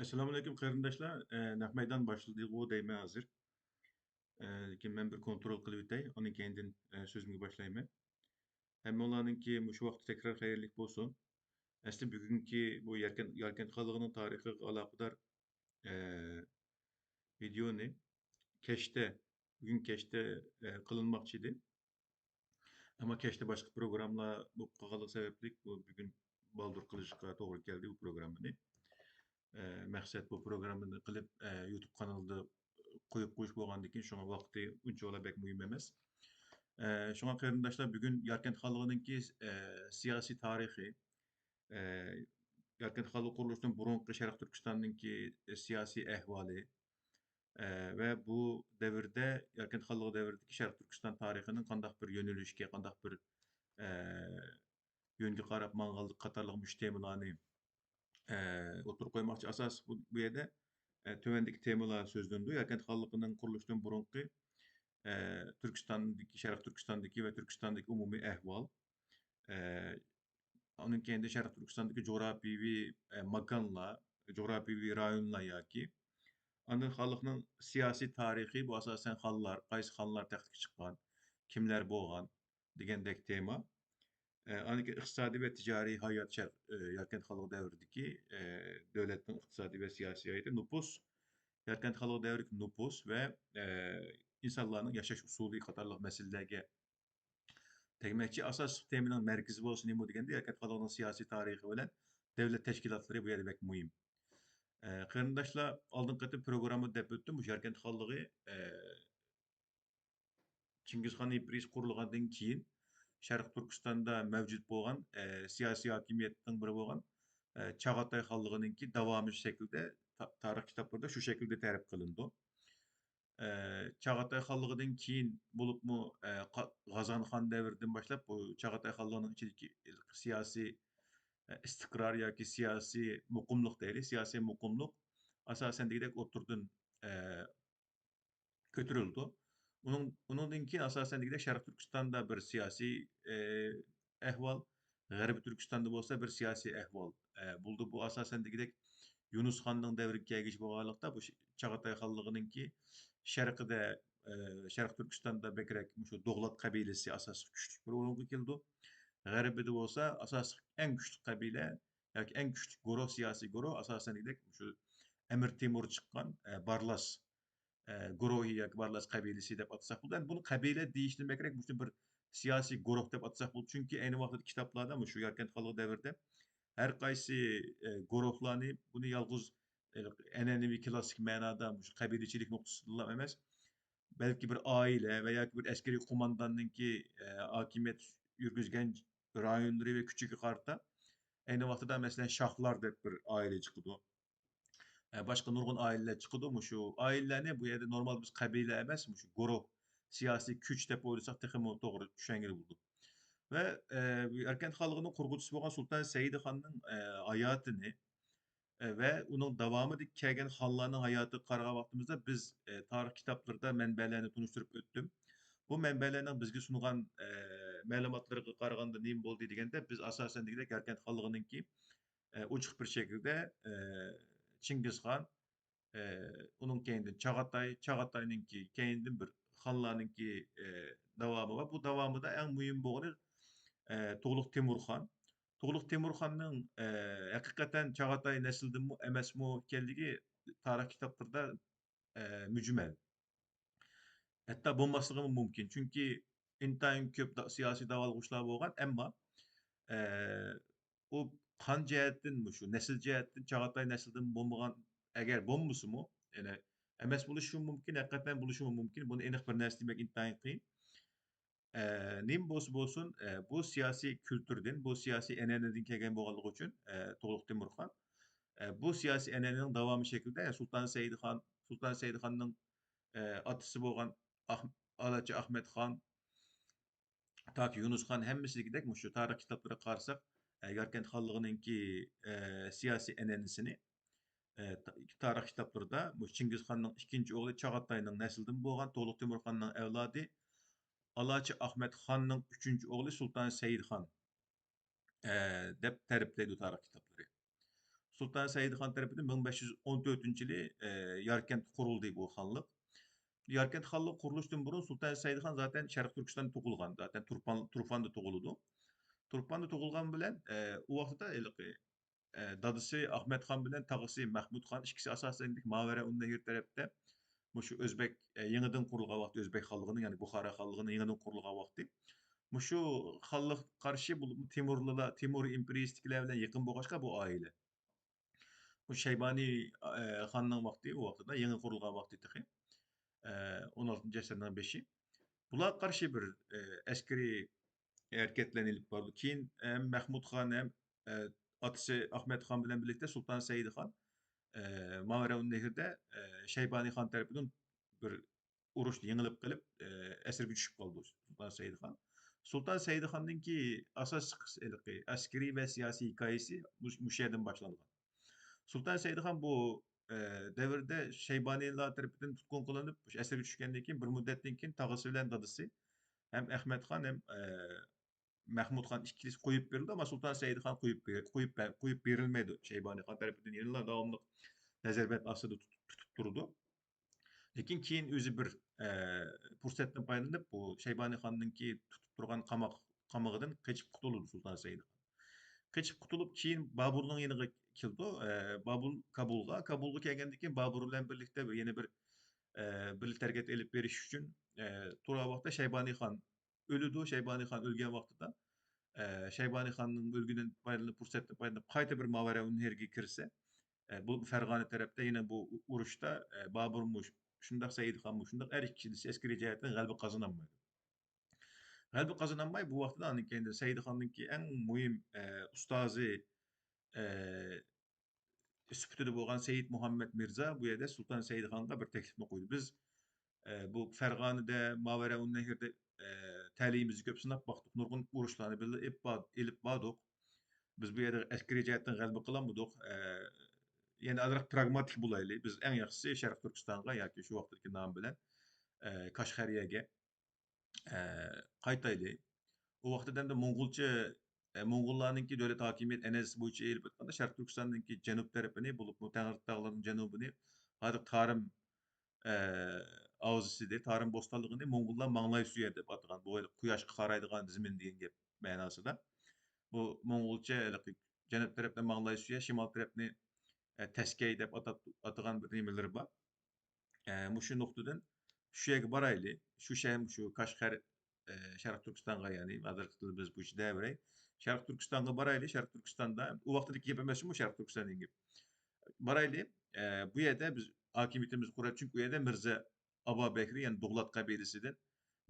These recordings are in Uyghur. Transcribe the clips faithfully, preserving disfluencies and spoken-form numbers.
ئەسسالامۇئەلەيكۇم قېرىنداشلار. ئە، نەق مەيدان باشلىدىغۇ دەيمەن ھازىر. ئە، لېكىن مەن بىر كونترول قىلىۋېتەي، ئاندىن كەينىدىن، ئە، سۆزۈمگە باشلايمەن. ھەممىڭلارنىڭكى مۇشۇ ۋاقتى تەكرار خەيرلىك بولسۇن. ئەسلى بۈگۈنكى بۇ ياركەنت، ياركەنت خانلىقىنىڭ تارىخىغا ئالاقىدار، ئە، ۋىدېئونى كەچتە، بۈگۈن كەچتە، ئە، قىلىنماقچى ئىدى. ئەمما كەچتە باشقا پروگراممىلار بولۇپ قالغانلىقى سەۋەبلىك بۇ بۈگۈن بالدۇر قىلىشقا توغرا كەلدى بۇ پروگراممىنى. ئە، مەقسەت بۇ پروگراممىنى قىلىپ، ئە، يۇتۇب قانىلىدا قويۇپ قويۇش بولغاندىكىن شۇڭا ۋاقتى ئۇنچىۋالا بەك مۇھىم ئەمەس. ئە، شۇڭا قېرىنداشلار بۈگۈن ياركەنت خانلىقىنىڭكى، ئە، سىياسىي تارىخى، ئە، ياركەنت خانلىقى قۇرۇلۇشىدىن بۇرۇنقى شەرقىي تۈركىستاننىڭكى سىياسىي ئەھۋالى، ئە، ۋە بۇ دەۋردە ياركەنت خانلىقى دەۋرىدىكى شەرقىي تۈركىستان تارىخىنىڭ قانداق بىر يۆنىلىشكە، قانداق بىر، ئە، يۆنگە قاراپ ماڭغانلىقى قاتارلىق مۇشۇ تېمىلارنى، ئە، ئوتتۇرىغا قويماقچى. ئاساس بۇ، بۇ يەردە، ئە، تۆۋەندىكى تېمىلار سۆزلىنىدۇ. ياركەنت خانلىقىنىڭ قۇرۇلۇشىدىن بۇرۇنقى، ئە، تۈركىستاندىكى، شەرقىي تۈركىستاندىكى ۋە تۈركىستاندىكى ئومۇمىي ئەھۋال. ئە، ئۇنىڭ كەينىدىن شەرقىي تۈركىستاندىكى جۇغراپىيەۋى، ئە، ماكانلار، جۇغراپىيەۋى رايونلار ياكى ئاندىن خانلىقنىڭ سىياسىي تارىخى، بۇ ئاساسەن خانلار، قايسى خانلار تەختكە چىققان، كىملەر بولغان دېگەندەك تېما. ئە، ئاندىن كېيىن ئىقتىسادىي ۋە تىجارىي ھايات شەر-، ئە، ياركەنت خانلىقى دەۋرىدىكى، ئە، دۆلەتنىڭ ئىقتىسادىي ۋە سىياسىي ھاياتى، نوپۇس، ياركەنت خانلىقى دەۋرىدىكى نوپۇس ۋە، ئە، ئىنسانلارنىڭ ياشاش ئۇسۇلى قاتارلىق مەسىلىلەرگە تەگمەكچى. ئاساسلىق تېمىنىڭ مەركىزى بولسا نېمە دېگەندە، ياركەنت خانلىقىنىڭ سىياسىي تارىخى بىلەن دۆلەت تەشكىلاتلىرى بۇ يەردە بەك مۇھىم. ئە، قېرىنداشلار، ئالدىنقى قېتىم پروگراممىدا دەپ ئۆتتۈم، مۇشۇ ياركەنت خانلىقى، ئە، چىڭگىزخان ئىمپېرىيىسى قۇرۇلغاندىن كېيىن شەرقىي تۈركىستاندا مەۋجۇت بولغان، ئە، سىياسىي ھاكىمىيەتنىڭ بىرى بولغان، ئە، چاغاتاي خانلىقىنىڭكى داۋامى شەكلىدە تا-، تارىخ كىتابلىرىدا شۇ شەكىلدە تەرىپ قىلىنىدۇ. ئە، چاغاتاي خانلىقىدىن كېيىن بولۇپمۇ، ئە، قا-، غازان خان دەۋرىدىن باشلاپ بۇ چاغاتاي خانلىقىنىڭ ئىچىدىكى سىياسىي، ئە، ئىستىقرار ياكى سىياسىي مۇقىملىق دەيلى، سىياسىي مۇقىملىق ئاساسەن دېگۈدەك ئوتتۇرىدىن، ئە، كۆتۈرۈلىدۇ. ئۇنىڭ، ئۇنىڭدىن كېيىن ئاساسەن دېگۈدەك شەرقىي تۈركىستاندا بىر سىياسىي، ئە، ئەھۋال، غەربىي تۈركىستاندا بولسا بىر سىياسىي ئەھۋال، ئە، بولدى. بۇ ئاساسەن دېگۈدەك يۇنۇس خاننىڭ دەۋرىگە كەلگۈچى بولغانلىقتا، بۇ ش-، چاغاتاي خانلىقىنىڭكى شەرقىدە، ئە، شەرقىي تۈركىستاندا بەكرەك مۇشۇ دوغلات قەبىلىسى ئاساسلىق كۈچلۈك بىر ئورۇنغا كېلىدۇ. غەربىدە بولسا ئاساسلىق ئەڭ كۈچلۈك قەبىلە ياكى ئەڭ كۈچلۈك گۇرۇھ، سىياسىي گۇرۇھ ئاساسەن دېگۈدەك مۇشۇ ئەمىر تېمۇر چىققان، ئە، بارلاس، ئە، گۇرۇھى ياكى بارلاس قەبىلىسى دەپ ئاتىساق بولىدۇ. ئەمدى بۇنى قەبىلە دېيىشتىن بەكرەك مۇشۇنى بىر سىياسىي گۇرۇھ دەپ ئاتىساق بولىدۇ. چۈنكى ئەينى ۋاقىتتا كىتابلاردا مۇشۇ ياركەنت خانلىقى دەۋرىدە ھەر قايسى، ئە، گۇرۇھلارنى بۇنى يالغۇز، ئە، ئەنئەنىۋى كىلاسسىك مەنادا مۇشۇ قەبىلىچىلىك نۇقتىسىدىنلا ئەمەس، بەلكى بىر ئائىلە ۋە ياكى بىر ئەسكىرىي قومانداننىڭكى، ئە، ھاكىمىيەت يۈرگۈزگەن رايونلىرى ۋە كۈچىگە قارىتا ئەينى ۋاقتىدا، مەسىلەن، شاھلار دەپ بىر ئائىلە چىقىدۇ. ئە، باشقا نۇرغۇن ئائىلىلەر چىقىدۇ. مۇشۇ ئائىلىلەرنى بۇ يەردە نورمال بىز قەبىلە ئەمەس، مۇشۇ گۇرۇھ، سىياسىي كۈچ دەپ ئويلىساق تېخىمۇ توغرا چۈشەنگىلى بولىدۇ. ۋە، ئە، ياركەنت خانلىقىنىڭ قۇرغۇچىسى بولغان سۇلتان سەئىد خاننىڭ، ئە، ھاياتىنى، ئە، ۋە ئۇنىڭ داۋامىدا كەلگەن خانلارنىڭ ھاياتىغا قارىغان ۋاقتىمىزدا بىز، ئە، تارىخ كىتابلىرىدا مەنبەلەرنى تونۇشتۇرۇپ ئۆتتۈم. بۇ مەنبەلەرنىڭ بىزگە سۇنغان، ئە، مەلۇماتلىرىغا قارىغاندا نېمە بولدى دېگەندە، بىز ئاساسەن دېگۈدەك ياركەنت خانلىقىنىڭكى، ئە، ئوچۇق بىر شەكىلدە، ئە، چىڭگىزخان، ئە، ئۇنىڭ كەينىدىن چاغاتاي، چاغاتاينىڭكى كەينىدىن بىر خانلارنىڭكى، ئە، داۋامى بار. بۇ داۋامىدا ئەڭ مۇھىم بولغىنى، ئە، تۇغلۇق تېمۇرخان. تۇغلۇق تېمۇرخاننىڭ، ئە، ھەقىقەتەن چاغاتاي نەسلىدىنمۇ ئەمەسمۇ ئىكەنلىكى تارىخ كىتابلىرىدا، ئە، مۈجمەل. ھەتتا بولماسلىقىمۇ مۇمكىن. چۈنكى ئىنتايىن كۆپ دا-، سىياسىي داۋالغۇشلار بولغان، ئەمما، ئە، ئۇ قان جەھەتتىن، مۇشۇ نەسىل جەھەتتىن چاغاتاي نەسلىدىن بولمىغان، ئەگەر بولمىسىمۇ، يەنى ئەمەس بولۇشىمۇ مۇمكىن، ھەقىقەتەن بولۇشىمۇ مۇمكىن. بۇنى ئېنىق بىر نەرسە دېمەك ئىنتايىن قىيىن. ئە، نېمە بولسا بولسۇن، ئە، بۇ سىياسىي كۈلتۈردىن، بۇ سىياسىي ئەنئەنىدىن كەلگەن بولغانلىقى ئۈچۈن، ئە، تۇغلۇق تېمۇرخان، ئە، بۇ سىياسىي ئەنئەنىنىڭ داۋامى شەكلىدە، سۇلتان سەئىدخان، سۇلتان سەئىدخاننىڭ، ئە، ئاتىسى بولغان ئاھ-، ئالاچى ئاخمەتخان، تاكى يۇنۇسخان ھەممىسى دېگۈدەك مۇشۇ تارىخ كىتابلىرىغا قارىساق، ئە، ياركەنت خانلىقىنىڭكى، ئە، سىياسىي ئەنئەنىسىنى، ئە، تا-، تارىخ كىتابلىرىدا مۇشۇ چىڭگىزخاننىڭ ئىككىنچى ئوغلى چاغاتاينىڭ نەسلىدىن بولغان، تۇغلۇق تېمۇرخاننىڭ ئەۋلادى ئالاچى ئاخمەتخاننىڭ ئۈچىنچى ئوغلى سۇلتان سەئىدخان، ئە، دەپ تەرىپلەيدۇ تارىخ كىتابلىرى. سۇلتان سەئىدخان تەرىپىدىن مىڭ بەش يۈز ئون تۆتىنچى يىلى، ئە، ياركەنت قۇرۇلدى بۇ خانلىق. ياركەنت خانلىقى قۇرۇلۇشتىن بۇرۇن سۇلتان سەئىدخان زاتەن شەرقىي تۈركىستاندا تۇغۇلغان، زاتەن تۇرپان، تۇرپاندا تۇغۇلىدۇ. تۇرپاندا تۇغۇلغان بىلەن، ئە، ئۇ ۋاقىتتا ھېلىقى، ئە، دادىسى ئەخمەتخان بىلەن تاغىسى مەخمۇتخان ئىككىسى ئاساسەن ماۋەرەئۇننەھر تەرەپتە مۇشۇ ئۆزبەك، ئە، يېڭىدىن قۇرۇلغان ۋاقتى ئۆزبەك خانلىقىنىڭ، يەنى بۇخارا خانلىقىنىڭ يېڭىدىن قۇرۇلغان ۋاقتى. مۇشۇ خانلىققا قارشى بۇ تېمۇرلىلار، تېمۇر ئىمپېرىيىسىدىكىلەر بىلەن يېقىن بولغاچقا بۇ ئائىلە. بۇ شەيبانىي، ئە، خاننىڭ ۋاقتى، ئۇ ۋاقتىدا يېڭى قۇرۇلغان ۋاقتى تېخى. ئە، ئون ئالتىنچى ئەسىرنىڭ بېشى. بۇلارغا قارشى بىر، ئە، ئەسكىرىي ھەرىكەتلەرنى ئېلىپ بارىدۇ. كېيىن ھەم مەخمۇت خان ھەم، ئە، ئاتىسى ئەخمەت خان بىلەن بىرلىكتە سۇلتان سەئىد خان، ئە، ماۋەرەئۇننەھردا، ئە، شەيبانىي خان تەرىپىدىن بىر ئۇرۇشتا يېڭىلىپ قېلىپ، ئە، ئەسىرگە چۈشۈپ قالىدۇ سۇلتان سەئىد خان. سۇلتان سەئىد خاننىڭكى ئاساسلىق ھېلىقى ئەسكىرىي ۋە سىياسىي ھېكايىسى مۇش-، مۇشۇ يەردىن باشلانغان. سۇلتان سەئىدخان بۇ، ئە، دەۋردە شەيبانىيلار تەرىپىدىن تۇتقۇن قىلىنىپ، ئەسىرگە چۈشكەندىن كېيىن، بىر مۇددەتتىن كېيىن تاغىسى بىلەن دادىسى ھەم ئەخمەت خان ھەم، ئە، مەخمۇت خان ئىككىلىسى قويۇپ بېرىلىدۇ، ئەمما سۇلتان سەئىدخان قويۇپ بېرىلمەيدۇ. شەيبانىي خان تەرىپىدىن يەنىلا داۋاملىق نەزەربەند ئاستىدا تۇتۇپ، تۇتۇپ تۇرىدۇ. لېكىن كېيىن ئۆزى بىر، ئە، پۇرسەتتىن پايدىلىنىپ، بۇ شەيبانىي خاننىڭكى تۇتۇپ تۇرغان قاماق-، قامىقىدىن قېچىپ قۇتۇلىدۇ سۇلتان سەئىدخان. قېچىپ قۇتۇلۇپ، كېيىن بابۇرنىڭ يېنىغا كېلىدۇ. ئە، بابۇر كابۇلغا، كابۇلغا كەلگەندىن كېيىن بابۇر بىلەن بىرلىكتە بىر، يەنە بىر، ئە، بىرلىكتە ھەرىكەت ئېلىپ بېرىش ئۈچۈن، ئە، تۇرغان ۋاقىتتا شەيبانىي خان ئۆلىدۇ. شەيبانىي خان ئۆلگەن ۋاقتىدا، ئە، شەيبانىي خاننىڭ ئۆلگىنىدىن پايدىلىنىپ، پۇرسەتتىن پايدىلىنىپ، قايتا بىر ماۋەرەئۇننەھرگە كىرسە، ئە، بۇ فەرغانە تەرەپتە يەنە بۇ ئۇرۇشتا، ئە، بابۇرمۇ شۇنداق، سەئىدخانمۇ شۇنداق، ھەر ئىككىلىسى ئەسكىرىي جەھەتتىن غەلىبە قازىنالمايدۇ. غەلىبە قازىنالماي، بۇ ۋاقىتتا ئاندىن كېيىن سەئىدخاننىڭكى ئەڭ مۇھىم، ئە، ئۇستازى، ئە، سۈپىتىدە بولغان سەيىد مۇھەممەد مىرزا بۇ يەردە سۇلتان سەئىدخانغا بىر تەكلىپنى قويدى. بىز، ئە، بۇ فەرغانىدە، ماۋەرەئۇننەھردە، ئە، تەلىيىمىزنى كۆپ سىناپ باقتۇق، نۇرغۇن ئۇرۇشلارنى بىللە ئېلىپ بار-، ئېلىپ باردۇق. بىز بۇ يەردە ئەسكىرىي جەھەتتىن غەلىبە قىلالمىدۇق. ئە، يەنە ئازراق پراگماتىك بولايلى. بىز ئەڭ ياخشىسى شەرقىي تۈركىستانغا ياكى شۇ ۋاقىتتىكى نامى بىلەن، ئە، كاشغەرىيەگە، ئە، قايتايلى. ئۇ ۋاقىتتا ئەمدى موڭغۇلچە، ئە، موڭغۇللارنىڭكى دۆلەت ھاكىمىيەت ئەنئەنىسى بويىچە ئېلىپ ئېيتقاندا، شەرقىي تۈركىستاننىڭكى جەنۇب تەرىپىنى، بولۇپمۇ تەڭرىتاغلارنىڭ جەنۇبىنى، ھازىر تارىم، ئە، ھاۋزىسى دەيدۇ، تارىم بوستانلىقىنى موڭغۇللار ماڭلاي سۈيەر دەپ ئاتىغان. بۇ قۇياشقا قارايدىغان زېمىن دېگەن گەپ مەناسىدا. بۇ موڭغۇلچە ھېلىقى جەنۇب تەرەپنى ماڭلاي سۈيەر، شىمال تەرەپنى، ئە، تەسكەي دەپ ئاتاپ، ئاتىغان بىر نېمىلىرى بار. ئە، مۇشۇ نۇقتىدىن شۇ يەرگە بارايلى. شۇ شەھەر، شۇ كاشغەر، ئە، شەرقىي تۈركىستانغا، يەنى ھازىرقى تىلىمىز بويىچە دەۋرەي. شەرقىي تۈركىستانغا بارايلى. شەرقىي تۈركىستاندا، ئۇ ۋاقىتتىكى گەپ ئەمەسمۇ، شەرقىي تۈركىستاندىن گەپ. بارايلى. ئە، بۇ يەردە بىز ھاكىمىيىتىمىزنى قۇرايلى. چۈنكى ئۇ يەردە مىرزا ئابابەكرى، يەنى دۇغلات قەبىلىسىدىن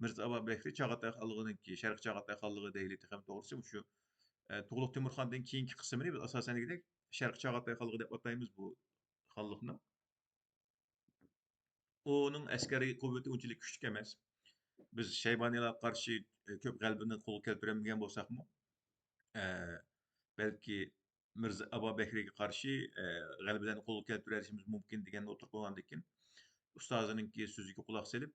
مىرزا ئابابەكرى چاغاتاي خانلىقىنىڭكى، شەرقىي چاغاتاي خانلىقى دەيلى تېخىمۇ توغرىسى، مۇشۇ، ئە، تۇغلۇق تۆمۈرخاندىن كېيىنكى قىسمىنى بىز ئاساسەن دېگۈدەك شەرقىي چاغاتاي خانلىقى دەپ ئاتايمىز بۇ خانلىقنى. ئۇنىڭ ئەسكەرىي قۇۋۋىتى ئۇنچىلىك كۈچلۈك ئەمەس. بىز شەيبانىيلارغا قارشى، ئە، كۆپ غەلىبىنى قولغا كەلتۈرەلمىگەن بولساقمۇ، ئە، بەلكى مىرزا ئابابەكرىگە قارشى، ئە، غەلىبىلەرنى قولغا كەلتۈرەلىشىمىز مۇمكىن دېگەننى ئوتتۇرىغا قويغاندىكىن، ئۇستازىنىڭكى سۆزىگە قۇلاق سېلىپ،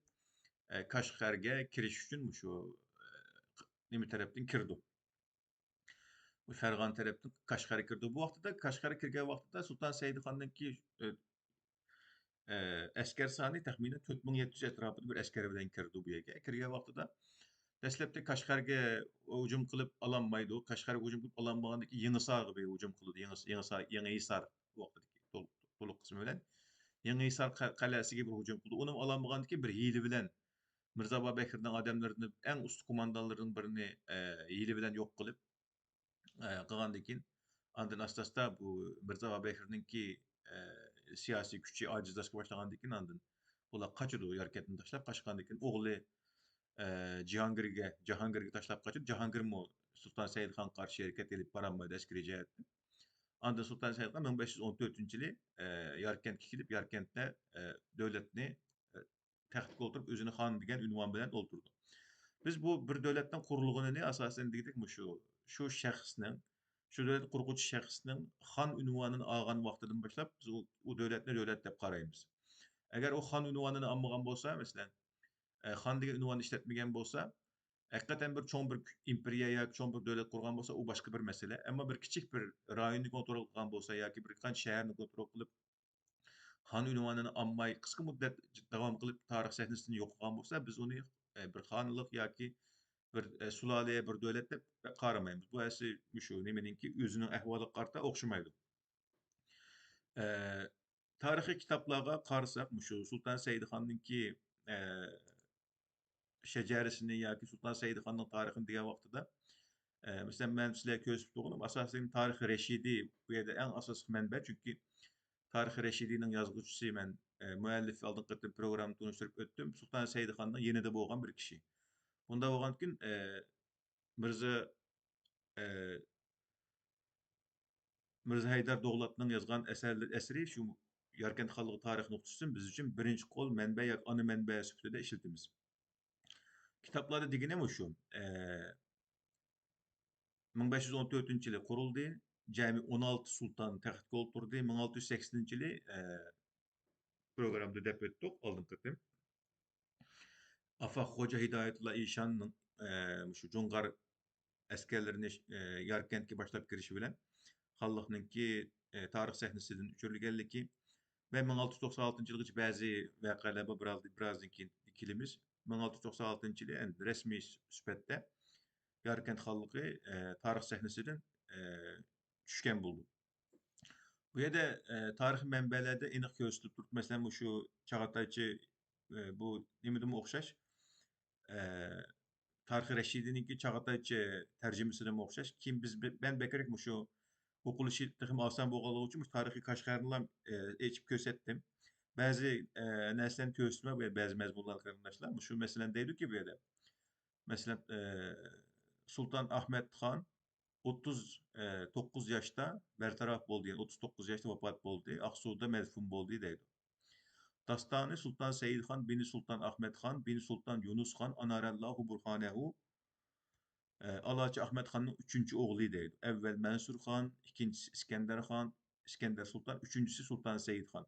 ئە، كاشغەرگە كىرىش ئۈچۈن مۇشۇ، ئە، نېمە تەرەپتىن كىرىدۇ. بۇ فەرغانە تەرەپتىن كاشغەرگە كىرىدۇ. بۇ ۋاقتىدا، كاشغەرگە كىرگەن ۋاقتىدا سۇلتان سەئىدخاننىڭكى، ئە، ئە، ئەسكەر سانى تەخمىنەن تۆت مىڭ يەتتە يۈز ئەتراپىدا بىر ئەسكەر بىلەن كىرىدۇ بۇ يەرگە. كىرگەن ۋاقتىدا دەسلەپتە كاشغەرگە ھۇجۇم قىلىپ ئالالمايدۇ. كاشغەرگە ھۇجۇم قىلىپ ئالالمىغاندىن كېيىن يېڭىسارغا بىر ھۇجۇم قىلىدۇ. يېڭىس-، يېڭىسار، يېڭىھېسار ۋاقتىدىكى تول-، تولۇق قىسمى بىلەن يېڭىھېسار قە-، قەلئەسىگە بىر ھۇجۇم قىلىدۇ. ئۇنىمۇ ئالالمىغاندىن كېيىن بىر ھىيلە بىلەن مىرزا ئابابەكرىنىڭ ئادەملىرىدىن ئەڭ ئۇستا قوماندانلىرىنىڭ بىرىنى، ئە، ھىيلە بىلەن يوق قىلىپ، ئە، قىلغاندىن كېيىن، ئاندىن ئاستا-ئاستا بۇ مىرزا ئابابەكرىنىڭكى، ئە، سىياسىي كۈچى ئاجىزلاشقا باشلىغاندىن كېيىن، ئاندىن ئۇلار قاچىدۇ، ياركەنتنى تاشلاپ قاچقاندىن كېيىن، ئوغلى، ئە، جىھانگىرگە، جاھانگىرگە تاشلاپ قاچىدۇ. جاھانگىرمۇ سۇلتان سەئىدخانغا قارشى ھەرىكەت ئېلىپ بارالمايدۇ ئەسكىرىي جەھەتتىن. ئاندىن سۇلتان سەئىدخان مىڭ بەش يۈز ئون تۆتىنچى يىلى، ئە، ياركەنتكە كېلىپ، ياركەنتتە، ئە، دۆلەتنى، ئە، تەختكە ئولتۇرۇپ، ئۆزىنى خان دېگەن ئۇنۋان بىلەن ئولتۇرىدۇ. بىز بۇ بىر دۆلەتنىڭ قۇرۇلغىنىنى ئاساسەن دېگۈدەك مۇشۇ، شۇ شەخسنىڭ، شۇ دۆلەت قۇرغۇچى شەخسنىڭ خان ئۇنۋانىنى ئالغان ۋاقتىدىن باشلاپ، بىز ئۇ، ئۇ دۆلەتنى دۆلەت دەپ قارايمىز. ئەگەر ئۇ خان ئۇنۋانىنى ئالمىغان بولسا، مەسىلەن، ئە، خان دېگەن ئۇنۋاننى ئىشلەتمىگەن بولسا، ھەقىقەتەن بىر چوڭ بىر ئىمپېرىيە ياكى چوڭ بىر دۆلەت قۇرغان بولسا، ئۇ باشقا بىر مەسىلە. ئەمما بىر كىچىك بىر رايوننى كونترول قىلغان بولسا ياكى بىر قانچە شەھەرنى كونترول قىلىپ، خان ئۇنۋانىنى ئالماي، قىسقا مۇددەت داۋام قىلىپ، تارىخ سەھنىسىدىن يوقىغان بولسا، بىز ئۇنى، ئە، بىر خانلىق ياكى بىر، ئە، سۇلالە، بىر دۆلەت دەپ قارىمايمىز. بۇ ئەسلى مۇشۇ نېمىنىڭكى، ئۆزىنىڭ ئەھۋالىغا قارىتا ئوخشىمايدۇ. ئە، تارىخىي كىتابلارغا قارىساق، مۇشۇ سۇلتان سەئىدخاننىڭكى، ئە، شەجەرىسىنى ياكى سۇلتان سەئىدخاننىڭ تارىخىنى دېگەن ۋاقتىدا، ئە، مەسىلەن، مەن سىلەرگە كۆرسىتىپ تۇرغىنىم، ئاساسەن، تارىخ رەشىدىي بۇ يەردە ئەڭ ئاساسلىق مەنبە، چۈنكى تارىخ رەشىدىينىڭ يازغۇچىسى مەن، ئە، مۇئەللىپى ئالدىنقى قېتىم پروگراممىدا تونۇشتۇرۇپ ئۆتتۈم. سۇلتان سەئىدخاننىڭ يېنىدا بولغان بىر كىشى. بۇنداق بولغاندىكىن، ئە، مىرزا، ئە، مىرزا ھەيدەر دوغلاتنىڭ يازغان ئەسەرلىرى، ئەسىرى شۇ ياركەنت خانلىقى تارىخ نۇقتىسىدىن بىز ئۈچۈن بىرىنچى قول مەنبە ياكى ئانا مەنبە سۈپىتىدە ئىشلىتىمىز. كىتابلاردا دېگىنىم مۇشۇ. ئە، مىڭ بەش يۈز ئون تۆتىنچى يىلى قۇرۇلدى. جەمئىي ئون ئالتە سۇلتان تەختكە ئولتۇردى. مىڭ ئالتە يۈز سەكسىنىنچى يىلى، ئە، پروگراممىدا دەپ ئۆتتۇق ئالدىنقى قېتىم. ئافاق خوجا ھىدايەتۇللا ئىشاننىڭ، ئە، مۇشۇ جۇڭغار ئەسكەرلىرىنى، ئە، ياركەنتكە باشلاپ كىرىشى بىلەن خانلىقنىڭكى، ئە، تارىخ سەھنىسىدىن ئۆچۈرۈلگەنلىكى ۋە مىڭ ئالتە يۈز توقسان ئالتىنچى يىلغىچە بەزى ۋەقەلەر بار، بىراز، بىرازدىن كېيىن كېلىمىز. مىڭ ئالتە يۈز توقسان ئالتىنچى يىلى ئەمدى رەسمىي سۈپەتتە ياركەنت خانلىقى، ئە، تارىخ سەھنىسىدىن، ئە، چۈشكەن بولىدۇ. بۇ يەردە، ئە، تارىخىي مەنبەلەردە ئېنىق كۆرسىتىلىپ تۇرۇپتۇ. مەسىلەن، مۇشۇ چاغاتايچە، ئە، بۇ نېمىدىمۇ ئوخشاش؟ ئە، تارىخى رەشىدىنىڭكى چاغاتايچە تەرجىمىسىدىمۇ ئوخشاش. كېيىن بىز بە-، مەن بەكرەك مۇشۇ ئوقۇلۇشى تېخىمۇ ئاسان بولغانلىقى ئۈچۈن مۇشۇ تارىخىي كاشغەرنىلا، ئە، ئېچىپ كۆرسەتتىم. بەزى، ئە، نەرسىلەرنى كۆرسىتىمەن، بە-، بەزى مەزمۇنلارنى قېرىنداشلار. مۇشۇ مەسىلەن دەيدۇكى بۇ يەردە. مەسىلەن، ئە، سۇلتان ئەخمەت خان ئوتتۇز توققۇز ياشتا بەرتەرەپ بولدى، يەنى ئوتتۇز توققۇز ياشتا ۋاپات بولدى، ئاقسۇدا مەدفۇن بولدى دەيدۇ. داستانى سۇلتان سەئىدخان بىن سۇلتان ئەخمەتخان بىن سۇلتان يۇنۇسخان ئانارەللاھۇ بۇرھانەھۇ، ئە، ئالاچى ئەخمەتخاننىڭ ئۈچىنچى ئوغلى دەيدۇ. ئەۋۋەل مەنسۇرخان، ئىككىنچىسى ئىسكەندەرخان، ئىسكەندەر سۇلتان، ئۈچىنچىسى سۇلتان سەئىدخان.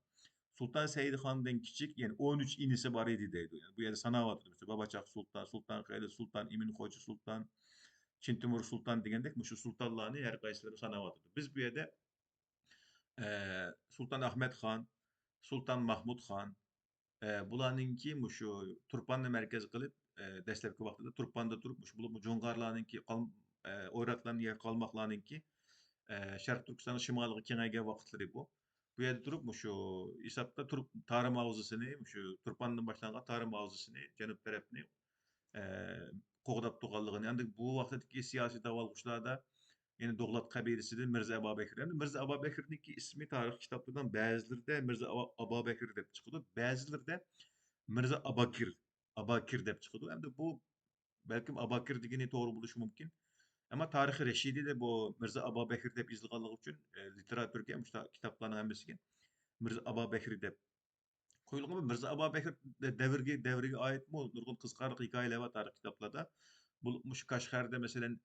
سۇلتان سەئىدخاندىن كىچىك، يەنى ئون ئۈچ ئىنىسى بار ئىدى دەيدۇ. يەنى بۇ يەردە ساناۋاتىدۇ. مەسىلەن، باباچاق سۇلتان، سۇلتان خەلىل، سۇلتان ئىمىن خوجا سۇلتان، چىن تىمۇر سۇلتان دېگەندەك مۇشۇ سۇلتانلارنى ھەر قايسىلىرى ساناۋاتىدۇ. بىز بۇ يەردە، ئە، سۇلتان ئەخمەت خان، سۇلتان ماھمۇد خان، ئە، بۇلارنىڭكى مۇشۇ تۇرپاننى مەركەز قىلىپ، ئە، دەسلەپكى ۋاقتىدا تۇرپاندا تۇرۇپ، مۇشۇ بولۇپمۇ جۇڭغارلارنىڭكى قال-، ئە، ئويراقلارنىڭ يەر قالماقلارنىڭكى، ئە، شەرقىي تۈركىستاننىڭ شىمالىغا كېڭەيگەن ۋاقىتلىرى بۇ. بۇ يەردە تۇرۇپ مۇشۇ ھېسابتا تۇرۇپ تارىم ھاۋزىسىنى، مۇشۇ تۇرپاندىن باشلانغان تارىم ھاۋزىسىنى جەنۇب تەرەپنى، ئە، قوغداپ تۇرغانلىقىنى، ئەمدى بۇ ۋاقىتتىكى سىياسىي داۋالغۇچلاردا يەنە دوغلات قەبىلىسىدىن مىرزا ئەبابەكرى. ئەمدى مىرزا ئەبابەكرىنىڭكى ئىسمى تارىخ كىتابلىرىنىڭ بەزىلىرىدە مىرزا ئابا-، ئابابەكرى دەپ چىقىدۇ، بەزىلىرىدە مىرزا ئاباكىر، ئاباكىر دەپ چىقىدۇ. ئەمدى بۇ بەلكىم ئاباكىر دېگىنى توغرا بولۇشى مۇمكىن. ئەمما تارىخى رەشىدىدە بۇ مىرزا ئابابەكرى دەپ يېزىلغانلىقى ئۈچۈن، ئە، لىتېراتۇرىگە، مۇشۇ كىتابلارنىڭ ھەممىسىگە مىرزا ئابابەكرى دەپ قويۇلغان. مىرزا ئابابەكرى دە-، دەۋرگە، دەۋرىگە ئائىتمۇ نۇرغۇن قىزىقارلىق ھېكايىلەر بار تارىخ كىتابلاردا. بۇ، مۇشۇ كاشغەردە، مەسىلەن،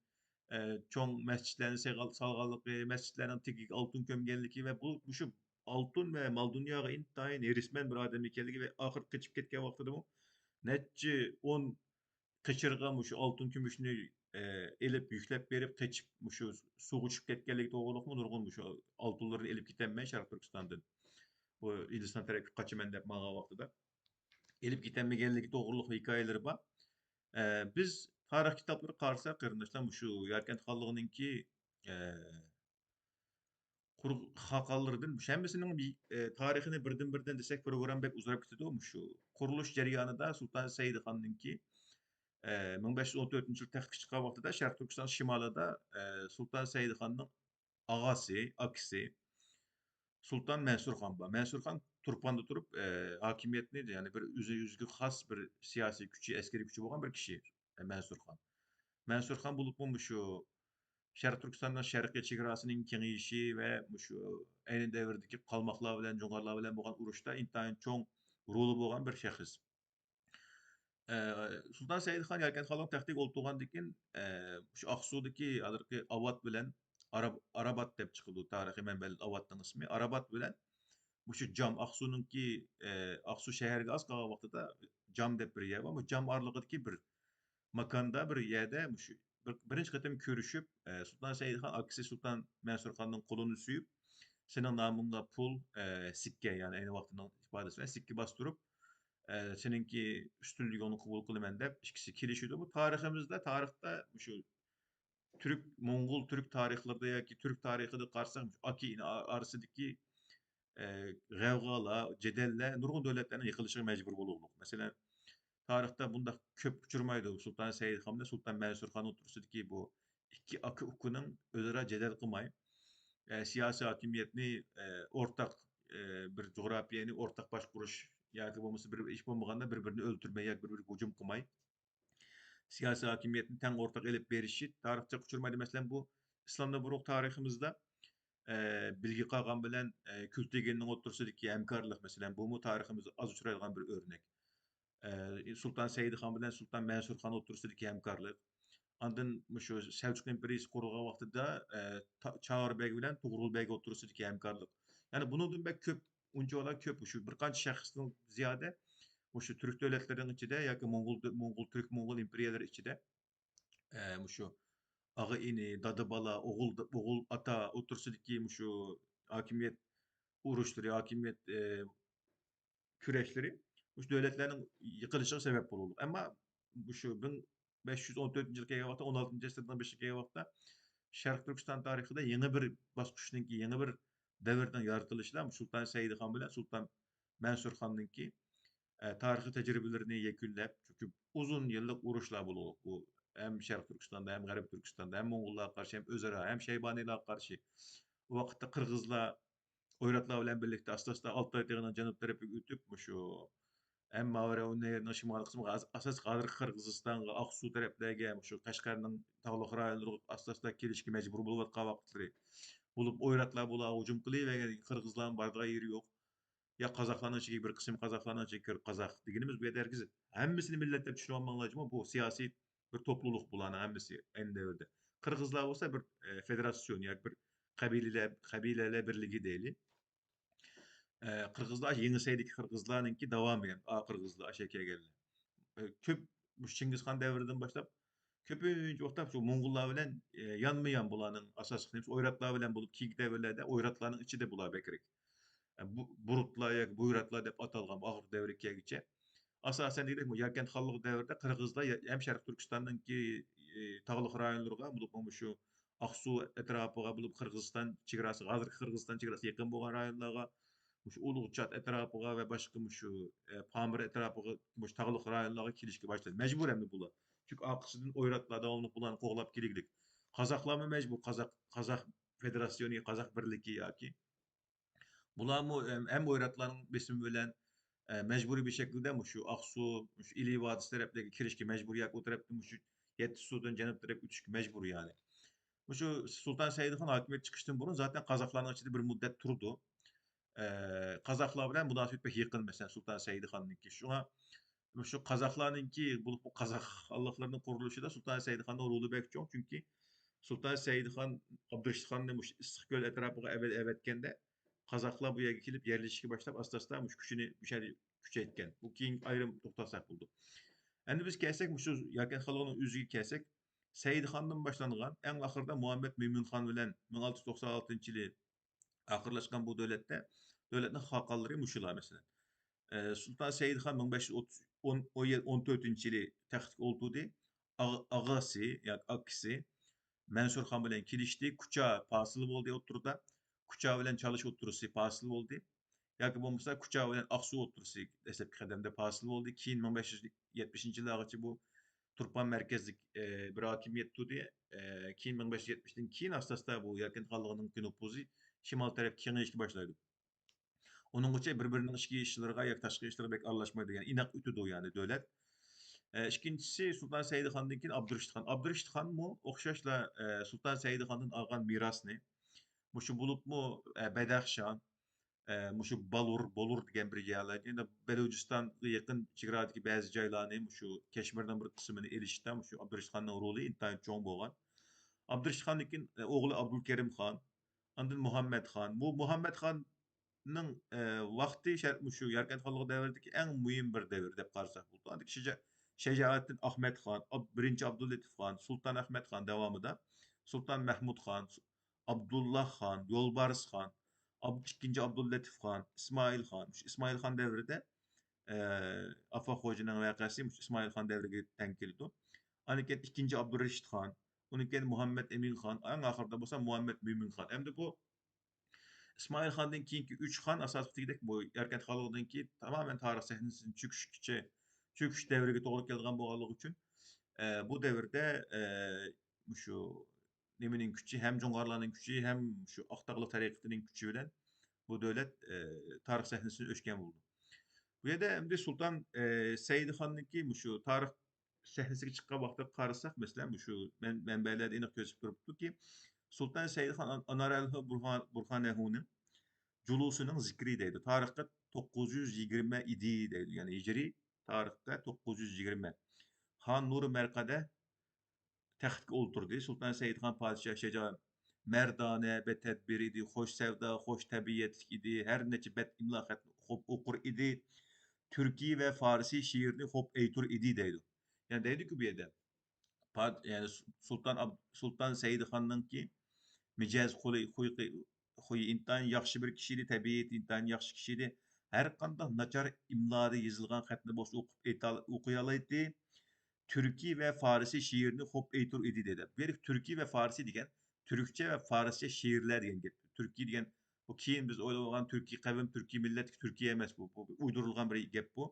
ئە، چوڭ مەسچىتلەرنى سېغال-، سالغانلىقى، مەسچىتلەرنىڭ تېگىگە ئالتۇن كۆمگەنلىكى ۋە بۇ، مۇشۇ ئالتۇن ۋە مال دۇنياغا ئىنتايىن ھېرىسمەن بىر ئادەم ئىكەنلىكى ۋە ئاخىرى قېچىپ كەتكەن ۋاقتىدىمۇ نەچچە ئون قېچىرغا مۇشۇ ئالتۇن كۈمۈشنى، ئە، ئېلىپ، يۈكلەپ بېرىپ، قېچىپ، مۇشۇ سۇغا چۈشۈپ كەتكەنلىكى توغرۇلۇقمۇ نۇرغۇن مۇشۇ ئالتۇنلىرىنى ئېلىپ كېتەلمەي شەرقىي تۈركىستاندىن، بۇ ھىندىستان تەرەپكە قاچىمەن دەپ ماڭغان ۋاقتىدا ئېلىپ كېتەلمىگەنلىكى توغرۇلۇق ھېكايىلىرى بار. ئە، بىز تارىخ كىتابلىرىغا قارىساق، قېرىنداشلار، مۇشۇ ياركەنت خانلىقىنىڭكى، ئە، قۇرۇق خاقانلىرىدىن، مۇشۇ ھەممىسىنىڭ بى-، ئە، تارىخىنى بىردىن-بىردىن دېسەك، پروگرامما بەك ئۇزىراپ كېتىدۇ. مۇشۇ قۇرۇلۇش جەريانىدا سۇلتان سەئىدخاننىڭكى، ئە، مىڭ بەش يۈز ئون تۆتىنچى يىل تەختكە چىققان ۋاقتىدا شەرقىي تۈركىستان شىمالىدا، ئە، سۇلتان سەئىدخاننىڭ ئاغاسى، ئاكىسى سۇلتان مەنسۇرخان بار. مەنسۇرخان تۇرپاندا تۇرۇپ، ئە، ھاكىمىيەتنى، يەنى بىر ئۆزى، ئۆزىگە خاس بىر سىياسىي كۈچى، ئەسكىرىي كۈچى بولغان بىر كىشى، ئە، مەنسۇرخان. مەنسۇرخان بولۇپمۇ مۇشۇ شەرقىي تۈركىستاننىڭ شەرقىي چېگراسىنىڭ كېڭىيىشى ۋە مۇشۇ ئەينى دەۋردىكى قالماقلار بىلەن، جۇڭغارلار بىلەن بولغان ئۇرۇشتا ئىنتايىن چوڭ رولى بولغان بىر شەخس. ئە، سۇلتان سەئىدخان ياركەنت خانلىقىنىڭ تەختىگە ئولتۇرغاندىن كېيىن، ئە، مۇشۇ ئاقسۇدىكى ھازىرقى ئاۋات بىلەن ئاراب-، ئارابات دەپ چىقىدۇ، تارىخىي مەنبەلەردە ئاۋاتنىڭ ئىسمى. ئارابات بىلەن مۇشۇ جام، ئاقسۇنىڭكى، ئە، ئاقسۇ شەھەرگە ئاز قالغان ۋاقتىدا جام دەپ بىر يەر بار. بۇ جام ئارىلىقىدىكى بىر ماكاندا، بىر يەردە مۇشۇ بىر، بىرىنچى قېتىم كۆرۈشۈپ، ئە، سۇلتان سەئىدخان ئاكىسى سۇلتان مەنسۇرخاننىڭ قولىنى سۆيۈپ، سېنىڭ نامىڭغا پۇل، ئە، سىككە، يەنى ئەينى ۋاقتىنىڭ ئىپادىسى بىلەن سىككە باستۇرۇپ، ئە، سېنىڭكى ئۈستۈنلۈكۈڭنى قوبۇل قىلىمەن دەپ ئىككىسى كېلىشىدۇ. بۇ تارىخىمىزدا، تارىختا، تارىختا مۇشۇ تۈرك، موڭغۇل تۈرك تارىخلىرىدا ياكى تۈرك تارىخىدا قارىساق، مۇشۇ ئاكا ئىنى ئا-، ئارىسىدىكى، ئە، غەۋغالار، جېدەللەر نۇرغۇن دۆلەتلەرنىڭ يىقىلىشىغا مەجبۇر بولغۇلۇق. مەسىلەن، تارىختا بۇنداق كۆپ ئۇچرىمايدۇ. سۇلتان سەئىدخان بىلەن سۇلتان مەنسۇرخان ئوتتۇرىسىدىكى بۇ ئىككى ئاكا ئۇكىنىڭ ئۆزئارا جېدەل قىلماي، ئە، سىياسىي ھاكىمىيەتنى، ئە، ئورتاق، ئە، بىر جۇغراپىيەنى ئورتاق باشقۇرۇش ياكى بولمىسا بىر ھېچ بولمىغاندا بىر-بىرىنى ئۆلتۈرمەي ياكى بىر-بىرىگە ھۇجۇم قىلماي، سىياسىي ھاكىمىيەتنى تەڭ ئورتاق ئېلىپ بېرىشى تارىختا ئۇچرىمايدۇ. مەسىلەن، بۇ ئىسلامدىن بۇرۇنقى تارىخىمىزدا، ئە، بىلگە قاغان بىلەن، ئە، كۈلتېگىننىڭ ئوتتۇرىسىدىكى ھەمكارلىق، مەسىلەن، بۇمۇ تارىخىمىزدا ئاز ئۇچرايدىغان بىر ئۆرنەك. ئە، سۇلتان سەئىدخان بىلەن سۇلتان مەنسۇرخان ئوتتۇرىسىدىكى ھەمكارلىق. ئاندىن مۇشۇ سەلچۇق ئىمپېرىيىسى قۇرۇلغان ۋاقتىدا، ئە، تا-، چاغىر بەگ بىلەن توغرۇل بەگ ئوتتۇرىسىدىكى ھەمكارلىق. يەنى بۇنىڭدىن بەك كۆپ، ئۇنچىۋالا كۆپ، مۇشۇ بىر قانچە شەخستىن زىيادە مۇشۇ تۈرك دۆلەتلىرىنىڭ ئىچىدە ياكى موڭغۇل دۆ-، موڭغۇل، تۈرك موڭغۇل ئىمپېرىيەلىرى ئىچىدە، ئە، مۇشۇ ئاغا ئىنى، دادا بالا، ئوغۇل، ئوغۇل ئاتا ئوتتۇرىسىدىكى مۇشۇ ھاكىمىيەت ئۇرۇشلىرى، ھاكىمىيەت، ئە، كۈرەشلىرى مۇشۇ دۆلەتلەرنىڭ يىقىلىشىغا سەۋەب بولىدۇ. ئەمما مۇشۇ مىڭ بەش يۈز ئون تۆتىنچى يىلى كەلگەن ۋاقىتتا، ئون ئالتىنچى ئەسىرنىڭ بېشىغا كەلگەن ۋاقىتتا شەرقىي تۈركىستان تارىخىدا يېڭى بىر باسقۇچنىڭكى، يېڭى بىر دەۋرنىڭ يارىتىلىشىدا سۇلتان سەئىدخان بىلەن سۇلتان مەنسۇرخاننىڭكى، ئە، تارىخىي تەجرىبىلىرىنى يەكۈنلەپ، چۈنكى ئۇزۇن يىللىق ئۇرۇشلار بولۇپ، بۇ ھەم شەرقىي تۈركىستاندا، ھەم غەربىي تۈركىستاندا، ھەم موڭغۇللارغا قارشى، ھەم ئۆزئارا، ھەم شەيبانىيلارغا قارشى. ئۇ ۋاقىتتا قىرغىزلار ئويراتلار بىلەن بىرلىكتە ئاستا-ئاستا ئالتاي تېغىنىڭ جەنۇب تەرىپىگە ئۆتۈپ، مۇشۇ ھەم ماۋراءۇننەھرنىڭ شىمالىي قىسمىغا، ئاس-، ئاساسلىق ھازىرقى قىرغىزىستانغا، ئاقسۇ تەرەپلەرگە، مۇشۇ قەشقەرنىڭ تاغلىق رايونلىرىغا ئاستا-ئاستا كېلىشكە مەجبۇر بولۇۋاتقان ۋاقىتلىرى. بولۇپ ئويراتلار بۇلارغا ھۇجۇم قىلىۋەرگەن، قىرغىزلارنىڭ بارىدىغان يېرى يوق. يا قازاقلارنىڭ ئىچىگە بىر قىسىم قازاقلارنىڭ ئىچىگە كىرىپ، قازاق دېگىنىمىز بۇ يەردە ھەرگىز ھەممىسىنى مىللەت دەپ چۈشىنىۋالماڭلار جۇمۇ، بۇ سىياسىي بىر توپلۇلۇق بۇلارنىڭ ھەممىسى ئەينى دەۋردە. قىرغىزلار بولسا بىر، ئە، فېدېراتسىيون ياكى بىر قەبىلىلەر، قەبىلەلەر بىرلىكى دەيلى. ئە، قىرغىزلار يېڭىسەيدىكى قىرغىزلارنىڭكى داۋامى، ئا، قىرغىزلار ئاشۇ كەلگەنلەر. ئە، كۆپ مۇشۇ چىڭگىزخان دەۋرىدىن باشلاپ كۆپىنچە ۋاقىتتا شۇ موڭغۇللار بىلەن، ئە، يانمۇ يان بۇلارنىڭ ئاساسلىق نېمىسى ئويراتلار بىلەن بولۇپ، كېيىنكى دەۋرلەردە ئويراتلارنىڭ ئىچىدە بۇلار بەكرەك. ئە، بۇ، بۇرۇتلار ياكى بۇيراتلار دەپ ئاتالغان بۇ ئاخىرقى دەۋرگە كەلگۈچە. ئاساسەن دېگۈدەك، بۇ ياركەنت خانلىقى دەۋرىدە قىرغىزلار يا-، ھەم شەرقىي تۈركىستاننىڭكى، ئى، تاغلىق رايونلىرىغا، بولۇپمۇ مۇشۇ ئاقسۇ ئەتراپىغا، بولۇپ قىرغىزىستان چېگراسىغا، ھازىرقى قىرغىزىستان چېگراسىغا يېقىن بولغان رايونلارغا، مۇشۇ ئۇلۇغچات ئەتراپىغا ۋە باشقا مۇشۇ، ئە، پامىر ئەتراپىغا، مۇشۇ تاغلىق رايونلارغا كېلىشكە باشلىدى. مەجبۇر ئەمدى بۇلار. چۈنكى ئارقىسىدىن ئويراتلار داۋاملىق بۇلارنى قوغلاپ كېلگۈدەك. قازاقلارمۇ مەجبۇر، قازاق، قازاق فېدېراتسىيونى، قازاق بىرلىكى ياكى بۇلارمۇ ھەم، ھەم ئويراتلارنىڭ بېسىمى بىلەن، ئە، مەجبۇرىي بىر شەكىلدە مۇشۇ ئاقسۇ، مۇشۇ ئىلى ۋادىسى تەرەپلەرگە كىرىشكە مەجبۇر ياكى ئۇ تەرەپتىن مۇشۇ يەتتە سۇدىن جەنۇب تەرەپكە ئۆتۈشكە مەجبۇر يەنى. مۇشۇ سۇلتان سەئىدخان ھاكىمىيەتكە چىقىشتىن بۇرۇن زاتەن قازاقلارنىڭ ئىچىدە بىر مۇددەت تۇرىدۇ. ئە، قازاقلار بىلەن مۇناسىۋىتى بەك يېقىن، مەسىلەن، سۇلتان سەئىدخاننىڭكى. شۇڭا مۇشۇ قازاقلارنىڭكى، بولۇپمۇ قازاق خانلىقلىرىنىڭ قۇرۇلۇشىدا سۇلتان سەئىدخاننىڭ رولى بەك چوڭ، چۈنكى سۇلتان سەئىدخان ئابدۇرېشىتخاننى مۇشۇ ئىسسىقكۆل ئەتراپىغا ئەۋە-، ئەۋەتكەندە، قازاقلار بۇ يەرگە كېلىپ يەرلىشىشكە باشلاپ، ئاستا-ئاستا مۇشۇ كۈچىنى مۇشۇ يەردە كۈچەيتكەن. بۇ كېيىن ئايرىم توختالساق بولىدۇ. ئەمدى بىز كەلسەك، مۇشۇ ياركەنت خانلىقىنىڭ ئۆزىگە كەلسەك، سەئىدخاندىن باشلانغان، ئەڭ ئاخىرىدا مۇھەممەد مۆمىنخان بىلەن مىڭ ئالتە يۈز توقسان ئالتىنچى يىلى ئاخىرلاشقان بۇ دۆلەتتە، دۆلەتنىڭ خاقانلىرى مۇشۇلار، مەسىلەن. ئە، سۇلتان سەئىدخان مىڭ بەش يۈز ئوتتۇز، ئون، ئون يەتتە، ئون تۆتىنچى يىلى تەختكە ئولتۇردى. ئاغ-، ئاغىسى ياكى ئاكىسى مەنسۇرخان بىلەن كېلىشتى. كۇچا پاسىل بولدى ئوتتۇرىدا. كۇچا بىلەن چالىش ئوتتۇرىسى پاسىل بولدى. ياكى بولمىسا كۇچا بىلەن ئاقسۇ ئوتتۇرىسى دەسلەپكى قەدەمدە پاسىل بولدى. كېيىن مىڭ بەش يۈز يەتمىشىنچى يىللارغىچە بۇ تۇرپان مەركەزلىك، ئە، بىر ھاكىمىيەت تۇردى. ئە، كېيىن مىڭ بەش يۈز يەتمىشتىن كېيىن ئاستا-ئاستا بۇ ياركەنت خانلىقىنىڭكى نوپۇزى شىمال تەرەپكە كېڭىيىشكە باشلايدۇ. ئۇنىڭغىچە بىر-بىرىنىڭ ئىچكى ئىشلىرىغا ياكى تاشقى ئىشلىرىغا بەك ئارىلاشمايدۇ، يەنى ئىناق ئۆتىدۇ، يەنى دۆلەت. ئە، ئىككىنچىسى، سۇلتان سەئىدخاندىن كېيىن ئابدۇرېشىت خان. ئابدۇرېشىت خانمۇ ئوخشاشلا، ئە، سۇلتان سەئىدخاندىن ئالغان مىراسنى، مۇشۇ بولۇپمۇ، ئە، بەدەخشان، ئە، مۇشۇ بالۇر، بولۇر دېگەن بىر يەرلەرنى، يەنە بەلۇچىستانغا يېقىن چېگرادىكى بەزى جايلارنى، مۇشۇ كەشمىرنىڭ بىر قىسمىنى ئېلىشتا مۇشۇ ئابدۇرېشىت خاننىڭ رولى ئىنتايىن چوڭ بولغان. ئابدۇرېشىت خاندىن كېيىن، ئە، ئوغلى ئابدۇلكېرىم خان، ئاندىن مۇھەممەد خان. بۇ مۇھەممەد خاننىڭ، ئە، ۋاقتى شەر-، مۇشۇ ياركەنت خانلىقى دەۋرىدىكى ئەڭ مۇھىم بىر دەۋر دەپ قارىساق بولىدۇ. ئاندىن كېيىن شىجا-، شەجائەتتىن ئەخمەت خان، ئاب-، بىرىنچى ئابدۇللېتىپ خان، سۇلتان ئەخمەت خان داۋامىدا سۇلتان مەھمۇد خان، ئابدۇللا خان، يولبارىس خان، ئاب-، ئىككىنچى ئابدۇللېتىپ خان، ئىسمائىل خان. شۇ ئىسمائىل خان دەۋرىدە، ئە، ئاپاق خوجىنىڭ ۋەقەسى مۇشۇ ئىسمائىل خان دەۋرىگە تەڭ كېلىدۇ. ئاندىن كېيىن ئىككىنچى ئابدۇرېشىت خان، ئۇنىڭ كېيىن مۇھەممەد ئەمىن خان، ئەڭ ئاخىرىدا بولسا مۇھەممەد مۆمىن خان. ئەمدى بۇ ئىسمائىل خاندىن كېيىنكى ئۈچ خان ئاساسلىقىدەك بۇ يەركەنت خانلىقىدىن كېيىن تامامەن تارىخ سەھنىسىدىن چۆكۈشكىچە، چۆكۈش دەۋرىگە توغرا كېلىدىغان بولغانلىقى ئۈچۈن، ئە، بۇ دەۋردە، ئە، مۇشۇ نېمىنىڭ كۈچى، ھەم جۇڭغارلارنىڭ كۈچى، ھەم شۇ ئاقتاغلىق تەرىقىتىنىڭ كۈچى بىلەن بۇ دۆلەت، ئە، تارىخ سەھنىسىدىن ئۆچكەن بولىدۇ. بۇ يەردە ئەمدى سۇلتان، ئە، سەئىدخاننىڭكى مۇشۇ تارىخ سەھنىسىگە چىققان ۋاقتىغا قارىساق، مەسىلەن، مۇشۇ مەن-، مەنبەلەردە ئېنىق كۆرسىتىپ تۇرۇپتۇكى، سۇلتان سەئىدخان ئان-، ئانارەلىھۇ بۇرھان-، بۇرھانەھۇنىڭ جۇلۇسىنىڭ زىكرى دەيدۇ. تارىختا توققۇز يۈز يىگىرمە ئىدى دەيدۇ. يەنى ھىجرىي تارىختا توققۇز يۈز يىگىرمە. خان نۇرى مەرقەدە تەختكە ئولتۇردى. سۇلتان سەئىدخان پادىشاھ شەجا-، مەردانە، بەتەدبىر ئىدى، خوش سەۋدا، خوش تەبىئەتلىك ئىدى، ھەر نەچچە بەت ئىملا خەتنى ئوقۇپ ئوقۇر ئىدى، تۈركىي ۋە فارسىي شېئىرنى خوپ ئېيتۇر ئىدى دەيدۇ. يەنى دەيدۇكى بۇ يەردە، پاد-، يەنى سۇ-، سۇلتان ئاب-، سۇلتان سەئىدخاننىڭكى مىجەز خۇلى-، خۇيقى-، خۇيى ئىنتايىن ياخشى بىر كىشى ئىدى، تەبىئىتى ئىنتايىن ياخشى كىشى ئىدى. ھەر قانداق ناچار ئىملادا يېزىلغان خەتنى بولسا ئوقۇپ ئېيتال-، ئوقۇيالايتتى. تۈركىي ۋە فارسىي شېئىرنى خوپ ئېيتۇر ئىدى دېدى. بۇ يەردىكى تۈركىي ۋە فارسىي دېگەن تۈركچە ۋە فارسچە شېئىرلار دېگەن گەپ. تۈركىي دېگەن بۇ كېيىن بىز ئويلىۋالغان تۈركىي قەۋم، تۈركىي مىللەتتىكى تۈركىي ئەمەس بۇ. بۇ ئۇيدۇرۇلغان بىر گەپ بۇ.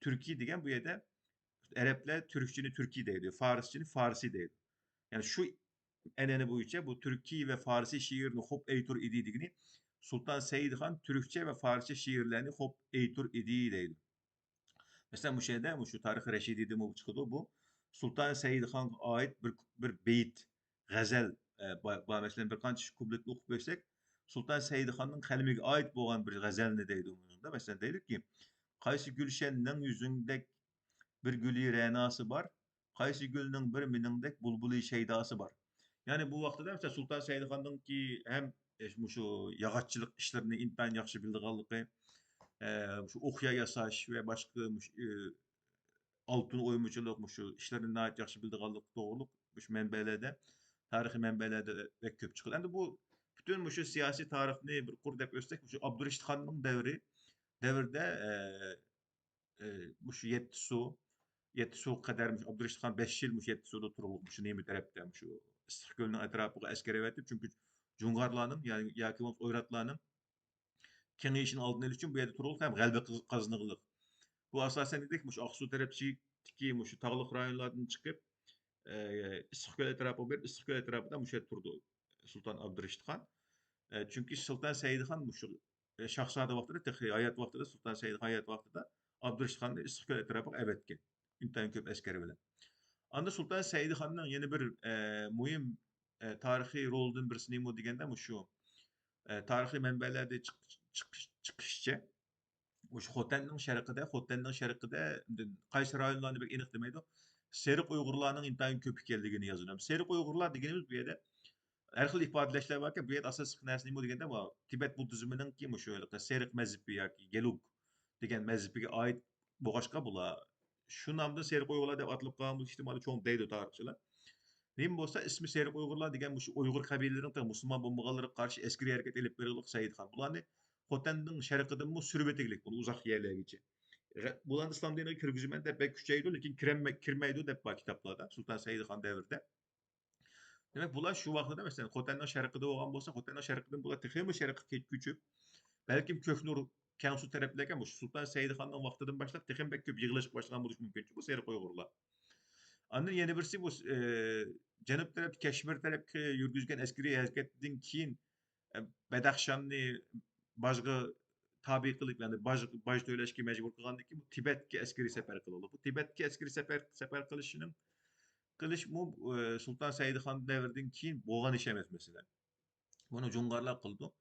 تۈركىي دېگەن بۇ يەردە ئەرەبلەر تۈركچىنى تۈركىي دەيدۇ، فارسچىنى فارسىي دەيدۇ. يەنى شۇ ئەنئەنە بويىچە بۇ تۈركىي ۋە فارسىي شېئىرنى خوپ ئېيتۇر ئىدى دېگىنى سۇلتان سەئىدخان تۈركچە ۋە فارسچە شېئىرلەرنى خوپ ئېيتۇر ئىدى دەيدۇ. مەسىلەن، مۇشۇ يەردە مۇشۇ تارىخ رەشىدىدىمۇ چىقىدۇ بۇ. سۇلتان سەئىدخانغا ئائىت بىر، بىر بېيىت، غەزەل، ئە، با-، بار. مەسىلەن، بىر قانچە كۇپلېتنى ئوقۇپ بەرسەك، سۇلتان سەئىدخاننىڭ قەلىمىگە ئائىت بولغان بىر غەزەلنى دەيدۇ بۇنىڭدا. مەسىلەن، دەيدۇكى، قايسى گۈلشەننىڭ يۈزۈڭدەك بىر گۈلى رەناسى بار، قايسى گۈلنىڭ بىر مېنىڭدەك بۇلبۇلى شەيداسى بار. يەنى بۇ ۋاقتىدا، مەسىلەن، سۇلتان سەئىدخاننىڭكى ھەم، ئە، مۇشۇ ياغاچچىلىق ئىشلىرىنى ئىنتايىن ياخشى بىلىدىغانلىقى، ئە، مۇشۇ ئوقيا ياساش ۋە باشقا مۇشۇ، ئە، ئالتۇن ئويمىچىلىق، مۇشۇ ئىشلىرىنى ناھايىتى ياخشى بىلىدىغانلىقى توغرۇلۇق مۇشۇ مەنبەلەردە، تارىخىي مەنبەلەردە بەك كۆپ چىقىدۇ. ئەمدى بۇ پۈتۈن مۇشۇ سىياسىي تارىخنى بىر قۇر دەپ ئۆتسەك، مۇشۇ ئابدۇرېشىتخاننىڭ دەۋرى، دەۋرىدە، ئە، ئە، مۇشۇ يەتتىسۇ، يەتتىسۇغا قەدەر مۇشۇ ئابدۇرېشىتخان بەش يىل مۇشۇ يەتتىسۇدا تۇرغۇلۇق، مۇشۇ نېمە تەرەپتە، مۇشۇ ئىسسىقكۆلنىڭ ئەتراپىغا ئەسكەر ئەۋەتىپ، چۈنكى جۇڭغارلارنىڭ يا-، ياكى بولمىسا ئويراتلارنىڭ كېڭىيىشىنىڭ ئالدىنى ئېلىش ئۈچۈن بۇ يەردە تۇرغۇلۇق ھەم غەلىبە قاز-، قازىنغۇلۇق. بۇ ئاساسەن دېدۇق، مۇشۇ ئاقسۇ تەرەپتىكى مۇشۇ تاغلىق رايونلاردىن چىقىپ، ئە، ئىسسىقكۆل ئەتراپىغا بېرىپ، ئىسسىقكۆل ئەتراپىدا مۇشۇ يەردە تۇردى سۇلتان ئابدۇرېشىت خان. ئە، چۈنكى سۇلتان سەئىد خان مۇشۇ، ئە، شاھزادە ۋاقتىدا، تېخى ھايات ۋاقتىدا، سۇلتان سەئىد خان ھايات ۋاقتىدا ئابدۇرېشىت خاننى ئىسسىقكۆل ئەتراپىغا ئەۋەتكەن. ئىنتايىن كۆپ ئەسكەر بىلەن. ئاندا سۇلتان سەئىد خاننىڭ يەنە بىر، ئە، مۇھىم، ئە، تارىخىي رولىدىن بىرسى نېمە دېگەندە، مۇشۇ، ئە، تارىخىي مەنبەلەردە چىق-، چىقىش-، چىقىشىچە، مۇشۇ خوتەننىڭ شەرقىدە، خوتەننىڭ شەرقىدە قايسى رايونلارنى بەك ئېنىق دېمەيدۇ. سېرىق ئۇيغۇرلارنىڭ ئىنتايىن كۆپ ئىكەنلىكىنى يازىدۇ. سېرىق ئۇيغۇرلار دېگىنىمىز بۇ يەردە ھەر خىل ئىپادىلەشلەر باركەن، بۇ يەردە ئاساسلىق نەرسە نېمە دېگەندە، بۇ تىبەت بۇددىزمىنىڭكى مۇشۇ ھېلىقى سېرىق مەزھىپى ياكى گېلۇگ دېگەن مەزھىپىگە ئائىت بولغاچقا، بۇلار شۇ نامدا سېرىق ئۇيغۇرلار دەپ ئاتىلىپ قالغان بولۇشى ئېھتىمالى چوڭ دەيدۇ تارىخچىلار. نېمە بولسا، ئىسمى سېرىق ئۇيغۇرلار دېگەن مۇشۇ ئۇيغۇر قەبىلىلىرىنىڭ تېخى مۇسۇلمان بولمىغانلىرىغا قارشى ئەسكىرىي ھەرىكەت ئېلىپ بېرىدىغان سەئىد خان. بۇلارنى خوتەندىن شەرقىدىنمۇ سۈرۈۋېتىگلىك بۇنى ئۇزاق يەرلەرگىچە. غە-، بۇلارنى ئىسلام دىنىغا كىرگۈزىمەن دەپ بەك كۈچەيدۇ، لېكىن كىرەلمەي-، كىرمەيدۇ دەپ بار كىتابلاردا، سۇلتان سەئىد خان دەۋرىدە. دېمەك، بۇلار شۇ ۋاقتىدا، مەسىلەن، خوتەننىڭ شەرقىدە بولغان بولسا، خوتەننىڭ شەرقىدىن بۇلار تېخىمۇ شەرققە كۆچۈپ، بەلكىم كۆكنۇر، كەڭسۇ تەرەپلەرگە مۇشۇ سۇلتان سەئىد خاننىڭ ۋاقتىدىن باشلاپ تېخىمۇ بەك كۆپ يىغىلىشقا باشلىغان بولۇشى مۇمكىن، بۇ سېرىق ئۇيغۇرلار. ئاندىن يەنە بىرسى بۇ، ئى، جەنۇب تەرەپتە، كەشمىر تەرەپكە يۈرگۈزگەن ئەسكىرىي ھەرىكەتتىن كېيىن، ئە، بەدەخشاننى باجغا تابىئ قىلىپ، يەنى باج، باج تۆلەشكە مەجبۇر قىلغاندىن كېيىن، بۇ تىبەتكە ئەسكىرىي سەپەر قىلىدۇ. بۇ تىبەتكە ئەسكىرىي سەپەر، سەپەر قىلىشىنىڭ، قىلىشمۇ، ئە، سۇلتان سەئىدخان دەۋرىدىن كېيىن بولغان ئىش ئەمەس، مەسىلەن. بۇنى جۇڭغارلار قىلىدۇ.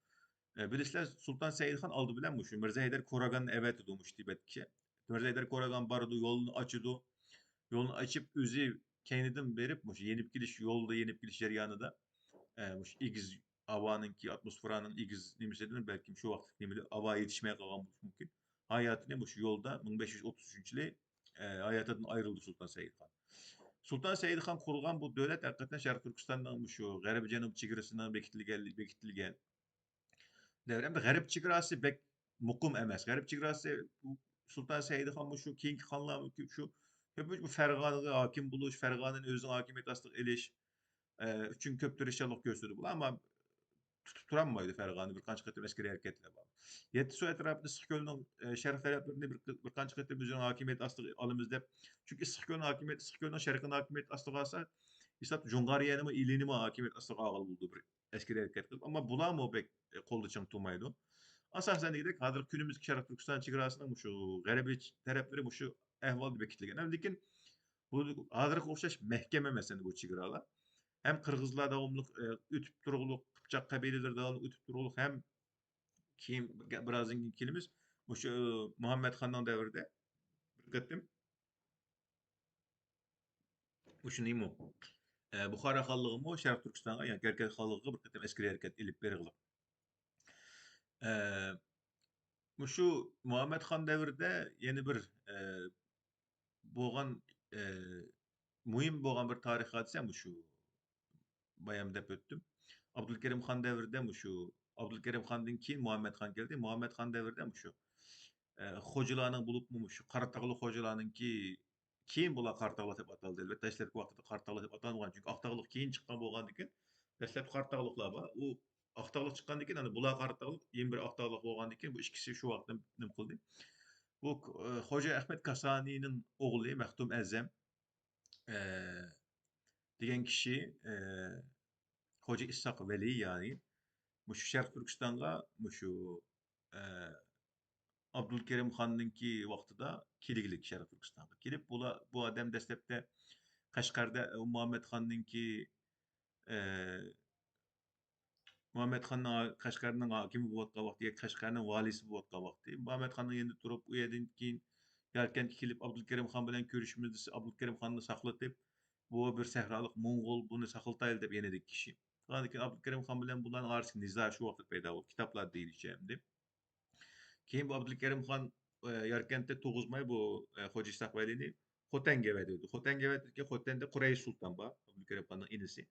ئە، بىلىسىلەر، سۇلتان سەئىدخان ئالدى بىلەن مۇشۇ مىرزا ھەيدەر كوراگاننى ئەۋەتىدۇ مۇشۇ تىبەتكە. مىرزا ھەيدەر كوراگان بارىدۇ، يولنى ئاچىدۇ. يولنى ئاچىپ، ئۆزى كەينىدىن بېرىپ، مۇشۇ يېنىپ كېلىش، يولدا يېنىپ كېلىش جەريانىدا، ئە، مۇشۇ ئېگىز ھاۋانىڭكى، ئاتموسفېرانىڭ ئېگىز نېمىسىدىن، بەلكىم شۇ ۋاقىتلىق نېمىدىن ھاۋا يېتىشمەي قالغان بولۇشى مۇمكىن. ھاياتىنى مۇشۇ يولدا مىڭ بەش يۈز ئوتتۇز ئۈچىنچى يىلى ئە، ھاياتىدىن ئايرىلدى سۇلتان سەئىدخان. سۇلتان سەئىدخان قۇرغان بۇ دۆلەت ھەقىقەتەن شەرقىي تۈركىستاننىڭ مۇشۇ غەربىي جەنۇب چېگرىسىنىڭ بېكىتىلگەن، بېكىتىلگەن دەۋر. ئەمدى غەرب چېگراسى بەك مۇقىم ئەمەس. غەرب چېگراسى بۇ سۇلتان سەئىدخان مۇشۇ كېيىنكى خانلار شۇ كۆپىنچە بۇ فەرغانىگە ھاكىم بولۇش، فەرغانىنى ئۆزىنىڭ ھاكىمىيىتى ئاستىغا ئېلىش، ئە، ئۈچۈن كۆپ تىرىشچانلىق كۆرسىتىدۇ. بۇلار ئەمما تۇتۇپ تۇرالمايدۇ فەرغانىنى، بىر قانچە قېتىم ئەسكىرىي ھەرىكەتلەر بار. يەتتىسۇ ئەتراپىدا ئىسسىق كۆلنىڭ، ئە، شەرق تەرەپلىرىنى بىر، بىر قانچە قېتىم ئۆزىنىڭ ھاكىمىيىتى ئاستىغا ئالىمىز دەپ. چۈنكى ئىسسىق كۆلنىڭ ھاكىمىيىتى، ئىسسىق كۆلنىڭ شەرقىنى ھاكىمىيەت ئاستىغا ئالسا، ھېساب جۇڭغارىيەنىمۇ، ئىلىنىمۇ ھاكىمىيەت ئاستىغا ئالغىلى بولىدۇ بىر ئەسكىرىي ھەرىكەت قىلىپ. ئەمما بۇلارمۇ بەك، ئە، قولدا چىڭ تۇرمايدۇ. ئاساسەن دېگۈدەك، ھازىرقى كۈنىمىزدىكى شەرقىي تۈركىستان چېگراسىنىڭ مۇشۇ غەربىي تەرەپلىرى مۇشۇ ئەھۋالدا بېكىتىلگەن. لېكىن بۇ ھازىرقىغا ئوخشاش مەھكەم ئەمەس ئەمدى بۇ چېگرالار. ھەم قىرغىزلار داۋاملىق، ئە، ئۆتۈپ تۇرغۇلۇق، قىپچاق قەبىلىلىرى داۋاملىق ئۆتۈپ تۇرغۇلۇق، ھەم كېيىن، بىرازدىن كېيىن كېلىمىز. مۇشۇ مۇھەممەد خاننىڭ دەۋرىدە بىر قېتىم مۇشۇ نېمە، ئە، بۇخارا خانلىقىمۇ شەرقىي تۈركىستانغا، يەنى ياركەنت خانلىقىغا بىر قېتىم ئەسكىرىي ھەرىكەت ئېلىپ بېرىلغان. ئە، مۇشۇ مۇھەممەد خان دەۋرىدە يەنە بىر، ئە، بولغان، ئە، مۇھىم بولغان بىر تارىخىي ھادىسە مۇشۇ بايام دەپ ئۆتتۈم. ئابدۇلكېرىم خان دەۋرىدە مۇشۇ، ئابدۇلكېرىم خاندىن كېيىن مۇھەممەد خان كەلدى. مۇھەممەد خان دەۋرىدە مۇشۇ، ئە، خوجىلارنىڭ، بولۇپمۇ مۇشۇ قاراتاغلىق خوجىلارنىڭكى، كېيىن بۇلار قاراتاغلىق دەپ ئاتالدى. ئەلۋەتتە، دەسلەپكى ۋاقتىدا قاراتاغلىق دەپ ئاتالمىغان، چۈنكى ئاقتاغلىق كېيىن چىققان بولغاندىكىن، دەسلەپتە قاراتاغلىقلار بار. ئۇ ئاقتاغلىق چىققاندىن كېيىن، ئەنە بۇلار قاراتاغلىق، يەنە بىر ئاقتاغلىق بولغاندىن كېيىن، بۇ ئىككىسى شۇ ۋاقىتتا نېمە قىلدى. بۇ، ئە، خوجا ئەخمەت كاسانىنىڭ ئوغلى مەختۇم ئەزەم، ئە، دېگەن كىشى، ئە، خوجا ئىسھاق ۋەلى، يەنى مۇشۇ شەرقىي تۈركىستانغا مۇشۇ، ئە، ئابدۇلكېرىم خاننىڭكى ۋاقتىدا كېلگىلىك شەرقىي تۈركىستانغا كېلىپ، بۇلار، بۇ ئادەم دەسلەپتە قەشقەردە، ئە، مۇھەممەد خاننىڭكى، ئە، مۇھەممەد خاننىڭ قەشقەرنىڭ ھاكىمى بولۇۋاتقان ۋاقتى ياكى قەشقەرنىڭ ۋالىسى بولۇۋاتقان ۋاقتى، مۇھەممەد خاننىڭ يېنىدا تۇرۇپ، ئۇ يەردىن كېيىن ياركەنتكە كېلىپ، ئابدۇلكېرىم خان بىلەن كۆرۈشىمىز دېسە، ئابدۇلكېرىم خاننى ساقلىتىپ، بۇ بىر سەھرالىق موڭغۇل، بۇنى ساقلىتايلى دەپ يېنىدىكى كىشى. ئاندىن كېيىن ئابدۇلكېرىم خان بىلەن بۇلارنىڭ ئارىسىدىكى نىزا شۇ ۋاقىت پەيدا بولدى، كىتابلاردا دېيىلىشىچە ئەمدى. كېيىن بۇ ئابدۇلكېرىم خان، ئە، ياركەنتتە تۇرغۇزماي، بۇ، ئە، خوجا ئىسھاق ۋەلىنى خوتەنگە ئەۋەتىۋېتىدۇ. خوتەنگە ئەۋەتىدىكەن، خوتەندە قۇرەيش سۇلتان بار، ئابدۇلكېرىم خاننىڭ ئىنىسى.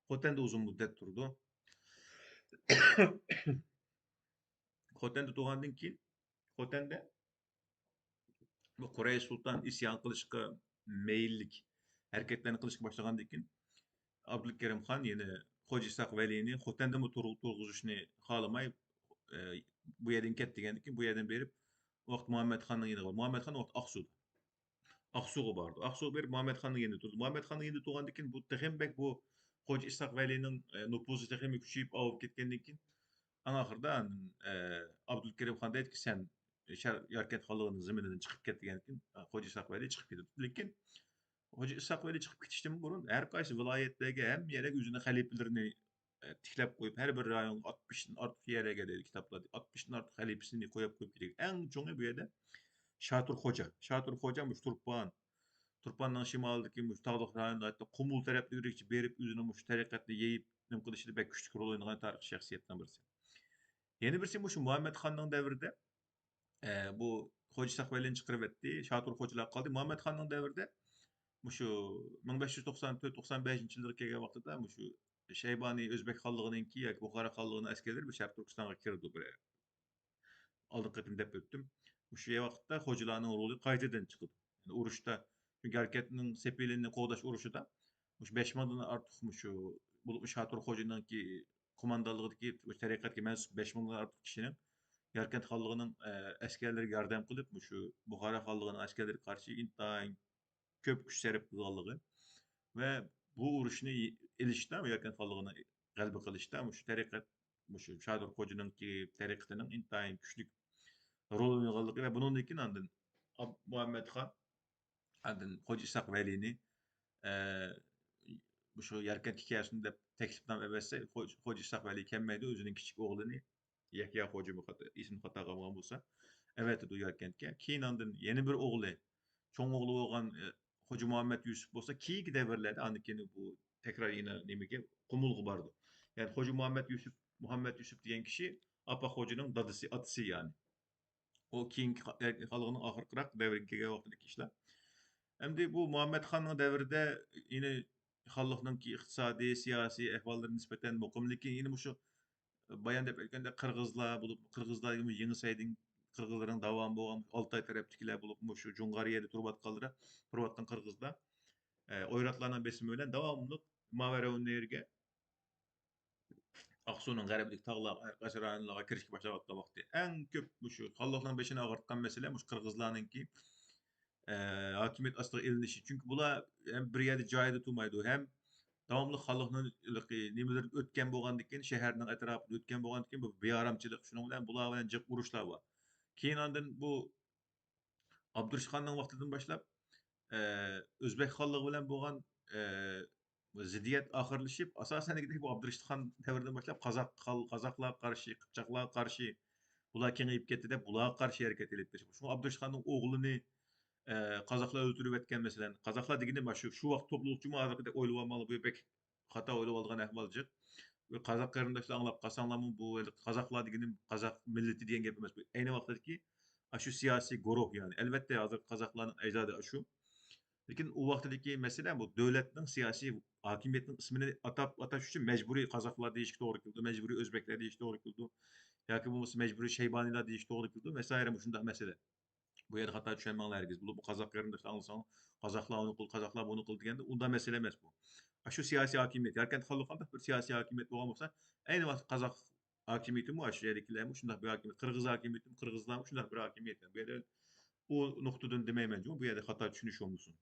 خوتەندە ئۇزۇن مۇددەت تۇرىدۇ. خوتەندە تۇرغاندىن كېيىن، خوتەندە بۇ قۇرەيش سۇلتان ئىسيان قىلىشقا مەيىللىك ھەرىكەتلەرنى قىلىشقا باشلىغاندىن كېيىن، ئابدۇلكېرىم خان يەنە خوجا ئىسھاق ۋەلىنى خوتەندىمۇ تۇر-، تۇرغۇزۇشنى خالىماي، ئە، بۇ يەردىن كەت دېگەندىن كېيىن، بۇ يەردىن بېرىپ، ئۇ ۋاقىت مۇھەممەد خاننىڭ يېنىغا، مۇھەممەد خان ئۇ ۋاقىت ئاقسۇدا. ئاقسۇغا بارىدۇ. ئاقسۇغا بېرىپ، مۇھەممەد خاننىڭ يېنىدا تۇرىدۇ. مۇھەممەد خاننىڭ يېنىدا تۇرغاندىن كېيىن، بۇ تېخىمۇ بەك بۇ خوجا ئىسھاق ۋەلىنىڭ، ئە، نوپۇزى تېخىمۇ كۈچىيىپ، ئاۋۇپ كەتكەندىن كېيىن، ئەڭ ئاخىرىدا، ئە، ئابدۇلكېرىم خان دەيدىكى، سەن شەر-، ياركەنت خانلىقىنىڭ زېمىنىدىن چىقىپ كەت دېگەندىن كېيىن، خوجا ئىسھاق ۋەلى چىقىپ كېتىدۇ. لېكىن خوجا ئىسھاق ۋەلى چىقىپ كېتىشتىن بۇرۇن ھەر قايسى ۋىلايەتلەرگە، ھەممە يەرگە ئۆزىنىڭ خەلىپىلىرىنى، ئە، تىكلەپ قويۇپ، ھەر بىر رايونغا ئاتمىشتىن ئارتۇق يەرلەرگە دەيدۇ كىتابلاردا، ئاتمىشتىن ئارتۇق خەلىپىسىنى قويۇپ قويۇپ كېتىدۇ. ئەڭ چوڭى بۇ يەردە شاتۇر خوجا. شاتۇر خوجا مۇشۇ تۇرپان، تۇرپاننىڭ شىمالىدىكى مۇشۇ تاغلىق رايوندا، ھەتتا قۇمۇل تەرەپلىرىگىچە بېرىپ، ئۆزىنىڭ مۇشۇ تەرىقەتنى يېيىپ، نېمە قىلىشىدا بەك كۈچلۈك رول ئوينىغان تارىخىي شەخسىيەتنىڭ بىرسى. يەنە بىرسى مۇشۇ مۇھەممەد خاننىڭ دەۋرىدە، ئە، بۇ خوجا ئىسھاق ۋەلىنى چىقىرىۋەتتى، شاتۇر خوجىلار قالدى. مۇھەممەد خاننىڭ دەۋرىدە مۇشۇ مىڭ بەش يۈز توقسان تۆت، توقسان بەشىنچى يىللارغا كەلگەن ۋاقتىدا مۇشۇ شەيبانىي ئۆزبەك خانلىقىنىڭكى ياكى بۇخارا خانلىقىنىڭ ئەسكەرلىرى بۇ شەرقىي تۈركىستانغا كىرىدۇ بىر. ئالدىنقى قېتىم دەپ ئۆتتۈم. مۇشۇ ۋاقىتتا خوجىلارنىڭ رولى قايتىدىن چىقىدۇ. يەنى ئۇرۇشتا، چۈنكى ھەرىكەتنىڭ سېپىلىنى قوغداش ئۇرۇشىدا مۇشۇ بەش مىڭدىن ئارتۇق مۇشۇ، بولۇپمۇ شاتۇر خوجىنىڭكى قوماندانلىقىدىكى مۇشۇ تەرىقەتكە مەنسۇپ بەش مىڭدىن ئارتۇق كىشىنىڭ ياركەنت خانلىقىنىڭ، ئە، ئەسكەرلىرىگە ياردەم قىلىپ، مۇشۇ بۇخارا خانلىقىنىڭ ئەسكەرلىرىگە قارشى ئىنتايىن كۆپ كۈچ سەرپ قىلغانلىقى ۋە بۇ ئۇرۇشنى ئېلىشتا، ياركەنت خانلىقىنى غەلىبە قىلىشتا مۇشۇ تەرىقەت، مۇشۇ شاتۇر خوجىنىڭكى تەرىقىتىنىڭ ئىنتايىن كۈچلۈك رول ئوينىغانلىقى ۋە بۇنىڭدىن كېيىن ئاندىن ئاب-، مۇھەممەد خان، ئاندىن خوجا ئىسھاق ۋەلىنى، ئە، مۇشۇ ياركەنتكە كەلسۇن دەپ تەكلىپنامە ئەۋەتسە، خوج-، خوجا ئىسھاق ۋەلى كەلمەيدۇ، ئۆزىنىڭ كىچىك ئوغلىنى يەھيا خوجىمۇ خاتا، ئېسىمدە خاتا قالمىغان بولسا، ئەۋەتىدۇ ياركەنتكە. كېيىن ئاندىن يەنە بىر ئوغلى، چوڭ ئوغلى بولغان، ئە، خوجا مۇھەممەد يۈسۈپ بولسا، كېيىنكى دەۋرلەردە، ئاندىن كېيىن بۇ تەكرار يەنە نېمىگە، قۇمۇلغا بارىدۇ. يەنى خوجا مۇھەممەد يۈسۈپ، مۇھەممەد يۈسۈپ دېگەن كىشى ئاپاق خوجىنىڭ دادىسى، ئاتىسى يەنى. ئۇ كېيىنكى خا-، ئە، خانلىقنىڭ ئاخىرقىراق دەۋرىگە كەلگەن ۋاقتىدىكى ئىشلار. ئەمدى بۇ مۇھەممەد خاننىڭ دەۋرىدە يەنە خانلىقنىڭكى ئىقتىسادىي، سىياسىي ئەھۋاللىرى نىسبەتەن مۇقىملىكى يەنە مۇشۇ بايان دەپ ئۆتكەندەك قىرغىزلار بولۇپ، قىرغىزلار يەنە يېڭى سەيدىڭ قىرغىزلىرىنىڭ داۋامى بولغان ئالتاي تەرەپتىكىلەر بولۇپ، مۇشۇ جۇڭغار يەردە تۇرۇۋاتقانلار، تۇرۇۋاتقان قىرغىزلار، ئە، ئويراتلارنىڭ بېسىمى بىلەن داۋاملىق ماۋەرەننەھرگە ئاقسۇنىڭ غەربىدىكى تاغلار، ھەر قايسى رايونلارغا كىرىشكە باشلاۋاتقان ۋاقتى. ئەڭ كۆپ مۇشۇ خانلىقنىڭ بېشىنى ئاغرىتقان مەسىلە مۇشۇ قىرغىزلارنىڭكى، ئە، ھاكىمىيەت ئاستىغا ئېلىنىشى. چۈنكى بۇلار ھەم بىر يەردە جايىدا تۇرمايدۇ، ھەم داۋاملىق خانلىقنىڭ نېمىلىرى ئۆتكەن بولغاندىن كېيىن، شەھەرنىڭ ئەتراپىدا ئۆتكەن بولغاندىن كېيىن، بۇ بىئارامچىلىق، شۇنىڭ بىلەن بۇلار بىلەن جىق ئۇرۇشلار بار. كېيىن ئاندىن بۇ ئابدۇرېشىت خاننىڭ ۋاقتىدىن باشلاپ، ئە، ئۆزبەك خانلىقى بىلەن بولغان، ئە، زىددىيەت ئاخىرلىشىپ، ئاساسەن دېگۈدەك بۇ ئابدۇرېشىت خان دەۋرىدىن باشلاپ قازاق، قازاقلارغا قارشى، قىپچاقلارغا قارشى، بۇلار كېڭىيىپ كەتتى دەپ، بۇلارغا قارشى ھەرىكەت ئېلىپ بېرىش. شۇڭا ئابدۇرېشىت خاننىڭ ئوغلىنى، ئە، قازاقلار ئۆلتۈرۈۋەتكەن، مەسىلەن. قازاقلار دېگىنى مانا شۇ، شۇ ۋاقىت توپلىلىقچىمۇ ھازىرقىدەك ئويلىۋالماڭلار، بۇ بەك خاتا ئويلىۋالىدىغان ئەھۋال جىق. قازاق قېرىنداشلار ئاڭلاپ قالساڭلارمۇ، بۇ ھېلىقى قازاقلار دېگىنى قازاق مىللىتى دېگەن گەپ ئەمەس. بۇ ئەينى ۋاقىتتىكى ئاشۇ سىياسىي گۇرۇھ، يەنى. ئەلۋەتتە، ھازىر قازاقلارنىڭ ئەجدادى ئاشۇ. لېكىن ئۇ ۋاقتىدىكى مەسىلە بۇ دۆلەتنىڭ سىياسىي ھاكىمىيەتنىڭ ئىسمىنى ئاتاپ، ئاتاش ئۈچۈن مەجبۇرىي قازاقلار دېيىشكە توغرا كېلىدۇ، مەجبۇرىي ئۆزبەكلەر دېيىشكە توغرا كېلىدۇ ياكى بولمىسا مەجبۇرىي شەيبانىيلار دېيىشكە توغرا كېلىدۇ ۋە سايرا مۇشۇنداق مەسىلە. بۇ يەردە خاتا چۈشەنمەڭلار ھەرگىز. بولۇپمۇ قازاق قېرىنداشلار ئاڭلىساڭ، قازاقلار ئۇنى قىل، قازاقلار بۇنى قىل دېگەندە، ئۇنداق مەسىلە ئەمەس بۇ. ئاشۇ سىياسىي ھاكىمىيەت، ياركەنت خانلىقى قانداق بىر سىياسىي ھاكىمىيەت بولغان بولسا، ئەينى ۋاقىتتا قازاق ھاكىمىيىتىمۇ ئاشۇ يەردىكىلەرمۇ شۇنداق بىر ھاكىمىيەت، قىرغىز ھاكىمىيىتىمۇ، قىرغىزلارمۇ شۇنداق بىر ھاكىمىيەت. بۇ يەردە ئۇ نۇقتىدىن دېمەيمەن جۇمۇ، بۇ يەردە خاتا چۈشىنىش بولمىسۇن.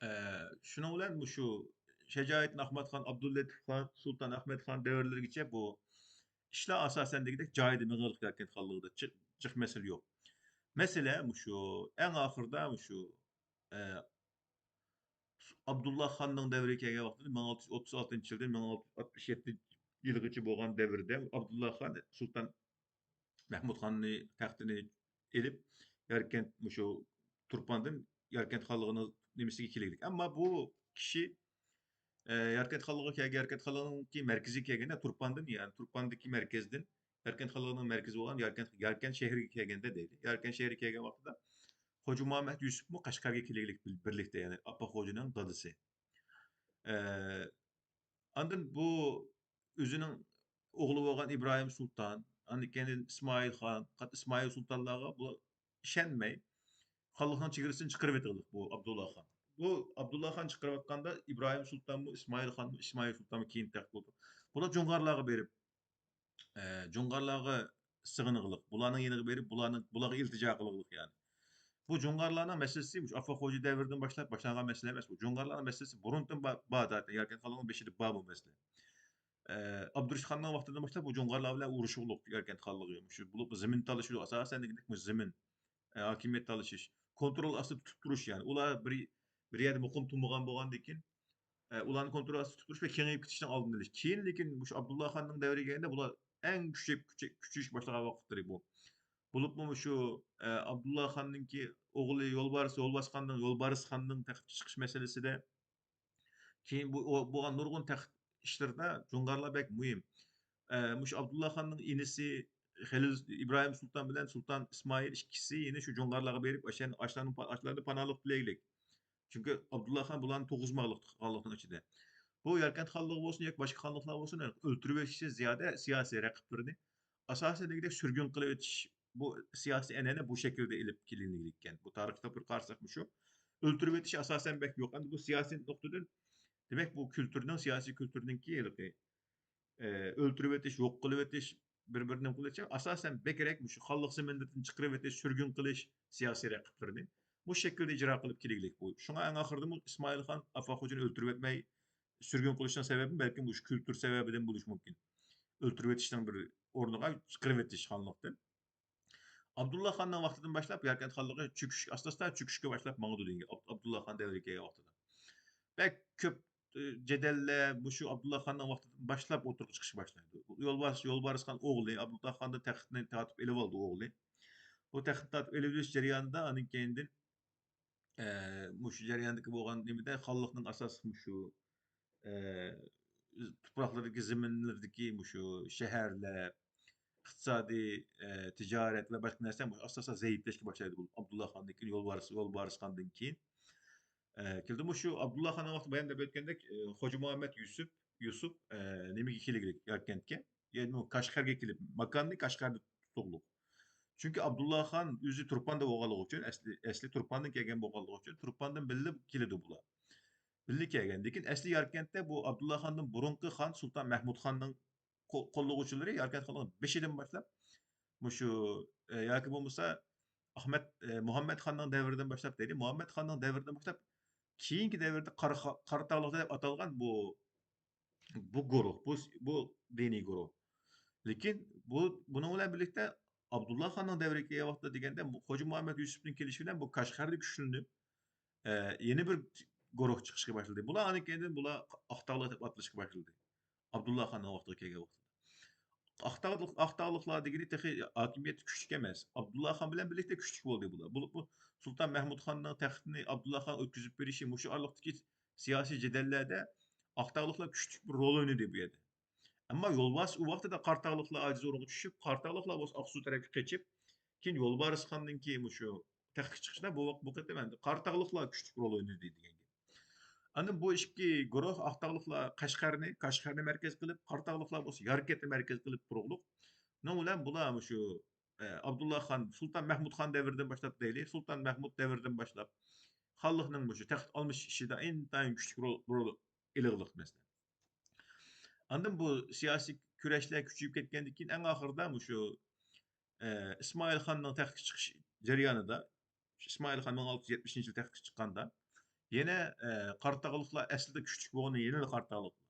ئە، شۇنىڭ بىلەن مۇشۇ شاجائەتدىن ئاخمەت خان، ئابدۇللەتىپ خان، سۇلتان ئەخمەت خان دەۋرلىرىگىچە بۇ ئىشلار ئاساسەن دېگۈدەك جايىدا مېڭىۋاتقان ياركەنت خانلىقىدا جىق، جىق مەسىلە يوق. مەسىلە مۇشۇ ئەڭ ئاخىرىدا مۇشۇ، ئە، ئابدۇللا خاننىڭ دەۋرىگە كەلگەن ۋاقتىدا، مىڭ ئالتە يۈز ئوتتۇز ئالتىنچى يىلدىن مىڭ ئالتە يۈز ئاتمىش يەتتىنچى يىلغىچە بولغان دەۋردە ئابدۇللا خان سۇلتان مەھمۇد خاننى تەختىنى ئېلىپ، ياركەنت، مۇشۇ تۇرپاندىن ياركەنت خانلىقىنىڭ نېمىسىگە كېلىگلىك. ئەمما بۇ كىشى، ئە، ياركەنت خانلىقىغا كەلگەن، ياركەنت خانلىقىنىڭكى مەركىزىگە كەلگەندە، تۇرپاندىن، يەنى تۇرپاندىكى مەركەزدىن، ياركەنت خانلىقىنىڭ مەركىزى بولغان ياركەنت، ياركەنت شەھىرىگە كەلگەندە دەيدۇ. ياركەنت شەھىرىگە كەلگەن ۋاقتىدا خوجا مۇھەممەد يۈسۈپمۇ قەشقەرگە كېلىگلىك بىر-، بىرلىكتە، يەنى ئاپپاق خوجىنىڭ دادىسى. ئە، ئاندىن بۇ ئۆزىنىڭ ئوغلى بولغان ئىبراھىم سۇلتان، ئاندىن كېيىن ئىسمائىل خان، قات-، ئىسمائىل سۇلتانلارغا بۇ ئىشەنمەي، خانلىقنىڭ چېگرىسىنى چىقىرىۋېتىۋالدى بۇ ئابدۇللا خان. بۇ ئابدۇللا خان چىقىرىۋاتقاندا ئىبراھىم سۇلتانمۇ، ئىسمائىل خانمۇ، ئىسمائىل سۇلتانمۇ كېيىن تەخت بولدى. بۇلار جۇڭغارلارغا بېرىپ، ئە، جۇڭغارلارغا سىغىنغىلىق، بۇلارنىڭ يېنىغا بېرىپ، بۇلارنىڭ، بۇلارغا ئىلتىجا قىلغىلىق، يەنى. بۇ جۇڭغارلارنىڭ مەسىلىسى مۇشۇ ئاپپاق خوجا دەۋرىدىن باشلاپ باشلانغان مەسىلە ئەمەس. بۇ جۇڭغارلارنىڭ مەسىلىسى بۇرۇندىن با-، بار زاتەن. ياركەنت خانلىقىنىڭ بېشىدا بار بۇ مەسىلە. ئە، ئابدۇرېشىت خاننىڭ ۋاقتىدىن باشلاپ بۇ جۇڭغارلار بىلەن ئۇرۇشۇقلۇق ياركەنت خانلىقى. مۇشۇ بولۇپ زېمىن تالىشىدۇ. ئاساسەن دېگەندەك مۇشۇ زېمىن، ئە، ھاكىمىيەت تالىشىش، كونترول ئاستىدا تۇتۇپ تۇرۇش، يەنى. ئۇلار بىر، بىر يەردە مۇقىم تۇرمىغان بولغاندىن كېيىن، ئە، ئۇلارنى كونترول ئاستىدا تۇتۇپ تۇرۇش ۋە كېڭىيىپ كېتىشنىڭ ئالدىنى ئېلىش. كېيىن لېكىن مۇشۇ ئابدۇللا خاننىڭ دەۋرىگە كەلگەندە بۇلار ئەڭ كۈچەيىپ، كۈچەي-، كۈچىيىش باشلىغان ۋاقىتلىرى بۇ. بولۇپمۇ مۇشۇ، ئە، ئابدۇللا خاننىڭكى ئوغلى يولبارىس، يولبارىس خاننىڭ، يولبارىس خاننىڭ تەختكە چىقىش مەسىلىسىدە، كېيىن بۇ، ئۇ بولغان نۇرغۇن تەخت ئىشلىرىدا جۇڭغارلار بەك مۇھىم. ئە، مۇشۇ ئابدۇللا خاننىڭ ئىنىسى خېلىل ئىبراھىم سۇلتان بىلەن سۇلتان ئىسمائىل ئىككىسى يەنە شۇ جۇڭغارلارغا بېرىپ، ئاشۇ يەرنى، ئاشۇلارنى پا-، ئاشۇلارنى پاناھلىق تىلەيلىك. چۈنكى ئابدۇللا خان بۇلارنى تۇغۇزماقلىق خانلىقنىڭ ئىچىدە. بۇ ياركەنت خانلىقى بولسۇن ياكى باشقا خانلىقلار بولسۇن، ئۆلتۈرۈۋېتىشى زىيادە سىياسىي رەقىبلىرىنى ئاساسەن دېگۈدەك سۈرگۈن قىلىۋېتىش، بۇ سىياسىي ئەنئەنە بۇ شەكىلدە ئېلىپ كېلىنگەنىكەن. بۇ تارىخ كىتابلىرىغا قارىساق مۇشۇ. ئۆلتۈرۈۋېتىش ئاساسەن بەك يوق. ئەمدى بۇ سىياسىي نۇقتىدىن، دېمەك، بۇ كۈلتۈرنىڭ، سىياسىي كۈلتۈرنىڭكى ھېلىقى، ئە، ئۆلتۈرۈۋېتىش، يوق قىلىۋېتىش، بىر-بىرىنى نېمە قىلىۋېتىش، ئاساسەن بەكرەك مۇشۇ خانلىق زېمىنىدىن چىقىرىۋېتىش، سۈرگۈن قىلىش سىياسىي رەقىبلىرىنى مۇشۇ شەكىلدە ئىجرا قىلىپ كېلگىلىك بۇ. شۇڭا ئەڭ ئاخىرىدىمۇ ئىسمائىل خان ئاپپاق خوجىنى ئۆلتۈرۈۋەتمەي، سۈرگۈن قىلىشنىڭ سەۋەبى بەلكىم مۇشۇ كۈلتۈر سەۋەبىدىن بولۇشى مۇمكىن. ئۆلتۈرۈۋېتىشنىڭ بىر ئورنىغا چىقىرىۋېتىش خانلىقتىن. ئابدۇللا خاننىڭ ۋاقتىدىن باشلاپ ياركەنت خانلىقى چۆكۈش، ئاستا-ئاستا چۆكۈشكە باشلاپ ماڭىدۇ دېگەن گەپ. ئاب-، ئابدۇللا خان دەۋرىگە كەلگەن ۋاقتىدا. بەك كۆپ، ئى، جېدەللەر مۇشۇ ئابدۇللا خاننىڭ ۋاقتىدىن باشلاپ ئوتتۇرىغا چىقىشقا باشلايدۇ. يولبارىس، يولبارىس خان ئوغلى ئابدۇللا خاندىن تەختنى تارتىپ ئېلىۋالىدۇ ئوغلى. بۇ تەختنى تارتىپ ئېلىۋېلىش جەريانىدا ئاندىن كېيىندىن ئە، مۇشۇ جەرياندىكى بولغان نېمىدە خانلىقنىڭ ئاساسلىق مۇشۇ، ئە، تۇپراقلىرىدىكى، زېمىنلىرىدىكى مۇشۇ شەھەرلەر، ئىقتىسادىي، ئە، تىجارەت ۋە باشقا نەرسە ئاستا-ئاستا زەئىپلەشكە باشلايدۇ بۇ ئابدۇللا خاندىن كېيىن، يولبارىس، يولبارىس خاندىن كېيىن. ئە، كېلىدۇ. مۇشۇ ئابدۇللا خاننىڭ ۋاقتىدا بايان دەپ ئۆتكەندەك، ئە، خوجا مۇھەممەد يۈسۈپ، يۈسۈپ، ئە، نېمىگە كېلىگلىك ياركەنتكە؟ يەنى قەشقەرگە كېلىپ، ماكاننى قەشقەردە تۇتۇقلۇق. چۈنكى ئابدۇللا خان ئۆزى تۇرپاندا بولغانلىقى ئۈچۈن، ئەسلى، ئەسلى تۇرپاندىن كەلگەن بولغانلىقى ئۈچۈن، تۇرپاندىن بىللە كېلىدۇ بۇلار. بىللە كەلگەن. لېكىن ئەسلى ياركەنتتە بۇ ئابدۇللا خاندىن بۇرۇنقى خان سۇلتان مەھمۇد خاننىڭ قو-، قوللىغۇچىلىرى ياركەنت خانلىقىنىڭ بېشىدىن باشلاپ، مۇشۇ، ئە، ياكى بولمىسا ئەخمەت، ئە، مۇھەممەد خاننىڭ دەۋرىدىن باشلاپ دەيلى، مۇھەممەد خاننىڭ دەۋرىدىن باشلاپ كېيىنكى دەۋردە قارا-، قاراتاغلىقلار دەپ ئاتالغان بۇ، بۇ گۇرۇھ، بۇ، بۇ دىنىي گۇرۇھ. لېكىن بۇ، بۇنىڭ بىلەن بىرلىكتە ئابدۇللا خاننىڭ دەۋرىگە كەلگەن ۋاقتىدا دېگەندە، بۇ خوجا مۇھەممەد يۈسۈپنىڭ كېلىشى بىلەن بۇ قەشقەردە كۈچلىنىپ، ئە، يەنە بىر گۇرۇھ چىقىشقا باشلىدى. بۇلار ئاندىن كېيىن بۇلار ئاقتاغلىق دەپ ئاتىلىشقا باشلىدى. ئابدۇللا خاننىڭ ۋاقتىغا كەلگەن ۋاقتىدا. ئاقتاغلىق، ئاقتاغلىقلار دېگىنى تېخى ھاكىمىيەتتە كۈچلۈك ئەمەس. ئابدۇللا خان بىلەن بىرلىكتە كۈچلۈك بولدى بۇلار. بولۇپمۇ سۇلتان مەھمۇد خاننىڭ تەختىنى ئابدۇللا خان ئۆتكۈزۈپ بېرىشى، مۇشۇ ئارىلىقتىكى سىياسىي جېدەللەردە ئاقتاغلىقلار كۈچلۈك بىر رول ئوينىدى بۇ يەردە. ئەمما يولۋاس ئۇ ۋاقتىدا قاراتاغلىقلار ئاجىز ئورۇنغا چۈشۈپ، قاراتاغلىقلار بولسا ئاقسۇ تەرەپكە قېچىپ، كېيىن يولبارىس خاندىن كېيىن مۇشۇ تەختكە چىقىشىدا بۇ ۋاق-، بۇ قېتىم ئەمدى قاراتاغلىقلار كۈچلۈك رول ئوينىدى دېگەن گەپ. ئاندىن بۇ ئىككى گۇرۇھ، ئاقتاغلىقلار قەشقەرنى، قەشقەرنى مەركەز قىلىپ، قاراتاغلىقلار بولسا ياركەنتنى مەركەز قىلىپ تۇرۇقلۇق. شۇنىڭ بىلەن بۇلار مۇشۇ، ئە، ئابدۇللا خان، سۇلتان مەھمۇد خان دەۋرىدىن باشلاپ دەيلى، سۇلتان مەھمۇد دەۋرىدىن باشلاپ خانلىقنىڭ مۇشۇ تەخت ئالمىشىش ئىشىدا ئىنتايىن كۈچلۈك رول، رول ئېلىغلىق مەسىلە. ئاندىن بۇ سىياسىي كۈرەشلەر كۈچىيىپ كەتكەندىن كېيىن، ئەڭ ئاخىرىدا مۇشۇ، ئە، ئىسمائىل خاننىڭ تەختكە چىقىش جەريانىدا، ئىسمائىل خان مىڭ ئالتە يۈز يەتمىشىنچى يىل تەختكە چىققاندا، يەنە، ئە، قاراتاغلىقلار ئەسلىدە كۈچلۈك بولغان، يەنىلا قاراتاغلىقلار.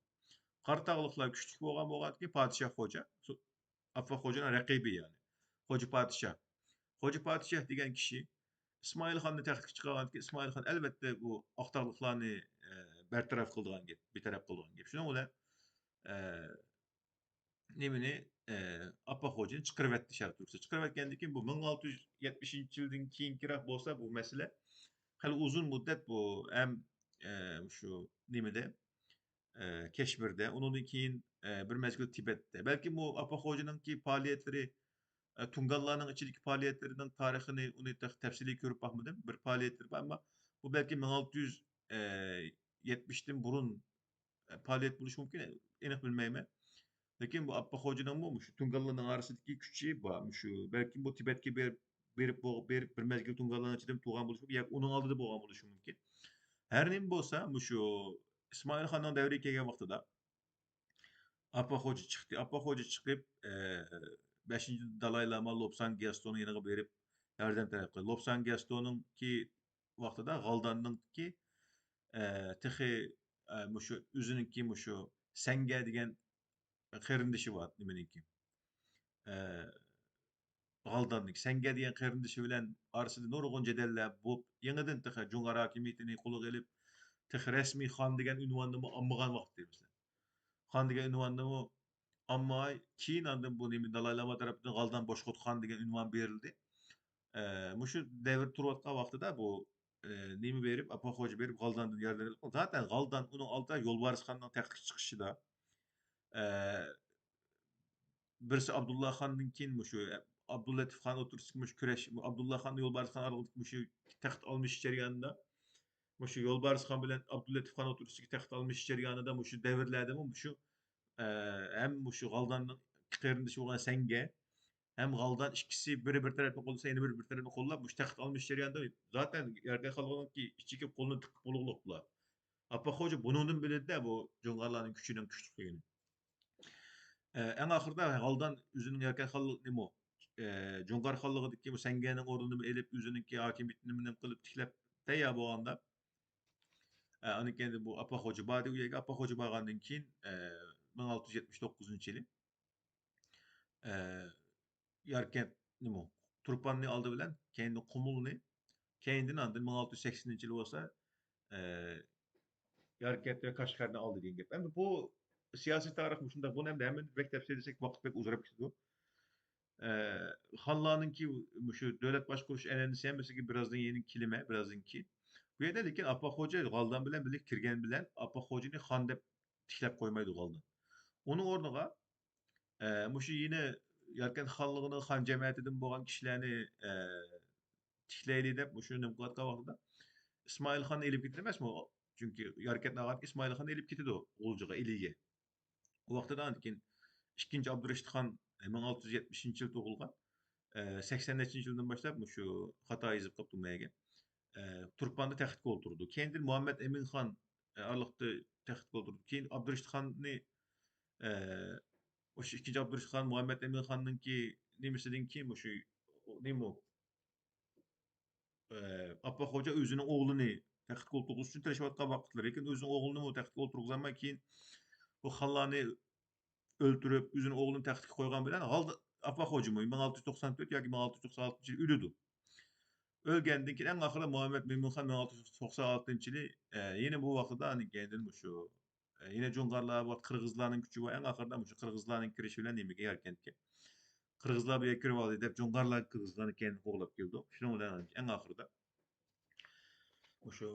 قاراتاغلىقلار كۈچلۈك بولغان، بولغاندىكىن پادىشاھ خوجا، سۇ-، ئاپپاق خوجىنىڭ رەقىبى، يەنى خوجا پادىشاھ. خوجا پادىشاھ دېگەن كىشى ئىسمائىل خاننى تەختكە چىقارغاندىكىن، ئىسمائىل خان ئەلۋەتتە بۇ ئاقتاغلىقلارنى، ئە، بىر تەرەپ قىلىدىغان گەپ، بىر تەرەپ قىلىدىغان گەپ. شۇنىڭ بىلەن، ئە، نېمىنى، ئە، ئاپپاق خوجىنى چىقىرىۋەتتى شەرقىي تۈركىستان. چىقىرىۋەتكەندىن كېيىن بۇ مىڭ ئالتە يۈز يەتمىشىنچى يىلدىن كېيىنكىراق بولسا بۇ مەسىلە خېلى ئۇزۇن مۇددەت بۇ ھەم، ئە، شۇ نېمىدە، ئە، كەشمىردە، ئۇنىڭدىن كېيىن، ئە، بىر مەزگىل تىبەتتە. بەلكىم بۇ ئاپپاق خوجىنىڭكى پائالىيەتلىرى، ئە، تۇڭگانلارنىڭ ئىچىدىكى پائالىيەتلىرىنىڭ تارىخىنى، ئۇنى تېخى تەپسىلىي كۆرۈپ باقمىدىم. بىر پائالىيەتلىرى بار، ئەمما بۇ بەلكىم مىڭ ئالتە يۈز يەتمىشتىن بۇرۇن، ئە، پائالىيەت بولۇشى مۇمكىن، ئېنىق بىلمەيمەن. لېكىن بۇ ئاپپاق خوجىنىڭمۇ مۇشۇ تۇڭگانلارنىڭ ئارىسىدىكى كۈچى بار. مۇشۇ بەلكىم بۇ تىبەتكە بېرىپ، بېرىپ، بېرىپ بىر مەزگىل تۇڭگانلارنىڭ ئىچىدە تۇغان بولۇشى مۇمكىن، ياكى ئۇنىڭ ئالدىدا بولغان بولۇشى مۇمكىن. ھەر نېمە بولسا، مۇشۇ ئىسمائىل خاننىڭ دەۋرىگە كەلگەن ۋاقتىدا ئاپپاق خوجا چىقتى. ئاپپاق خوجا چىقىپ، ئە، بەشىنچى دالاي لاما لوپسان گياستونىڭ يېنىغا بېرىپ ياردەم تەلەپ قىلدى. لوپسان گياستونىڭكى ۋاقتىدا غالداننىڭكى، ئە، تېخى، ئە، مۇشۇ ئۆزىنىڭكى مۇشۇ سەڭگە دېگەن قېرىندىشى بار نېمىنىڭكى، ئە، غالداننىڭكى سەڭگە دېگەن قېرىندىشى بىلەن ئارىسىدا نۇرغۇن جېدەللەر بولۇپ، يېڭىدىن تېخى جۇڭغار ھاكىمىيىتىنى قولىغا ئېلىپ، تېخى رەسمىي خان دېگەن ئۇنۋاننىمۇ ئالمىغان ۋاقتى مەسىلەن. خان دېگەن ئۇنۋاننىمۇ ئالماي، كېيىن ئاندىن بۇ نېمە دالاي لاما تەرىپىدىن غالدان بوشقۇت خان دېگەن ئۇنۋان بېرىلدى. ئە، مۇشۇ دەۋر تۇرۇۋاتقان ۋاقتىدا بۇ، ئە، نېمە بېرىپ، ئاپپاق خوجا بېرىپ غالداندىن ياردەم ئېلىپ، زاتەن غالدان ئۇنىڭ ئالدىدا يولبارىس خاننىڭ تەختكە چىقىشىدا، ئە، بىرسى ئابدۇللا خاندىن كېيىن مۇشۇ ئابدۇللەتىپ خان ئوتتۇرىسىدىكى مۇشۇ كۈرەش، ئابدۇللا خان يولبارىس خان ئارىلىقىدىكى مۇشۇ تەخت ئالمىشىش جەريانىدا، مۇشۇ يولبارىس خان بىلەن ئابدۇللەتىپ خان ئوتتۇرىسىدىكى تەخت ئالمىشىش جەريانىدا مۇشۇ دەۋرلەردىمۇ مۇشۇ، ئە، ھەم مۇشۇ غالداننىڭ قېرىندىشى بولغان سەڭگە ھەم غالدان ئىككىسى بىرى بىر تەرەپنى قوللىسا، يەنە بىرى بىر تەرەپنى قوللاپ، مۇشۇ تەخت ئالمىشىش جەريانىدا زاتەن ياركەن خانلىقىنىڭكى ئىچىگە قولىنى تىقىپ بولغۇلۇق بۇلار. ئاپپاق خوجا بۇنىڭدىن بىلدى-دە، بۇ جۇڭغارلارنىڭ كۈچىنىڭ كۈچلۈكلۈكىنى. ئە، ئەڭ ئاخىرىدا غالدان ئۆزىنىڭ ياركەن خانلىقىنىمۇ، ئە، جۇڭغار خانلىقىدىكى بۇ سەڭگەنىڭ ئورنىنىمۇ ئېلىپ، ئۆزىنىڭكى ھاكىمىيىتىنى نېمە قىلىپ تىكلەپ تەييار بولغاندا، ئە، ئاندىن كېيىن بۇ ئاپپاق خوجا باردى ئۇ يەرگە. ئاپپاق خوجا بارغاندىن كېيىن، ئە، مىڭ ئالتە يۈز يەتمىش توققۇزىنچى يىلى، ئە، ياركەنت نېمە، تۇرپاننى ئالدى بىلەن، كەينىدىن قۇمۇلنى، كەينىدىن ئاندىن مىڭ ئالتە يۈز سەكسىنىنچى يىلى بولسا، ئە، ياركەنت ۋە كاشغەرنى ئالدى دېگەن گەپ. ئەمدى بۇ سىياسىي تارىخ مۇشۇنداق، بۇنى ئەمدى ھەممىنى بەك تەپسىلىي دېسەك ۋاقىت بەك ئۇزىراپ كېتىدۇ. ئە، خانلارنىڭكى مۇشۇ دۆلەت باشقۇرۇش ئەنئەنىسى ھەممىسىگە بىرازدىن كېيىن كېلىمەن، بىرازدىن كېيىن. بۇ يەردە لېكىن ئاپپاق خوجا غالدان بىلەن بىللە كىرگەن بىلەن ئاپپاق خوجىنى خان دەپ تىكلەپ قويمايدۇ غالدان. ئۇنىڭ ئورنىغا، ئە، مۇشۇ يەنە ياركەنت خانلىقىنىڭ خان جەمەتىدىن بولغان كىشىلەرنى، ئە، تىكلەيلى دەپ مۇشۇ نېمە قىلىۋاتقان ۋاقتىدا ئىسمائىل خاننى ئېلىپ كېتىدۇ ئەمەسمۇ؟ چۈنكى ياركەنتنى ئالغاندا ئىسمائىل خان ئېلىپ كېتىدۇ غۇلجىغا، ئىلىگە. ئۇ ۋاقتىدا ئاندىن كېيىن ئىككىنچى ئابدۇرېشىت خان، ئە، مىڭ ئالتە يۈز يەتمىشىنچى يىل تۇغۇلغان. ئە، سەكسەن نەچچىنچى يىلدىن باشلاپ مۇشۇ خاتا يېزىپ قاپتۇ مەگە. ئە، تۇرپاندا تەختكە ئولتۇرىدۇ. كېيىندىن مۇھەممەد ئەمىن خان، ئە، ئارىلىقتا تەختكە ئولتۇرىدۇ. كېيىن ئابدۇرېشىت خاننى، ئە، ئوشۇ ئىككىنچى ئابدۇرېشىت خان مۇھەممەد ئەمىن خاننىڭكى نېمىسىدىن كېيىن مۇشۇ نېمە ئۇ، ئە، ئاپپاق خوجا ئۆزىنىڭ ئوغلىنى تەختكە ئولتۇرغۇزۇش ئۈچۈن تىرىشىۋاتقان ۋاقىتلىرى، لېكىن ئۆزىنىڭ ئوغلىنىمۇ تەختكە ئولتۇرغۇزالماي، كېيىن بۇ خانلارنى ئۆلتۈرۈپ، ئۆزىنىڭ ئوغلىنى تەختكە قويغان بىلەن ھالدا ئاپپاق خوجىمۇ مىڭ ئالتە يۈز توقسان تۆت ياكى مىڭ ئالتە يۈز توقسان ئالتىنچى يىل ئۆلىدۇ. ئۆلگەندىن كېيىن ئەڭ ئاخىرىدا مۇھەممەد مۆمىن خان مىڭ ئالتە يۈز توقسان ئالتىنچى يىلى، ئە، يەنە بۇ ۋاقتىدا ئاندىن كېيىندىن مۇشۇ، ئە، يەنە جۇڭغارلار بار، قىرغىزلارنىڭ كۈچى بار. ئەڭ ئاخىرىدا مۇشۇ قىرغىزلارنىڭ كىرىشى بىلەن نېمىگە، ياركەنتكە، قىرغىزلار بۇ يەرگە كىرىۋالدى دەپ جۇڭغارلار قىرغىزلارنى كەينىدىن قوغلاپ كېلىدۇ. شۇنىڭ بىلەن ئەڭ ئاخىرىدا مۇشۇ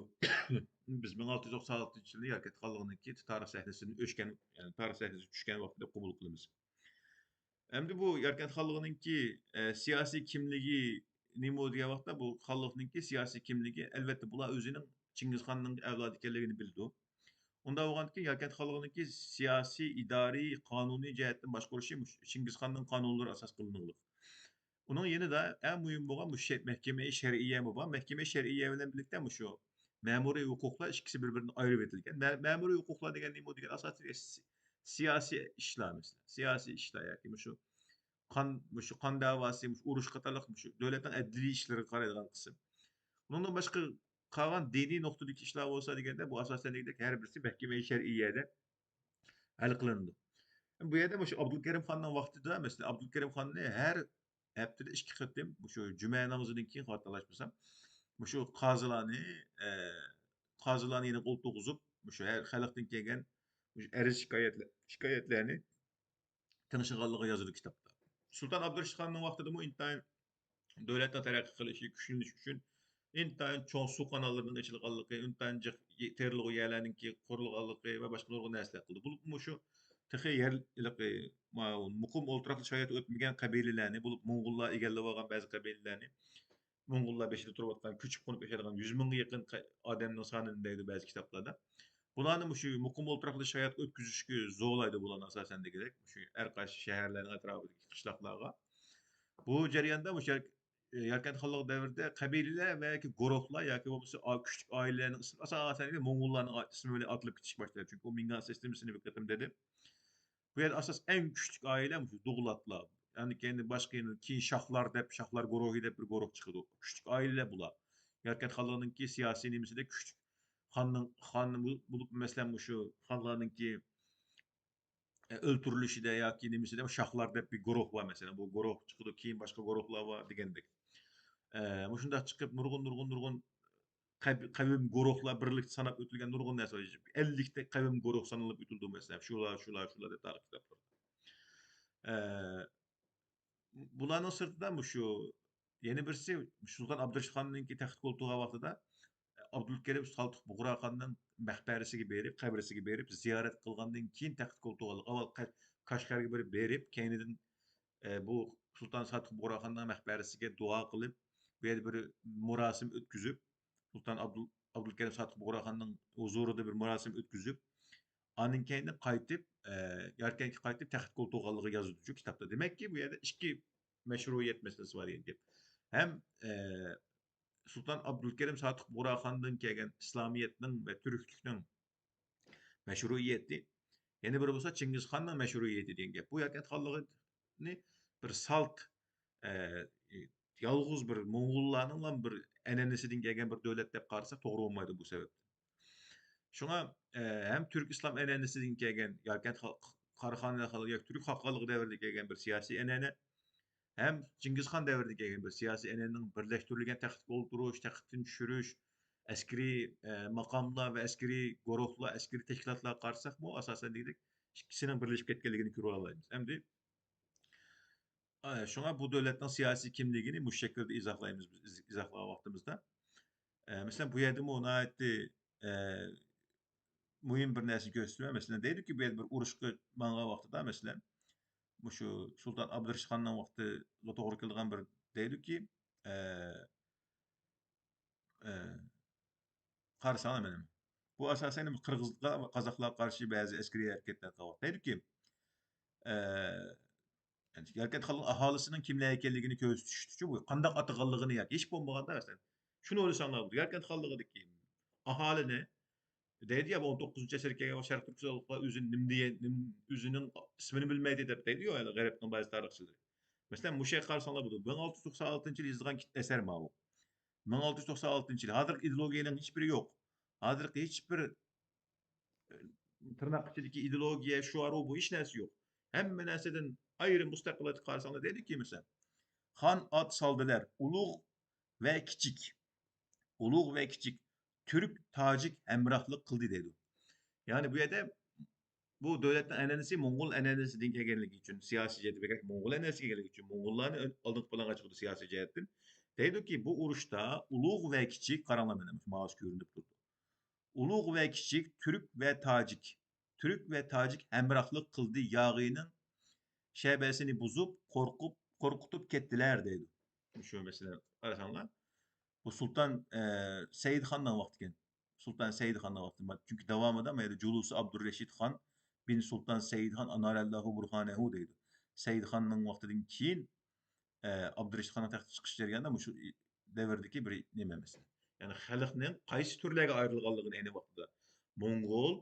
بىز مىڭ ئالتە يۈز توقسان ئالتىنچى يىلى ياركەنت خانلىقىنىڭكى تارىخ سەھنىسىدىن ئۆچكەن، يەنى تارىخ سەھنىسىدىن چۈشكەن ۋاقتى دەپ قوبۇل قىلىمىز. ئەمدى بۇ ياركەنت خانلىقىنىڭكى، ئە، سىياسىي كىملىكى نېمە دېگەن ۋاقىتتا، بۇ خانلىقنىڭكى سىياسىي كىملىكى، ئەلۋەتتە، بۇلار ئۆزىنىڭ چىڭگىزخاننىڭ ئەۋلادى ئىكەنلىكىنى بىلىدۇ. ئۇنداق بولغاندىكىن، ياركەنت خانلىقىنىڭكى سىياسىي، ئىدارىي، قانۇنىي جەھەتتىن باشقۇرۇشى مۇشۇ چىڭگىزخاننىڭ قانۇنلىرى ئاساس قىلىنغلىق. ئۇنىڭ يېنىدا ئەڭ مۇھىم بولغان مۇشۇ شەر-، مەھكىمە شەرئىيەمۇ بار. مەھكىمە شەرئىيە بىلەن بىرلىكتە مۇشۇ مەمۇرىي ھوقۇقلار ئىككىسى بىر-بىرىدىن ئايرىۋېتىلگەن. مە-، مەمۇرىي ھوقۇقلار دېگەن نېمە دېگەن ئاساسىي سى-، سىياسىي ئىشلار مەسىلەن. سىياسىي ئىشلار ياكى مۇشۇ قان، مۇشۇ قان دەۋاسى، مۇشۇ ئۇرۇش قاتارلىق مۇشۇ دۆلەتنىڭ ئەدلىي ئىشلىرىغا قارايدىغان قىسىم. ئۇنىڭدىن باشقا قالغان دىنىي نۇقتىدىكى ئىشلار بولسا دېگەندە، بۇ ئاساسەن دېگەندەك ھەر بىرسى مەھكىمە شەرئىيەدە ھەل قىلىنىدۇ. بۇ يەردە مۇشۇ ئابدۇلكېرىم خاننىڭ ۋاقتىدا، مەسىلەن، ئابدۇلكېرىم خاننى ھەر ھەپتىدە ئىككى قېتىم، مۇشۇ جۈمە نامىزىدىن كېيىن خاتالاشمىسام، مۇشۇ قازىلارنى، ئە، قازىلارنى يېنىغا ئولتۇرغۇزۇپ، مۇشۇ ھەر خەلقتىن كەلگەن مۇشۇ ئەرز شىكايەتلەر، شىكايەتلەرنى تىڭشىغانلىقى يازىدۇ كىتابتا. سۇلتان ئابدۇرېشىت خاننىڭ ۋاقتىدىمۇ ئىنتايىن دۆلەتنىڭ تەرەققىي قىلىشى، كۈچلىنىشى ئۈچۈن ئىنتايىن چوڭ سۇ قاناللىرىنىڭ ئېچىلغانلىقى، ئىنتايىن جىق تېرىلغۇ يەرلەرنىڭكى قۇرۇلغانلىقى ۋە باشقا نۇرغۇن نەرسىلەر قىلدى. بولۇپمۇ مۇشۇ تېخى يەر، ھېلىقى، ما-، مۇقىم ئولتۇراقلىشىش ھاياتى ئۆتمىگەن قەبىلىلەرنى، بولۇپ موڭغۇللار ئىگىلەپ ئالغان بەزى قەبىلىلەرنى، موڭغۇللار بېشىدا تۇرۇۋاتقان، كۆچۈپ قونۇپ ياشايدىغان يۈز مىڭغا يېقىن قە-، ئادەمنىڭ سانىنى دەيدۇ بەزى كىتابلاردا. بۇلارنى مۇشۇ مۇقىم ئولتۇراقلىشىش ھاياتقا ئۆتكۈزۈشكە زورلايدۇ بۇلارنى ئاساسەن دېگۈدەك، مۇشۇ ھەر قايسى شەھەرلەرنىڭ ئەتراپىدىكى قىشلاقلارغا. بۇ جەرياندا مۇشۇ يار-، ياركەنت خانلىقى دەۋرىدە قەبىلىلەر ۋە ياكى گۇرۇھلار ياكى بولمىسا ئا-، كۈچلۈك ئائىلىلەرنىڭ ئىسمى ئاساسەن موڭغۇللارنىڭ ئا-، ئىسمى بىلەن ئاتىلىپ كېتىشكە باشلىدى. چۈنكى ئۇ مىڭگان سىستېمىسىنى بىر قېتىم دېدىم. بۇ يەردە ئاساس ئەڭ كۈچلۈك ئائىلە مۇشۇ دوغۇلاتلار. ئاندىن كېيىن باشقا يەنە كېيىن شاھلار دەپ، شاھلار گۇرۇھى دەپ بىر گۇرۇھ چىقىدۇ. كۈچلۈك ئائىلە بۇلار. ياركەنت خانلىقىنىڭكى سىياسىي نېمىسىدە كۈچلۈك خاننىڭ، خان بولۇپ، مەسىلەن، مۇشۇ خانلارنىڭكى، ئە، ئۆلتۈرۈلۈشىدە ياكى نېمىسىدە شاھلار دەپ بىر گۇرۇھ بار، مەسىلەن. بۇ گۇرۇھ چىقىدۇ، كېيىن باشقا گۇرۇھلار بار دېگەندەك. ئە، مۇشۇنداق چىقىپ، نۇرغۇن، نۇرغۇن، نۇرغۇن قەب-، قەۋم، گۇرۇھلار بىرلىكتە ساناپ ئۆتۈلگەن نۇرغۇن نەرسە بار. ئەللىكتەك قەۋم، گۇرۇھ سانىلىپ ئۆتۈلدى، مەسىلەن، شۇلار، شۇلار، شۇلار دەپ تارىخ كىتابلىرىدا. ئە، بۇلارنىڭ سىرتىدا مۇشۇ يەنە بىرسى، سۇلتان ئابدۇرېشىت خاننىڭكى تەختكە ئولتۇرغان ۋاقتىدا ئابدۇلكېرىم سالتۇق بۇغراخاننىڭ مەقبەرىسىگە بېرىپ، قەبرىسىگە بېرىپ، زىيارەت قىلغاندىن كېيىن تەختكە ئولتۇرغانلىق. ئاۋۋال قە-، قەشقەرگە بىر بېرىپ، كەينىدىن، ئە، بۇ سۇلتان سالتۇق بۇغراخاننىڭ مەقبەرىسىگە دۇئا قىلىپ، بۇ يەردە بىر مۇراسىم ئۆتكۈزۈپ، سۇلتان ئابدۇل-، ئابدۇلكېرىم سالتۇق بۇغراخاننىڭ ھۇزۇرىدا بىر مۇراسىم ئۆتكۈزۈپ، ئاندىن كېيىن قايتىپ، ئە، ياركەنتكە قايتىپ تەختكە ئولتۇرغانلىقى يازىدۇ شۇ كىتابتا. دېمەككى، بۇ يەردە ئىككى مەشرۇئىيەت مەسىلىسى بار دېگەن گەپ. ھەم، ئە، سۇلتان ئابدۇلكېرىم سالتۇق بۇغراخاندىن كەلگەن ئىسلامىيەتنىڭ ۋە تۈركلۈكنىڭ مەشرۇئىيىتى، يەنە بىرى بولسا چىڭگىزخاننىڭ مەشرۇئىيىتى دېگەن گەپ. بۇ ياركەنت خانلىقىنى بىر سالت، ئە، يالغۇز بىر موڭغۇللارنىڭلا بىر ئەنئەنىسىدىن كەلگەن بىر دۆلەت دەپ قارىساق توغرا بولمايدۇ بۇ سەۋەبتىن. شۇڭا، ئە، ھەم تۈرك ئىسلام ئەنئەنىسىدىن كەلگەن ياركەنت خا-، قاراخانىيلار خانلىقى ياكى تۈرك خاقانلىقى دەۋرىدە كەلگەن بىر سىياسىي ئەنئەنە، ھەم چىڭگىزخان دەۋرىدە كەلگەن بىر سىياسىي ئەنئەنىنىڭ بىرلەشتۈرۈلگەن تەختكە ئولتۇرۇش، تەختتىن چۈشۈرۈش، ئەسكىرىي، ئە، ماقاملار ۋە ئەسكىرىي گۇرۇھلار، ئەسكىرىي تەشكىلاتلارغا قارىساقمۇ، ئاساسەن دېگۈدەك ئىككىسىنىڭ بىرلىشىپ كەتكەنلىكىنى كۆرۈۋالالايمىز. ئەمدى، ئە، شۇڭا بۇ دۆلەتنىڭ سىياسىي كىملىكىنى مۇشۇ شەكىلدە ئىزاھلايمىز بىز، ئىز-، ئىزاھلىغان ۋاقتىمىزدا. ئە، مەسىلەن، بۇ يەردىمۇ ناھايىتى، ئە، مۇھىم بىر نەرسىنى كۆرسىتىمەن. مەسىلەن، دەيدۇكى، بۇ يەردە بىر ئۇرۇشقا ماڭغان ۋاقتىدا، مەسىلەن، مۇشۇ سۇلتان ئابدۇرېشىت خاننىڭ ۋاقتىغا توغرا كېلىدىغان بىر دەيدۇكى، ئە، ئە، قارىساڭلار مېنىڭ. بۇ ئاساسەن قىرغىزلارغا، قازاقلارغا قارشى بەزى ئەسكىرىي ھەرىكەتلەر قىلغان. دەيدۇكى، ئە، يەنى ياركەنت خانلىقى ئاھالىسىنىڭ كىملەر ئىكەنلىكىنى كۆرسىتىش ئۈچۈن بۇ قانداق ئاتىغانلىقىنى ياكى ھېچ بولمىغاندا مەسىلەن شۇنى ئويلىساڭلار بولىدۇ. ياركەنت خانلىقىدىكى ئاھالىنى دەيدۇ يا، بۇ ئون توققۇزىنچى ئەسىرگە كەلگەن شەرق تۈركىستانلىقلار ئۆزىنى نېمە دېگەن، نېمە، ئۆزىنىڭ ئىسمىنى بىلمەيدۇ دەپ دەيدۇ يا، غەربنىڭ بەزى تارىخچىلىرى. مەسىلەن، مۇشۇ يەرگە قارىساڭلار بولىدۇ. مىڭ ئالتە يۈز توقسان ئالتىنچى يىل يېزىلغان ئەسەر ماۋۇ. مىڭ ئالتە يۈز توقسان ئالتىنچى يىل. ھازىرقى ئىدېئولوگىيەنىڭ ھېچبىرى يوق. ھازىرقى ھېچبىر تىرناق ئىچىدىكى ئىدېئولوگىيە، شوئار، ئۇ بۇ ھېچ نەرسە يوق. ھەممە نەرسىدىن ئايرىم مۇستەقىل قارىساڭلار دەيدۇكى، مەسىلەن، خان ئات سالدىلەر، ئۇلۇغ ۋە كىچىك، ئۇلۇغ ۋە كىچىك، تۈرك، تاجىك ھەمراھلىق قىلدى دەيدۇ. يەنى بۇ يەردە بۇ دۆلەتنىڭ ئەنئەنىسى موڭغۇل ئەنئەنىسىدىن كەلگەنلىكى ئۈچۈن، سىياسىي جەھەتتە بەكرەك موڭغۇل ئەنئەنىسىدىن كەلگەنلىكى ئۈچۈن موڭغۇللارنى ئالدىنقى پىلانغا چىقىرىدۇ سىياسىي جەھەتتىن. دەيدۇكى، بۇ ئۇرۇشتا ئۇلۇغ ۋە كىچىك، قاراڭلار مانا ماۋۇ كۆرۈنۈپ تۇرىدۇ. ئۇلۇغ ۋە كىچىك، تۈرك ۋە تاجىك، تۈرك ۋە تاجىك ھەمراھلىق قىلدى، ياغىنىڭ شەبەسىنى بۇزۇپ، قورقۇپ، قورقۇتۇپ كەتتىلەر دەيدۇ. شۇ مەسىلە قارىساڭلار، بۇ سۇلتان، ئە، سەئىدخاننىڭ ۋاقتىكەن. سۇلتان سەئىدخاننىڭ ۋاقتى. چۈنكى داۋامىدا ما يەردە جۇلۇسى ئابدۇرەشىد خان بىن سۇلتان سەئىدخان ئانارەللاھۇ بۇرھانەھۇ دەيدۇ. سەئىدخاننىڭ ۋاقتىدىن كېيىن، ئە، ئابدۇرەشىد خاننىڭ تەختكە چىقىش جەريانىدا مۇشۇ دەۋردىكى بىر نېمە مەسىلە. يەنى خەلقنىڭ قايسى تۈرلەرگە ئايرىلغانلىقىنى ئەينى ۋاقتىدا موڭغۇل،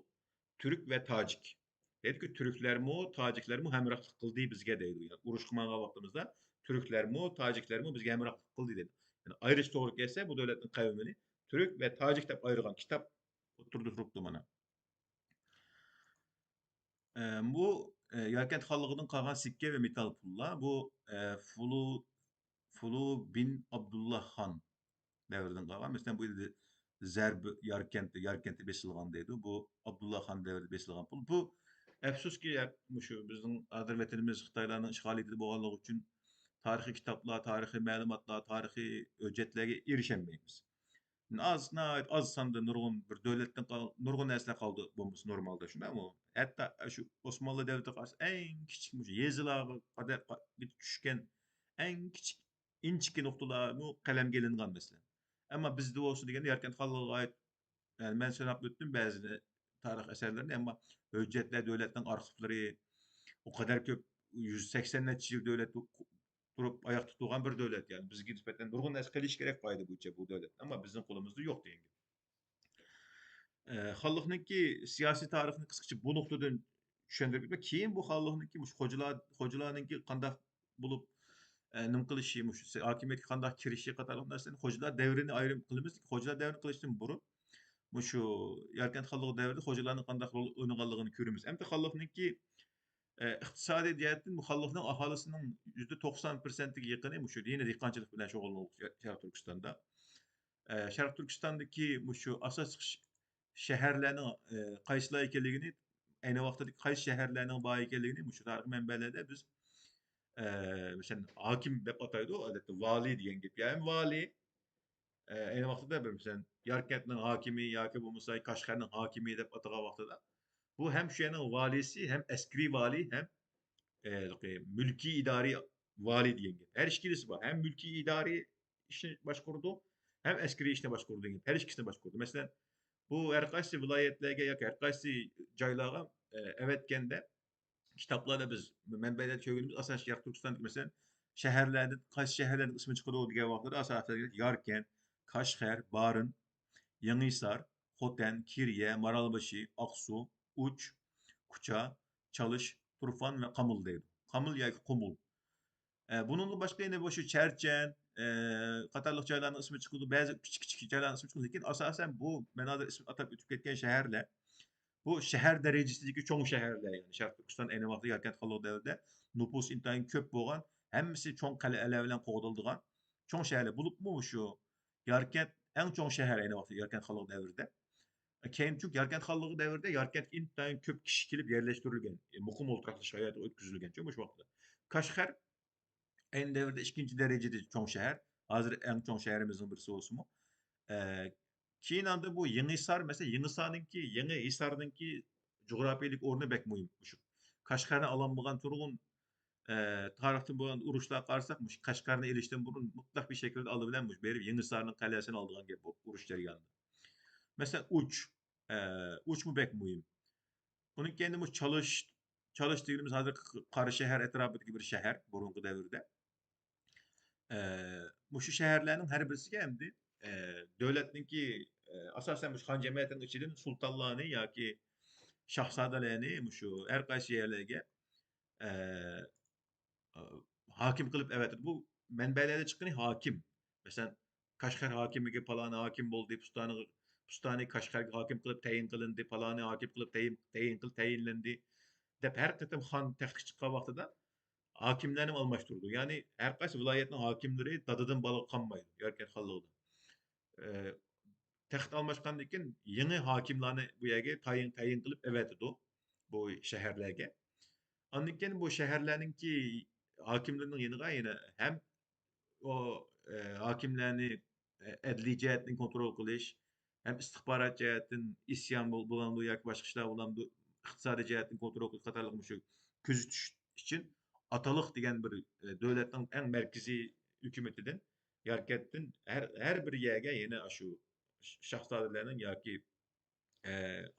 تۈرك ۋە تاجىك. دەيدۇكى، تۈركلەرمۇ، تاجىكلەرمۇ ھەمراھلىق قىلدى بىزگە دەيدۇ. يەنى ئۇرۇشقا ماڭغان ۋاقتىمىزدا تۈركلەرمۇ، تاجىكلەرمۇ بىزگە ھەمراھلىق قىلدى دەيدۇ. يەنى ئايرىش توغرا كەلسە، بۇ دۆلەتنىڭ قەۋمىنى تۈرك ۋە تاجىك دەپ ئايرىغان كىتاب ئوتتۇرىدا تۇرۇپتۇ مانا. ئە، بۇ، ئە، ياركەنت خانلىقىدىن قالغان سىككە ۋە مېتال پۇللار. بۇ، ئە، فلۇ، فلۇ بىن ئابدۇللا خان دەۋرىدىن قالغان. مەسىلەن، بۇ يەردە زەرب ياركەنت، ياركەنت بېسىلغان دەيدۇ. بۇ ئابدۇللا خان دەۋرىدە بېسىلغان پۇل. بۇ، ئەپسۇسكى، مۇشۇ بىزنىڭ ھازىر ۋەتىنىمىز خىتايلارنىڭ ئىشغالىيىتىدە بولغانلىقى ئۈچۈن تارىخىي كىتابلار، تارىخىي مەلۇماتلار، تارىخىي ھۆججەتلەرگە ئېرىشەلمەيمىز. ئاز، ناھايىتى ئاز ساندا نۇرغۇن بىر دۆلەتتىن قال-، نۇرغۇن نەرسىلەر قالدى بولمىسا نورمالدا، شۇنداقمۇ؟ ھەتتا شۇ ئوسمانلى دەۋرىدە قارىسا، ئەڭ كىچىك مۇشۇ يېزىلارغا قەدەر قا-، چۈشكەن ئەڭ كىچىك ئىنچىكە نۇقتىلارمۇ قەلەمگە ئېلىنغان مەسىلەن. ئەمما بىزدە بولسا دېگەندە ياركەنت خانلىقىغا ئائىت، يەنى مەن ساناپ ئۆتتۈم بەزى تارىخ ئەسەرلىرىنى، ئەمما ھۆججەتلەر، دۆلەتنىڭ ئارخىپلىرى ئۇ قەدەر كۆپ، يۈز سەكسەن نەچچە يىل دۆلەت تۇ-، تۇرۇپ ئاياقتا تۇرغان بىر دۆلەت، يەنى بىزگە نىسبەتەن نۇرغۇن نەرسە قىلىش كېرەك قائىدە بويىچە بۇ دۆلەت. ئەمما بىزنىڭ قولىمىزدا يوق دېگەن گەپ. ئە، خانلىقنىڭكى سىياسىي تارىخىنى قىسقىچە بۇ نۇقتىدىن چۈشەندۈرۈپ ئۆتمەك. كېيىن بۇ خانلىقنىڭكى مۇشۇ خوجىلار، خوجىلارنىڭكى قانداق بولۇپ، ئە، نېمە قىلىشى، مۇشۇ سى-، ھاكىمىيەتكە قانداق كىرىشى قاتارلىق نەرسىلەرنى خوجىلار دەۋرىنى ئايرىم قىلىمىز. خوجىلار دەۋرىنى قىلىشتىن بۇرۇن مۇشۇ ياركەنت خانلىقى دەۋرىدە خوجىلارنىڭ قانداق رول ئوينىغانلىقىنى كۆرىمىز. ئەمدى خانلىقنىڭكى، ئە، ئىقتىسادىي جەھەتتىن بۇ خانلىقنىڭ ئاھالىسىنىڭ يۈزدە توقسان پىرسەنتىگە يېقىنى مۇشۇ يەنە دېھقانچىلىق بىلەن شۇغۇللىنىدۇ شەر-، شەرقىي تۈركىستاندا. ئە، شەرقىي تۈركىستاندىكى مۇشۇ ئاساسلىق ش-، شەھەرلەرنىڭ، ئە، قايسىلار ئىكەنلىكىنى، ئەينى ۋاقتىدىكى قايسى شەھەرلەرنىڭ بار ئىكەنلىكىنى مۇشۇ تارىخىي مەنبەلەردە بىز، ئە، مەسىلەن، ھاكىم دەپ ئاتايدۇ، ئادەتتە ۋالىي دېگەن گەپ. يا ھەم ۋالىي، ئە، ئەينى ۋاقتىدا بىر، مەسىلەن، ياركەنتنىڭ ھاكىمى ياكى بولمىسا قەشقەرنىڭ ھاكىمى دەپ ئاتىغان ۋاقتىدا، بۇ ھەم شۇ يەرنىڭ ۋالىيسى، ھەم ئەسكىرىي ۋالىي، ھەم، ئە، مۈلكىي ئىدارىي ۋالىي دېگەن گەپ. ھەر ئىككىلىسى بار. ھەم مۈلكىي ئىدارىي ئىشنى باشقۇرىدۇ، ھەم ئەسكىرىي ئىشنى باشقۇرىدۇ دېگەن گەپ. ھەر ئىككىسىنى باشقۇرىدۇ. مەسىلەن، بۇ ھەر قايسى ۋىلايەتلەرگە ياكى ھەر قايسى جايلارغا، ئە، ئەۋەتكەندە، كىتابلاردا بىز، مەنبەلەردە كۆرگىنىمىز، ئاساسەن، شەرقىي تۈركىستاندىكى، مەسىلەن، شەھەرلەردىن، قايسى شەھەرلەرنىڭ ئىسمى چىقىدۇ دېگەن ۋاقىتتا، ئاساسەن، ياركەنت، كاشغەر، بارىن، يېڭىھېسار، خوتەن، كېرىيە، مارالبېشى، ئاقسۇ، ئۇچ، كۇچا، چالىش، تۇرفان ۋە قامۇل دەيدۇ. قامۇل ياكى قۇمۇل. ئە، بۇنىڭدىن باشقا يەنە مۇشۇ چەرچەن، ئە، قاتارلىق جايلارنىڭ ئىسمى چىقىدۇ، بەزى كىچىك، كىچىك جايلارنىڭ ئىسمى چىقىدۇ. لېكىن ئاساسەن بۇ مەن ھازىر ئىسمىنى ئاتاپ ئۆتۈپ كەتكەن شەھەرلەر، بۇ شەھەر دەرىجىسىدىكى چوڭ شەھەرلەر، يەنى شەرقىي تۈركىستان ئەينى ۋاقىتتا ياركەنت خانلىقى دەۋرىدە نوپۇس ئىنتايىن كۆپ بولغان، ھەممىسى چوڭ قەلئەلەر بىلەن قوغدىلىدىغان چوڭ شەھەرلەر. بولۇپمۇ مۇشۇ ياركەنت ئەڭ چوڭ شەھەر ئەينى ۋاقىتتا ياركەنت خانلىقى دەۋرىدە. كېيىن، چۈنكى ياركەنت خانلىقى دەۋرىدە ياركەنتكە ئىنتايىن كۆپ كىشى كېلىپ يەرلەشتۈرۈلگەن، مۇقىم ئولتۇراقلىشىش ھاياتى ئۆتكۈزۈلگەن شۇ مۇشۇ ۋاقىتتا. كاشغەر ئەينى دەۋردە ئىككىنچى دەرىجىدە چوڭ شەھەر، ھازىر ئەڭ چوڭ شەھىرىمىزنىڭ بىرسى بولسىمۇ. ئە، كېيىن ئاندىن بۇ يېڭىھېسار، مەسىلەن، يېڭىھېسارنىڭكى، يېڭىھېسارنىڭكى جۇغراپىيەلىك ئورنى بەك مۇھىم. شۇ كاشغەرنى ئالالمىغان تۇرغۇن ئە، تارىختىن بۇرۇن ئۇرۇشلارغا قارىساق، مۇشۇ قەشقەرنى ئېلىشتىن بۇرۇن مۇتلەق بىر شەكىلدە ئالدى بىلەن مۇشۇ بېرىپ يېڭىسارنىڭ قەلئەسىنى ئالىدىغان گەپ بۇ ئۇرۇش جەريانىدا. مەسىلەن، ئۇچ، ئە، ئۇچمۇ بەك مۇھىم. ئۇنىڭ كەينىدىن بۇ چالىش، چالىش دېگىنىمىز ھازىر قاراشەھەر ئەتراپىدىكى بىر شەھەر، بۇرۇنقى دەۋردە. ئە، مۇشۇ شەھەرلەرنىڭ ھەر بىرسىگە ئەمدى، ئە، دۆلەتنىڭكى، ئە، ئاساسەن مۇشۇ خان جەمەتىنىڭ ئىچىدىن سۇلتانلارنى ياكى شاھزادىلەرنى مۇشۇ ھەر قايسى يەرلەرگە، ئە، ئە، ھاكىم قىلىپ ئەۋەتىدۇ. بۇ مەنبەلەردە چىققىنى ھاكىم. مەسىلەن، قەشقەر ھاكىمىگە پالانى ھاكىم بولدى، پۇستانىغا، پۇستانى قەشقەرگە ھاكىم قىلىپ تەيىن قىلىندى، پالانى ھاكىم قىلىپ تەيىن، تەيىن قىل-، تەيىنلەندى، دەپ ھەر قېتىم خان تەختكە چىققان ۋاقتىدا ھاكىملەرنى ئالماشتۇرىدۇ. يەنى ھەر قايسى ۋىلايەتنىڭ ھاكىملىرى دادىدىن بالىغا قالمايدۇ، ياركەنت خانلىقىدا. ئە، تەخت ئالماشقاندىن كېيىن يېڭى ھاكىملارنى بۇ يەرگە تەيىن، تەيىن قىلىپ ئەۋەتىدۇ، بۇ شەھەرلەرگە. ئاندىن كېيىن بۇ شەھەرلەرنىڭكى ھاكىملىرىنىڭ يېنىغا يەنە ھەم ئۇ، ئە، ھاكىملەرنى، ئە، ئەدلىي جەھەتتىن كونترول قىلىش، ھەم ئىستىخبارات جەھەتتىن ئىسيان بول-، بولامدۇ ياكى باشقا ئىشلار بولامدۇ، ئىقتىسادىي جەھەتتىن كونترول قىلىش قاتارلىق مۇشۇ كۆزىتىش ئۈچۈن ئاتالىق دېگەن بىر، ئە، دۆلەتنىڭ ئەڭ مەركىزىي ھۆكۈمىتىدىن، ياركەنتتىن ھەر، ھەر بىر يەرگە يەنە ئاشۇ ش-، شاھزادىلەرنىڭ ياكى، ئە،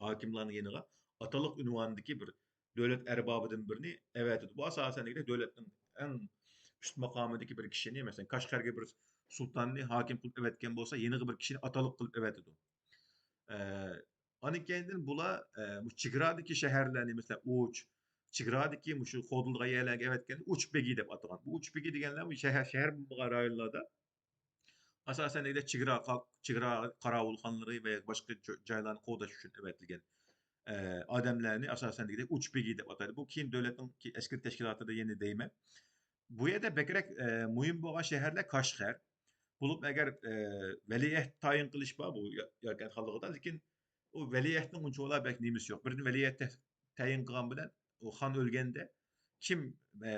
ھاكىملارنىڭ يېنىغا ئاتالىق ئۇنۋانىدىكى بىر دۆلەت ئەربابىدىن بىرنى ئەۋەتىدۇ. بۇ ئاساسەن دېگەندە دۆلەتنىڭ ئەڭ ئۈست ماقامىدىكى بىر كىشىنى، مەسىلەن، قەشقەرگە بىر سۇلتاننى ھاكىم قىلىپ ئەۋەتكەن بولسا، يېنىغا بىر كىشىنى ئاتالىق قىلىپ ئەۋەتىدۇ. ئە، ئاندىن كېيىندىن بۇلار، ئە، بۇ چېگرادىكى شەھەرلەرنى، مەسىلەن، ئۇچ، چېگرادىكى مۇشۇ قوغدىلىدىغان يەرلەرگە ئەۋەتكەندە ئۇچ بېگى دەپ ئاتىغان. بۇ ئۇچ بېگى دېگەنلەر بۇ شەھەر، شەھەر بولمىغان رايونلاردا ئاساسەن دېگەندە چېگرا قا-، چېگرا قاراۋۇلخانلىرى ۋە باشقا جا-، جايلارنى قوغداش ئۈچۈن ئەۋەتىلگەن، ئە، ئادەملەرنى ئاساسەن دېگەندە ئۇچ بېگى دەپ ئاتايدۇ. بۇ كېيىن دۆلەتنىڭ كى-، ئەسكىرىي تەشكىلاتىدا يەنە دەيمەن. بۇ يەردە بەكرەك، ئە، مۇھىم بولغان شەھەرلەر كاشغەر. بولۇپ ئەگەر، ئە، ۋەلىئەھد تەيىن قىلىش بار بۇ يا-، ياركەنت خانلىقىدا، لېكىن ئۇ ۋەلىئەھدنىڭ ئۇنچىۋالا بەك نېمىسى يوق. بىردىن ۋەلىئەھد تە-، تەيىن قىلغان بىلەن ئۇ خان ئۆلگەندە كىم، ئە،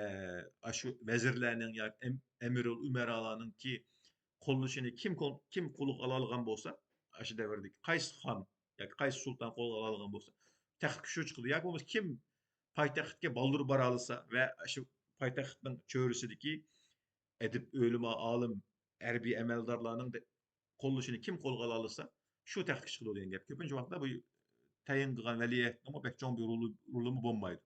ئاشۇ ۋەزىرلەرنىڭ ياكى ئەم-، ئەمىرۇل ئۇمەرالارنىڭكى قوللىشىنى كىم قول-، كىم قولغا ئالالىغان بولسا، ئاشۇ دەۋردىكى قايسى خان ياكى قايسى سۇلتان قولغا ئالالىغان بولسا، تەختكە شۇ چىقىدۇ. ياكى بولمىسا كىم پايتەختكە بالدۇر بارالىسا ۋە ئاشۇ پايتەختنىڭ چۆرىسىدىكى ئەدىب، ئۆلىما، ئالىم، ھەربىي ئەمەلدارلارنىڭ دە-، قوللىشىنى كىم قولغا ئالالىسا، شۇ تەختكە چىقىدۇ دېگەن گەپ. كۆپىنچە ۋاقىتتا بۇ تەيىن قىلغان ۋەلىئەھدنىڭمۇ بەك چوڭ بىر رولى، رولىمۇ بولمايدۇ.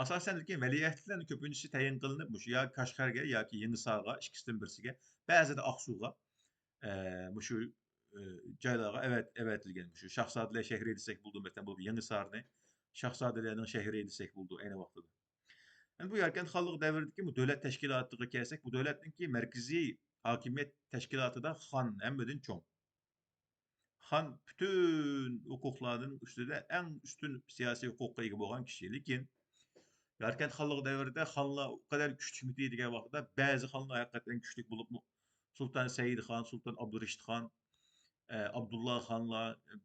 ئاساسەن لېكىن ۋەلىئەھدلەرنىڭ كۆپىنچىسى تەيىن قىلىنىپ، مۇشۇ يا كاشغەرگە ياكى يېڭىسارغا، ئىككىسىدىن بىرسىگە، بەزىدە ئاقسۇغا، ئە، مۇشۇ، ئە، جايلارغا ئەۋەت-، ئەۋەتىلگەن. مۇشۇ شاھزادىلەر شەھىرى دېسەك بولىدۇ، مەسىلەن، بۇ يېڭىسارنى شاھزادىلەرنىڭ شەھىرى دېسەك بولىدۇ ئەينى ۋاقتىدا. ئەمدى بۇ ياركەنت خانلىقى دەۋرىدىكى بۇ دۆلەت تەشكىلاتىغا كەلسەك، بۇ دۆلەتنىڭكى مەركىزىي ھاكىمىيەت تەشكىلاتىدا خان ھەممىدىن چوڭ. خان پۈتۈن ھوقۇقلارنىڭ ئۈستىدە ئەڭ ئۈستۈن سىياسىي ھوقۇققا ئىگە بولغان كىشى. لېكىن ياركەنت خانلىقى دەۋرىدە خانلار ئۇ قەدەر كۈچلۈكمىدى دېگەن ۋاقىتتا، بەزى خانلار ھەقىقەتەن كۈچلۈك بولۇپمۇ، سۇلتان سەئىد خان، سۇلتان ئابدۇرېشىت خان، ئە، ئابدۇللا خانلار، ئە،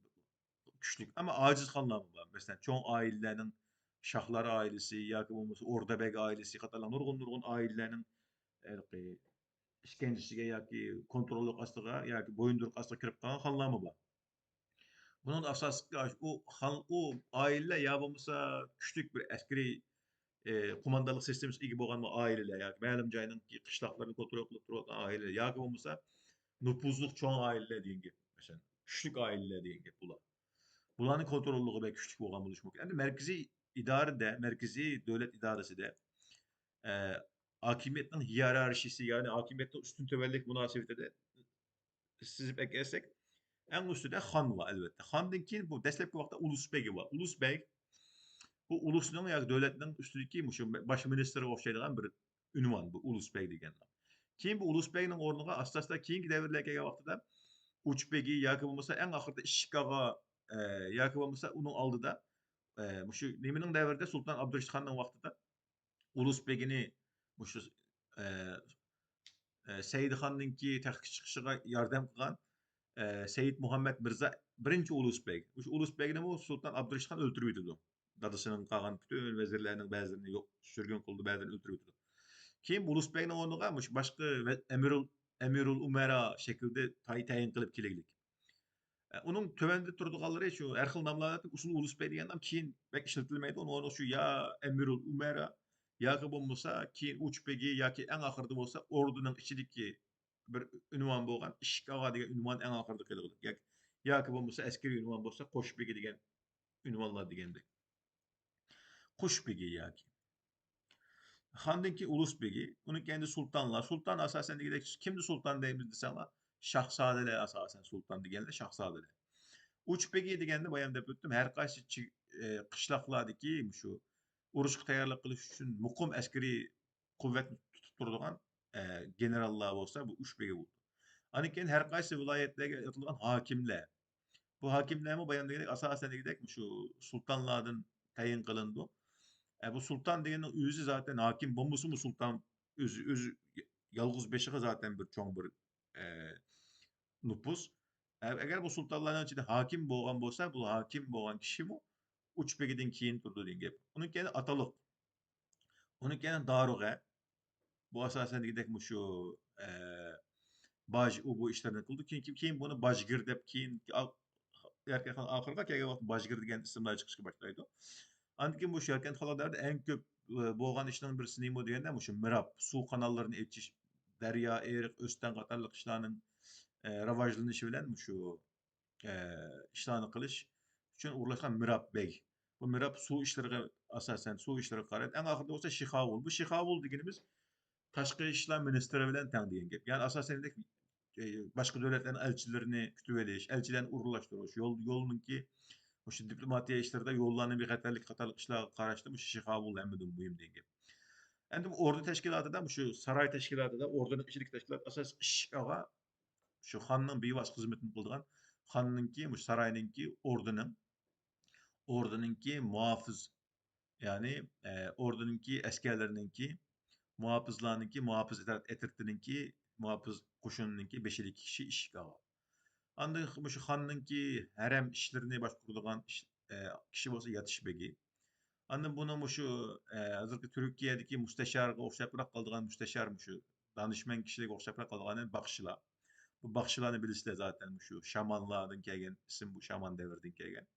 كۈچلۈك. ئەمما ئاجىز خانلارمۇ بار. مەسىلەن، چوڭ ئائىلىلەرنىڭ شاھلار ئائىلىسى ياكى بولمىسا ئوردابەگ ئائىلىسى قاتارلىق نۇرغۇن، نۇرغۇن ئائىلىلەرنىڭ ھېلىقى ئىشكەنجىسىگە ياكى كونتروللۇق ئاستىغا ياكى بويۇندۇرۇق ئاستىغا كىرىپ قالغان خانلارمۇ بار. بۇنىڭدا ئاساسلىقى ئۇ خان، ئۇ ئائىلىلەر يا بولمىسا كۈچلۈك بىر ئەسكىرىي، ئى، قوماندانلىق سىستېمىسىغا ئىگە بولغان ئائىلىلەر ياكى مەلۇم جاينىڭ قىشلاقلىرىنى كونترول قىلىپ تۇرۇۋاتقان ئائىلىلەر ياكى بولمىسا نوپۇزلۇق چوڭ ئائىلىلەر دېگەن گەپ. مەسىلەن، كۈچلۈك ئائىلىلەر دېگەن گەپ بۇلار. بۇلارنىڭ كونتروللۇقى بەك كۈچلۈك بولغان بولۇشى مۇمكىن. ئەمدى مەركىزىي ئىدارىدە، مەركىزىي دۆلەت ئىدارىسىدە، ئە، ھاكىمىيەتنىڭ ھىيېرارخىيىسى، يەنى ھاكىمىيەتنىڭ ئۈستۈن تۆۋەنلىك مۇناسىۋىتىدە سىزىپ ئەكەلسەك، ئەڭ ئۈستىدە خان بار، ئەلۋەتتە. خاندىن كېيىن بۇ دەسلەپكى ۋاقىتتا ئۇلۇس بېگى بار. ئۇلۇس بەگ، بۇ ئۇلۇسنىڭ ياكى دۆلەتنىڭ ئۈستىدىكى مۇشۇ باش مىنىستىرغا ئوخشايدىغان بىر ئۇنۋان، بۇ ئۇلۇس بەگ دېگەن. كېيىن بۇ ئۇلۇس بەگنىڭ ئورنىغا ئاستا-ئاستا كېيىنكى دەۋرلەر كەلگەن ۋاقتىدا ئۇچ بېگى ياكى بولمىسا ئەڭ ئاخىرىدا ئىشىك ئاغا، ئە، ياكى بولمىسا ئۇنىڭ ئالدىدا، ئە، مۇشۇ نېمىنىڭ دەۋرىدە، سۇلتان ئابدۇرېشىت خاننىڭ ۋاقتىدا ئۇلۇس بېگىنى مۇشۇ، ئە، ئە، سەئىدخاننىڭكى تەختكە چىقىشىغا ياردەم قىلغان، ئە، سەئىد مۇھەممەد مىرزا بىرىنچى ئۇلۇس بەگ. مۇشۇ ئۇلۇس بەگنىمۇ سۇلتان ئابدۇرېشىت خان ئۆلتۈرۈۋېتىدۇ. دادىسىنىڭ قالغان پۈتۈن ۋەزىرلەرنىڭ بەزىلىرىنى يوق، سۈرگۈن قىلىدۇ، بەزىلىرىنى ئۆلتۈرۈۋېتىدۇ. كېيىن بۇ ئۇلۇس بەگنىڭ ئورنىغا مۇشۇ باشقا ۋە-، ئەمىرۇل، ئەمىرۇل ئۇمەرا شەكلىدە تاي-، تەيىن قىلىپ كېلىگلىك. ئە، ئۇنىڭ تۆۋەندە تۇرىدىغانلىرى شۇ ھەر خىل ناملاردا ئۇسۇل ئۇلۇس بەگ دېگەن نام كېيىن بەك ئىشلىتىلمەيدۇ. ئۇنىڭ ئورنىغا شۇ يا ئەمىرۇل ئۇمەرا ياكى بولمىسا كېيىن ئۇچ بېگى ياكى ئەڭ ئاخىرىدا بولسا ئوردىنىڭ ئىچىدىكى بىر ئۇنۋان بولغان ئىشىك ئاغا دېگەن ئۇنۋان ئەڭ ئاخىرىدا قېلىدۇ. ياكى، ياكى بولمىسا ئەسكىرىي ئۇنۋان بولسا قوش بېگى دېگەن ئۇنۋانلار دېگەندەك. قوش بېگى ياكى. خاندىن كېيىن ئۇلۇس بېگى، ئۇنىڭ كەينىدە سۇلتانلار. سۇلتان ئاساسەن دېگۈدەك، كىمنى سۇلتان دەيمىز دېسەڭلار، شاھزادىلەر ئاساسەن سۇلتان دېگەنلەر شاھزادىلەر. ئۇچ بېگى دېگەندە بايام دەپ ئۆتتۈم، ھەر قايسى چى-، ئە، قىشلاقلاردىكى مۇشۇ ئۇرۇشقا تەييارلىق قىلىش ئۈچۈن مۇقىم ئەسكىرىي قۇۋۋەتنى تۇتۇپ تۇرىدىغان، ئە، گېنېراللار بولسا، بۇ ئۈچ بېگى بولىدۇ. ئاندىن كېيىن ھەر قايسى ۋىلايەتلەرگە ئېلىۋېتىلغان ھاكىملەر. بۇ ھاكىملەرمۇ بايام دېگەندەك، ئاساسەن دېگۈدەك، مۇشۇ سۇلتانلاردىن تەيىن قىلىنىدۇ. ئە، بۇ سۇلتان دېگەننىڭ ئۆزى زاتەن ھاكىم بولمىسىمۇ، سۇلتان ئۆزى، ئۆزى يالغۇز بېشىغا زاتەن بىر چوڭ بىر، ئە، نوپۇس. ئە، ئەگەر بۇ سۇلتانلارنىڭ ئىچىدە ھاكىم بولغان بولسا، بۇ ھاكىم بولغان كىشىمۇ ئۇچ بېگىدىن كېيىن تۇرىدۇ دېگەن گەپ. ئۇنىڭ كەينىدە ئاتالىق. ئۇنىڭ كەينىدە دارۇغە. بۇ ئاساسەن دېگۈدەك مۇشۇ، ئە، باج، ئۇ بۇ ئىشلارنى قىلىدۇ. كېيىن، كېيىن، كېيىن بۇنى باجگىر دەپ، كېيىن ئا-، يەركەن خان ئاخىرىغا كەلگەن ۋاقىتتا باجگىر دېگەن ئىسىملار چىقىشقا باشلايدۇ. ئاندىن كېيىن مۇشۇ يەركەنت خانلىق دەۋرىدە ئەڭ كۆپ، ئە، بولغان ئىشنىڭ بىرسى نېمە دېگەندە، مۇشۇ مىراب، سۇ قاناللىرىنى ئېچىش، دەريا، ئېرىق، ئۆستەڭ قاتارلىق ئىشلارنىڭ، ئە، راۋاجلىنىشى بىلەن مۇشۇ ئە، ئىشلارنى قىلىش ئۈچۈن ئورۇنلاشقان مىراب بەگ. بۇ مىراب سۇ ئىشلىرىغا ئاساسەن، سۇ ئىشلىرىغا قارايدۇ. ئەڭ ئاخىرىدا بولسا شىخاۋۇل. بۇ شىخاۋۇل دېگىنىمىز تاشقى ئىشلار مىنىستىرى بىلەن تەڭ دېگەن گەپ. يەنى ئاساسەن، ئە، باشقا دۆلەتلەرنىڭ ئەلچىلىرىنى كۈتۈۋېلىش، ئەلچىلەرنى ئورۇنلاشتۇرۇش، يول، يولنىڭكى، مۇشۇ دىپلوماتىيە ئىشلىرىدا يوللارنى بىخەتەرلىك قاتارلىق ئىشلارغا قاراشتا مۇشۇ شىخاۋۇل ھەممىدىن مۇھىم دېگەن گەپ. ئەمدى بۇ ئوردا تەشكىلاتىدا، مۇشۇ ساراي تەشكىلاتىدا، ئوردىنىڭ ئىچىدىكى تەشكىلات ئاساسلىق ئىشىك ئاغا شۇ خاننىڭ بىۋاسىتە خىزمىتىنى قىلىدىغان خاننىڭكى، مۇشۇ ساراينىڭكى، ئوردىنىڭ، ئوردىنىڭكى مۇھاپىز، يەنى، ئە، ئوردىنىڭكى ئەسكەرلىرىنىڭكى، مۇھاپىزلارنىڭكى، مۇھاپىز ئەترىتىنىڭكى، مۇھاپىز قوشۇنىنىڭكى بېشىدىكى كىشى ئىشىك ئاغا. ئاندىن مۇشۇ خاننىڭكى ھەرەم ئىشلىرىنى باشقۇرىدىغان ئىش-، ئە، كىشى بولسا ياتىش بېگى. ئاندىن بۇنىڭ مۇشۇ، ئە، ھازىرقى تۈركىيەدىكى مۇستەشارغا ئوخشاپراق قالىدىغان، مۇستەشار مۇشۇ دانىشمەن كىشىلىككە ئوخشاپراق قالىدىغان باخشىلار. بۇ باخشىلارنى بىلىسىلەر زاتەن، مۇشۇ شامانلاردىن كەلگەن ئىسىم، بۇ شامان دەۋرىدىن كەلگەن.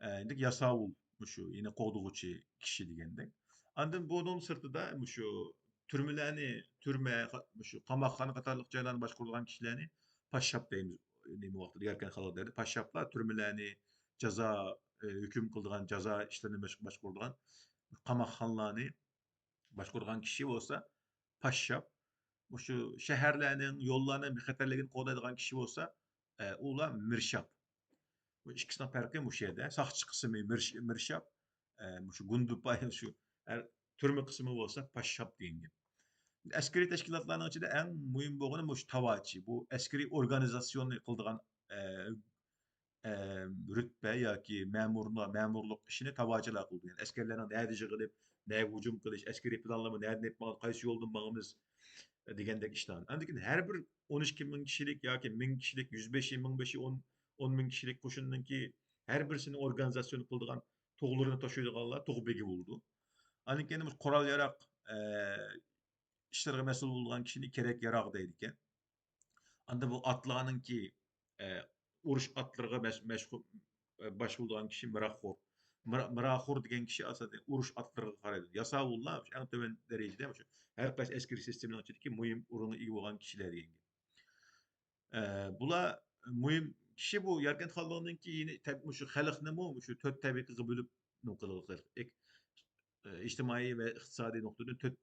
ئە، ئەمدى ياساۋۇل مۇشۇ، يەنى قوغدىغۇچى كىشى دېگەندەك. ئاندىن بۇنىڭ سىرتىدا مۇشۇ تۈرمىلەرنى، تۈرمە، مۇشۇ قاماقخانا قاتارلىق جايلارنى باشقۇرىدىغان كىشىلەرنى پاششاپ دەيمىز. نېمە ۋاقتىدا يەركەن خەلق دەۋرىدە پاششاپلار تۈرمىلەرنى، جازا، ئە، ھۆكۈم قىلىدىغان، جازا ئىشلىرىنى باش-، باشقۇرىدىغان قاماقخانىلارنى باشقۇرىدىغان كىشى بولسا پاششاپ، مۇشۇ شەھەرلەرنىڭ، يوللارنىڭ بىخەتەرلىكىنى قوغدايدىغان كىشى بولسا، ئە، ئۇلار مىرشاپ. بۇ ئىككىسىنىڭ پەرقى مۇشۇ يەردە. ساقچى قىسمى مىرش-، مىرشاپ، ئە، مۇشۇ گۇندىپاي، شۇ ھەر تۈرمە قىسمى بولسا پاششاپ دېگەن گەپ. ئەسكىرىي تەشكىلاتلارنىڭ ئىچىدە ئەڭ مۇھىم بولغىنى مۇشۇ تاۋاچى. بۇ ئەسكىرىي ئورگانىزاتسىيوننى قىلىدىغان، ئە، ئە، رۈتبە ياكى مەمۇرلا-، مەمۇرلۇق ئىشىنى تاۋاچىلار قىلىدۇ. يەنى ئەسكەرلەرنىڭ نەدە يىغىلىپ، نەگە ھۇجۇم قىلىش، ئەسكىرىي پىلانلىما نەدىن ئېلىپ ماڭىدۇ، قايسى يولدىن ماڭىمىز، ئە، دېگەندەك ئىشلارنى. ئاندىن كېيىن ھەر بىر ئون ئىككى مىڭ كىشىلىك ياكى مىڭ كىشىلىك، يۈز بېشى، مىڭ بېشى، ئون، ئون مىڭ كىشىلىك قوشۇننىڭكى ھەر بىرسىنى ئورگانىزاتسىيونى قىلىدىغان، تۇغلىرىنى توشۇيدىغانلار تۇغ بېگى بولىدۇ. ئاندىن كېيىن مۇشۇ قورال-ياراغ، ئە، ئىشلىرىغا مەسئۇل بولىدىغان كىشىنى كېرەك-ياراغ دەيدىكەن. ئاندىن بۇ ئاتلارنىڭكى، ئە، ئۇرۇش ئاتلىرىغا مەش-، مەشغۇل، ئە، باش بولىدىغان كىشى مىراخور. مىرا-، مىراخور دېگەن كىشى ئاساسەن ئۇرۇش ئاتلىرىغا قارايدۇ. ياساۋۇللار ئەڭ تۆۋەن دەرىجىدە مۇشۇ ھەر قايسى ئەسكىرىي سىستېمىنىڭ ئىچىدىكى مۇھىم ئورۇنغا ئىگە بولغان كىشىلەر دېگەن گەپ. ئە، بۇلار مۇھىم كىشى بۇ ياركەنت خانلىقىنىڭكى يەنە تەب-، مۇشۇ خەلقنىمۇ مۇشۇ تۆت تەبىقىگە بۆلۈپ نېمە قىلغان خەلق. ئىك-، ئە، ئىجتىمائىي ۋە ئىقتىسادىي نۇقتىدىن تۆت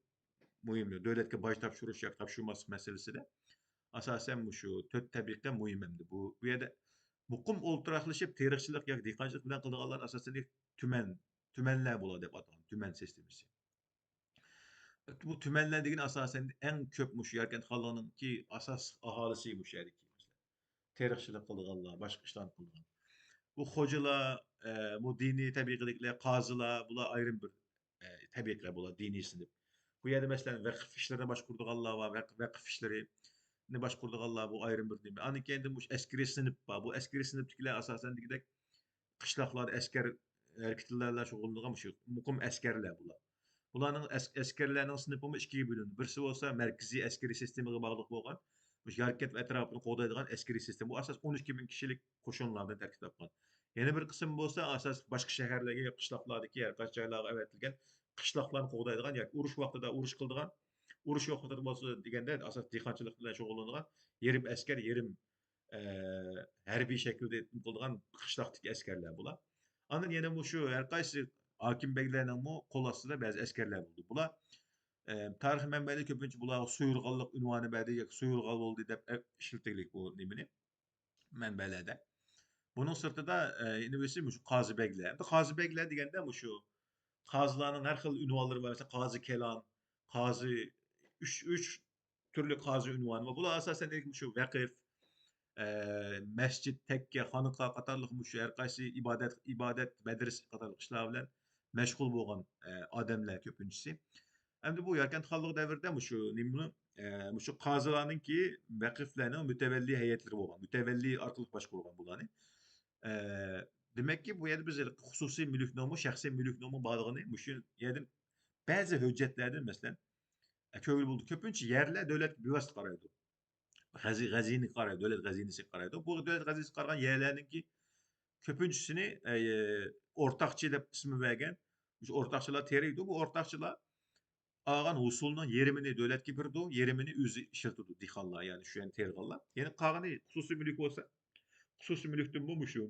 مۇھىم دۆلەتكە باج تاپشۇرۇش ياكى تاپشۇرماسلىق مەسىلىسىدە ئاساسەن مۇشۇ تۆت تەبىقە مۇھىم ئەمدى. بۇ، بۇ يەردە مۇقىم ئولتۇراقلىشىپ تېرىقچىلىق ياكى دېھقانچىلىق بىلەن قىلىدىغانلار ئاساسەن تۈمەن، تۈمەنلەر بولىدۇ دەپ ئاتالغان تۈمەن سىستېمىسى. بۇ تۈمەنلەر دېگىنى ئاساسەن ئەڭ كۆپ مۇشۇ ياركەنت خانلىقىنىڭكى ئاساسلىق ئاھالىسى مۇشۇ يەردىكى. تېرىقچىلىق قىلىدىغانلار، باشقا ئىشلارنى قىلىدىغان. بۇ خوجىلار، ئە، بۇ دىنىي تەبىقىدىكىلەر، قازىلار، بۇلار ئايرىم بىر، ئە، تەبىقە، بۇلار دىنىي سىنىپ. بۇ يەردە مەسىلەن ۋەقىف ئىشلىرىنى باشقۇرىدىغانلار بار، ۋەق-، ۋەقىف ئىشلىرىنى باشقۇرىدىغانلار، بۇ ئايرىم بىر نېمە. ئاندىن كېيىن مۇشۇ ئەسكىرىي سىنىپ بار. بۇ ئەسكىرىي سىنىپتىكىلەر ئاساسەن دېگۈدەك قىشلاقلاردا ئەسكەر ھەرىكىتى بىلەن شۇغۇللىنىدىغان مۇشۇ مۇقىم ئەسكەرلەر بۇلار. بۇلارنىڭ ئەس-، ئەسكەرلەرنىڭ سىنىپىمۇ ئىككىگە بۆلۈنىدۇ. بىرسى بولسا مەركىزىي ئەسكىرىي سىستېمىغا باغلىق بولغان، مۇشۇ ياركەنت ۋە ئەتراپىنى قوغدايدىغان ئەسكىرىي سىستېما. بۇ ئاساس ئون ئىككى مىڭ كىشىلىك قوشۇنلاردىن تەركىب تاپقان. يەنە بىر قىسىم بولسا ئاساس باشقا شەھەرلەرگە، قىشلاقلاردىكى ھەر قايسى جايلارغا ئەۋەتىلگەن قىشلاقلارنى قوغدايدىغان ياكى ئۇرۇش ۋاقتىدا ئۇرۇش قىلىدىغان، ئۇرۇش يوق ۋاقتىدا بولسا دېگەندە ئاساسەن دېھقانچىلىق بىلەن شۇغۇللىنىدىغان يېرىم ئەسكەر، يېرىم، ئە، ھەربىي شەكىلدە قىلىدىغان قىشلاقتىكى ئەسكەرلەر بۇلار. ئاندىن يەنە مۇشۇ ھەر قايسى ھاكىم بەگلەرنىڭمۇ قول ئاستىدا بەزى ئەسكەرلەر بولىدۇ. بۇلار، ئە، تارىخىي مەنبەلەر كۆپىنچە بۇلارغا سۇيۇرغاللىق ئۇنۋانى بەردى ياكى سۇيۇرغال بولدى دەپ، ئە، ئىشلىتىگلىك بۇ نېمىنى، مەنبەلەردە. بۇنىڭ سىرتىدا، ئە، يەنە بىرسى مۇشۇ قازى بەگلەر. ئەمدى قازى بەگلەر دېگەندە مۇشۇ قازىلارنىڭ ھەر خىل ئۇنۋانلىرى بار. مەسىلەن، قازى كەلان، قازى ئۈچ، ئۈچ تۈرلۈك قازى ئۇنۋانى بار. بۇلار ئاساسەن مۇشۇ ۋەقىف، ئە، مەسچىت، تەككە، خانىقا قاتارلىق مۇشۇ ھەر قايسى ئىبادەت، ئىبادەت مەدرىسە قاتارلىق ئىشلار بىلەن مەشغۇل بولغان، ئە، ئادەملەر كۆپىنچىسى. ئەمدى بۇ ياركەنت خانلىقى دەۋرىدە مۇشۇ نېمىنى، ئە، مۇشۇ قازىلارنىڭكى، ۋەقىفلەرنىڭ مۇتەۋەللى ھەيئەتلىرى بولغان، مۇتەۋەللى ئارقىلىق باشقۇرغان بۇلارنى. ئە، دېمەككى، بۇ يەردە بىز خۇسۇسىي مۈلۈكنىڭمۇ، شەخسىي مۈلۈكنىڭمۇ بارلىقىنى مۇشۇ يەردىن بەزى ھۆججەتلەردىن، مەسىلەن، ئە، كۆرگىلى بولىدۇ. كۆپىنچە يەرلەر دۆلەتكە بىۋاسىتە قارايدۇ. غەزى-، غەزىنىگە قارايدۇ، دۆلەت غەزىنىسىگە قارايدۇ. بۇ دۆلەت غەزىنىسىگە قارىغان يەرلەرنىڭكى كۆپىنچىسىنى، ئە، ئورتاقچى دەپ ئىسمى بەرگەن. مۇشۇ ئورتاقچىلار تېرىيدۇ. بۇ ئورتاقچىلار ئالغان ھوسۇلنىڭ يېرىمىنى دۆلەتكە بېرىدۇ، يېرىمىنى ئۆزى ئىشلىتىدۇ، دېھقانلار، يەنى شۇ يەرنى تېرىغانلار. يەنە قالغىنى خۇسۇسىي مۈلۈك بولسا، خۇسۇسىي مۈلۈكتىنمۇ مۇشۇ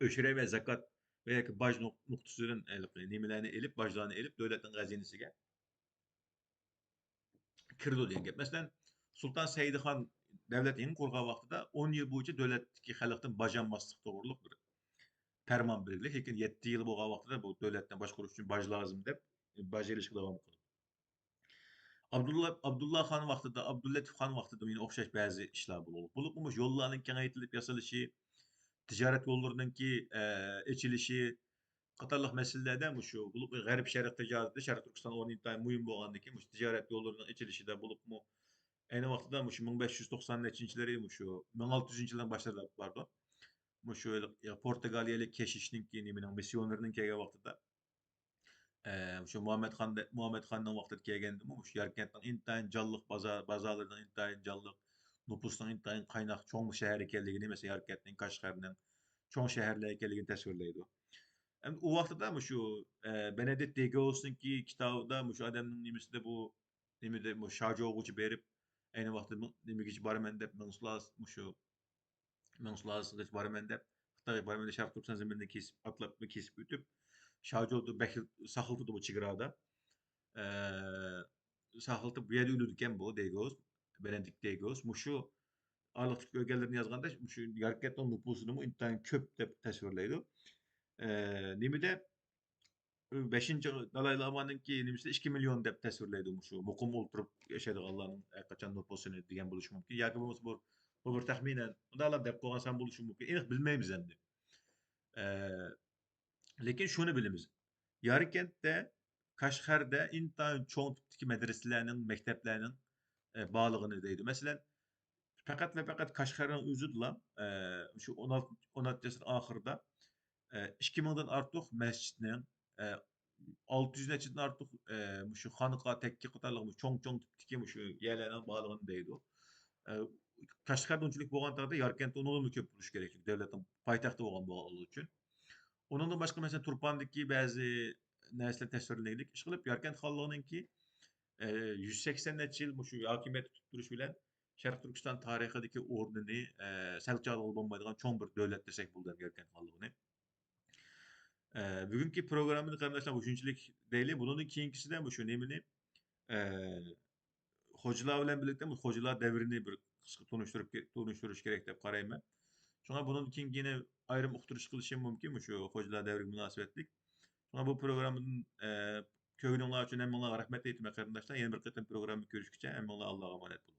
ئۆشرە ۋە زاكات ۋە ياكى باج نۇق-، نۇقتىسىدىن ھېلىقى نېمىلەرنى ئېلىپ، باجلارنى ئېلىپ، دۆلەتنىڭ غەزىنىسىگە كىرىدۇ دېگەن گەپ. مەسىلەن، سۇلتان سەئىدخان دۆلەت يېڭى قۇرغان ۋاقتىدا ئون يىل بويىچە دۆلەتتىكى خەلقتىن باج ئالماسلىق توغرۇلۇق بىر پەرمان بەرگىلى. لېكىن يەتتە يىل بولغان ۋاقتىدا بۇ دۆلەتنى باشقۇرۇش ئۈچۈن باج لازىم دەپ، باج ئېلىشقا داۋام قىلىدۇ. ئابدۇللا، ئابدۇللا خان ۋاقتىدا، ئابدۇللەتىپ خان ۋاقتىدا يەنە ئوخشاش بەزى ئىشلار بولۇپ، بولۇپمۇ مۇشۇ يوللارنىڭ كېڭەيتىلىپ ياسىلىشى، تىجارەت يوللىرىنىڭكى، ئە، ئېچىلىشى قاتارلىق مەسىلىلەردە مۇشۇ بولۇپمۇ غەرب شەرق تىجارىتىدە شەرقىي تۈركىستان ئورنى ئىنتايىن مۇھىم بولغاندىكىن، مۇشۇ تىجارەت يوللىرىنىڭ ئېچىلىشىدا بولۇپمۇ ئەينى ۋاقتىدا مۇشۇ مىڭ بەش يۈز توقسان نەچچىنچىلىرى، مۇشۇ مىڭ ئالتە يۈزىنچى يىلنىڭ باشلىرىدا بارىدۇ. مۇشۇ پورتۇگالىيەلىك كەشىشنىڭكى نېمىنىڭ مىسسىيونېرنىڭ كەلگەن ۋاقتىدا، ئە، مۇشۇ مۇھەممەد خان، مۇھەممەد خاننىڭ ۋاقتىدا كەلگەندىمۇ مۇشۇ ياركەنتنىڭ ئىنتايىن جانلىق بازار، بازارلىرىنىڭ ئىنتايىن جانلىق، نوپۇسنىڭ ئىنتايىن قايناق چوڭ شەھەر ئىكەنلىكىنى، مەسىلەن، ياركەنتنىڭ كاشغەرنىڭ چوڭ شەھەرلەر ئىكەنلىكىنى تەسۋىرلەيدۇ. ئەمدى ئۇ ۋاقتىدا مۇشۇ، ئە، بېنېدىكت دېگوسنىڭكى كىتابىدا مۇشۇ ئادەمنىڭ نېمىسىدە بۇ، نېمىدە بۇ شاجوغىچە بېرىپ، ئەينى ۋاقتىدا مىڭ-، نېمىگىچە بارىمەن دەپ، مىڭ سۇلالىسى، مۇشۇ مىڭ سۇلالىسىغىچە بارىمەن دەپ، خىتايغا بارىمەن دەپ، شەرقىي تۈركىستان زېمىنىنى كېسىپ، ئاتلاپ كېسىپ ئۆتۈپ، شاجودا بەك ساقلىتىدۇ بۇ چېگرادا. ئە، ساقلىتىپ، بۇ يەردە ئۆلىدىكەن بۇ دېگوس، بېنېدىكت دېگوس. مۇشۇ ئارىلىقتىكى ئۆلگەنلىرىنى يازغاندا، مۇشۇ ياركەنتنىڭ نوپۇسىنىمۇ ئىنتايىن كۆپ دەپ تەسۋىرلەيدۇ. ئە، نېمىدە، بەشىنچى دالاي لامانىڭكى نېمىسى ئىككى مىليون دەپ تەسۋىرلەيدۇ مۇشۇ مۇقىم ئولتۇرۇپ ياشايدىغانلارنىڭ ھەرقاچان نوپۇسىنى دېگەن بولۇشى مۇمكىن. ياكى بولمىسا بۇ، بۇ بىر تەخمىنەن مۇنداقلا دەپ قويغان سان بولۇشى مۇمكىن. ئېنىق بىلمەيمىز ئەمدى. ئە، لېكىن شۇنى بىلىمىز. ياركەنتتە، كاشغەردە ئىنتايىن چوڭ تىپتىكى مەدرىسىلەرنىڭ، مەكتەپلەرنىڭ، ئە، بارلىقىنى دەيدۇ. مەسىلەن، پەقەت ۋە پەقەت كاشغەرنىڭ ئۆزىدىلا، ئە، شۇ ئون ئالتىنچى، ئون ئالتىنچى ئەسىر ئاخىرىدا، ئە، ئىككى مىڭدىن ئارتۇق مەسچىتنىڭ، ئە، ئالتە يۈز نەچچىدىن ئارتۇق، ئە، مۇشۇ خانىقا، تەككە قاتارلىق مۇشۇ چوڭ، چوڭ تىپتىكى مۇشۇ يەرلەرنىڭ بارلىقىنى دەيدۇ. ئە، كاشغەردە ئۇنچىلىك بولغان تەقدىردە ياركەنتتە ئۇنىڭدىنمۇ كۆپ بولۇشى كېرەك، دۆلەتنىڭ پايتەختى بولغان بولغانلىقى ئۈچۈن. ئۇنىڭدىن باشقا، مەسىلەن، تۇرپاندىكى بەزى نەرسىلەر تەسۋىرلىگۈدەك. ئىشقىلىپ، ياركەنت خانلىقىنىڭكى، ئە، يۈز سەكسەن نەچچە يىل مۇشۇ ھاكىمىيەتتە تۇتۇپ تۇرۇشى بىلەن شەرقىي تۈركىستان تارىخىدىكى ئورنىنى، ئە، سەل چاغلىغىلى بولمايدىغان چوڭ بىر دۆلەت دېسەك بولىدۇ ياركەنت خانلىقىنى. ئە، بۈگۈنكى پروگراممىنى قېرىنداشلار مۇشۇنچىلىك دەيلى. بۇنىڭدىن كېيىنكىسىدە مۇشۇ نېمىنى، ئە، خوجىلار بىلەن بىرلىكتە بۇ خوجىلار دەۋرىنى بىر قىسقا تونۇشتۇرۇپ، تونۇشتۇرۇش كېرەك دەپ قارايمەن. شۇڭا بۇنىڭدىن كېيىنكى يەنە ئايرىم ئۇقتۇرۇش قىلىشىم مۇمكىن مۇشۇ خوجىلار دەۋرىگە مۇناسىۋەتلىك. شۇڭا بۇ پروگراممىدىن، ئە، كۆرگىنىڭلار ئۈچۈن ھەممىڭلارغا رەھمەت ئېيتىمەن قېرىنداشلار. يەنە بىر قېتىم پروگرامما كۆرۈشكىچە ھەممىڭلار ئاللاغا ئامانەت بولۇڭ.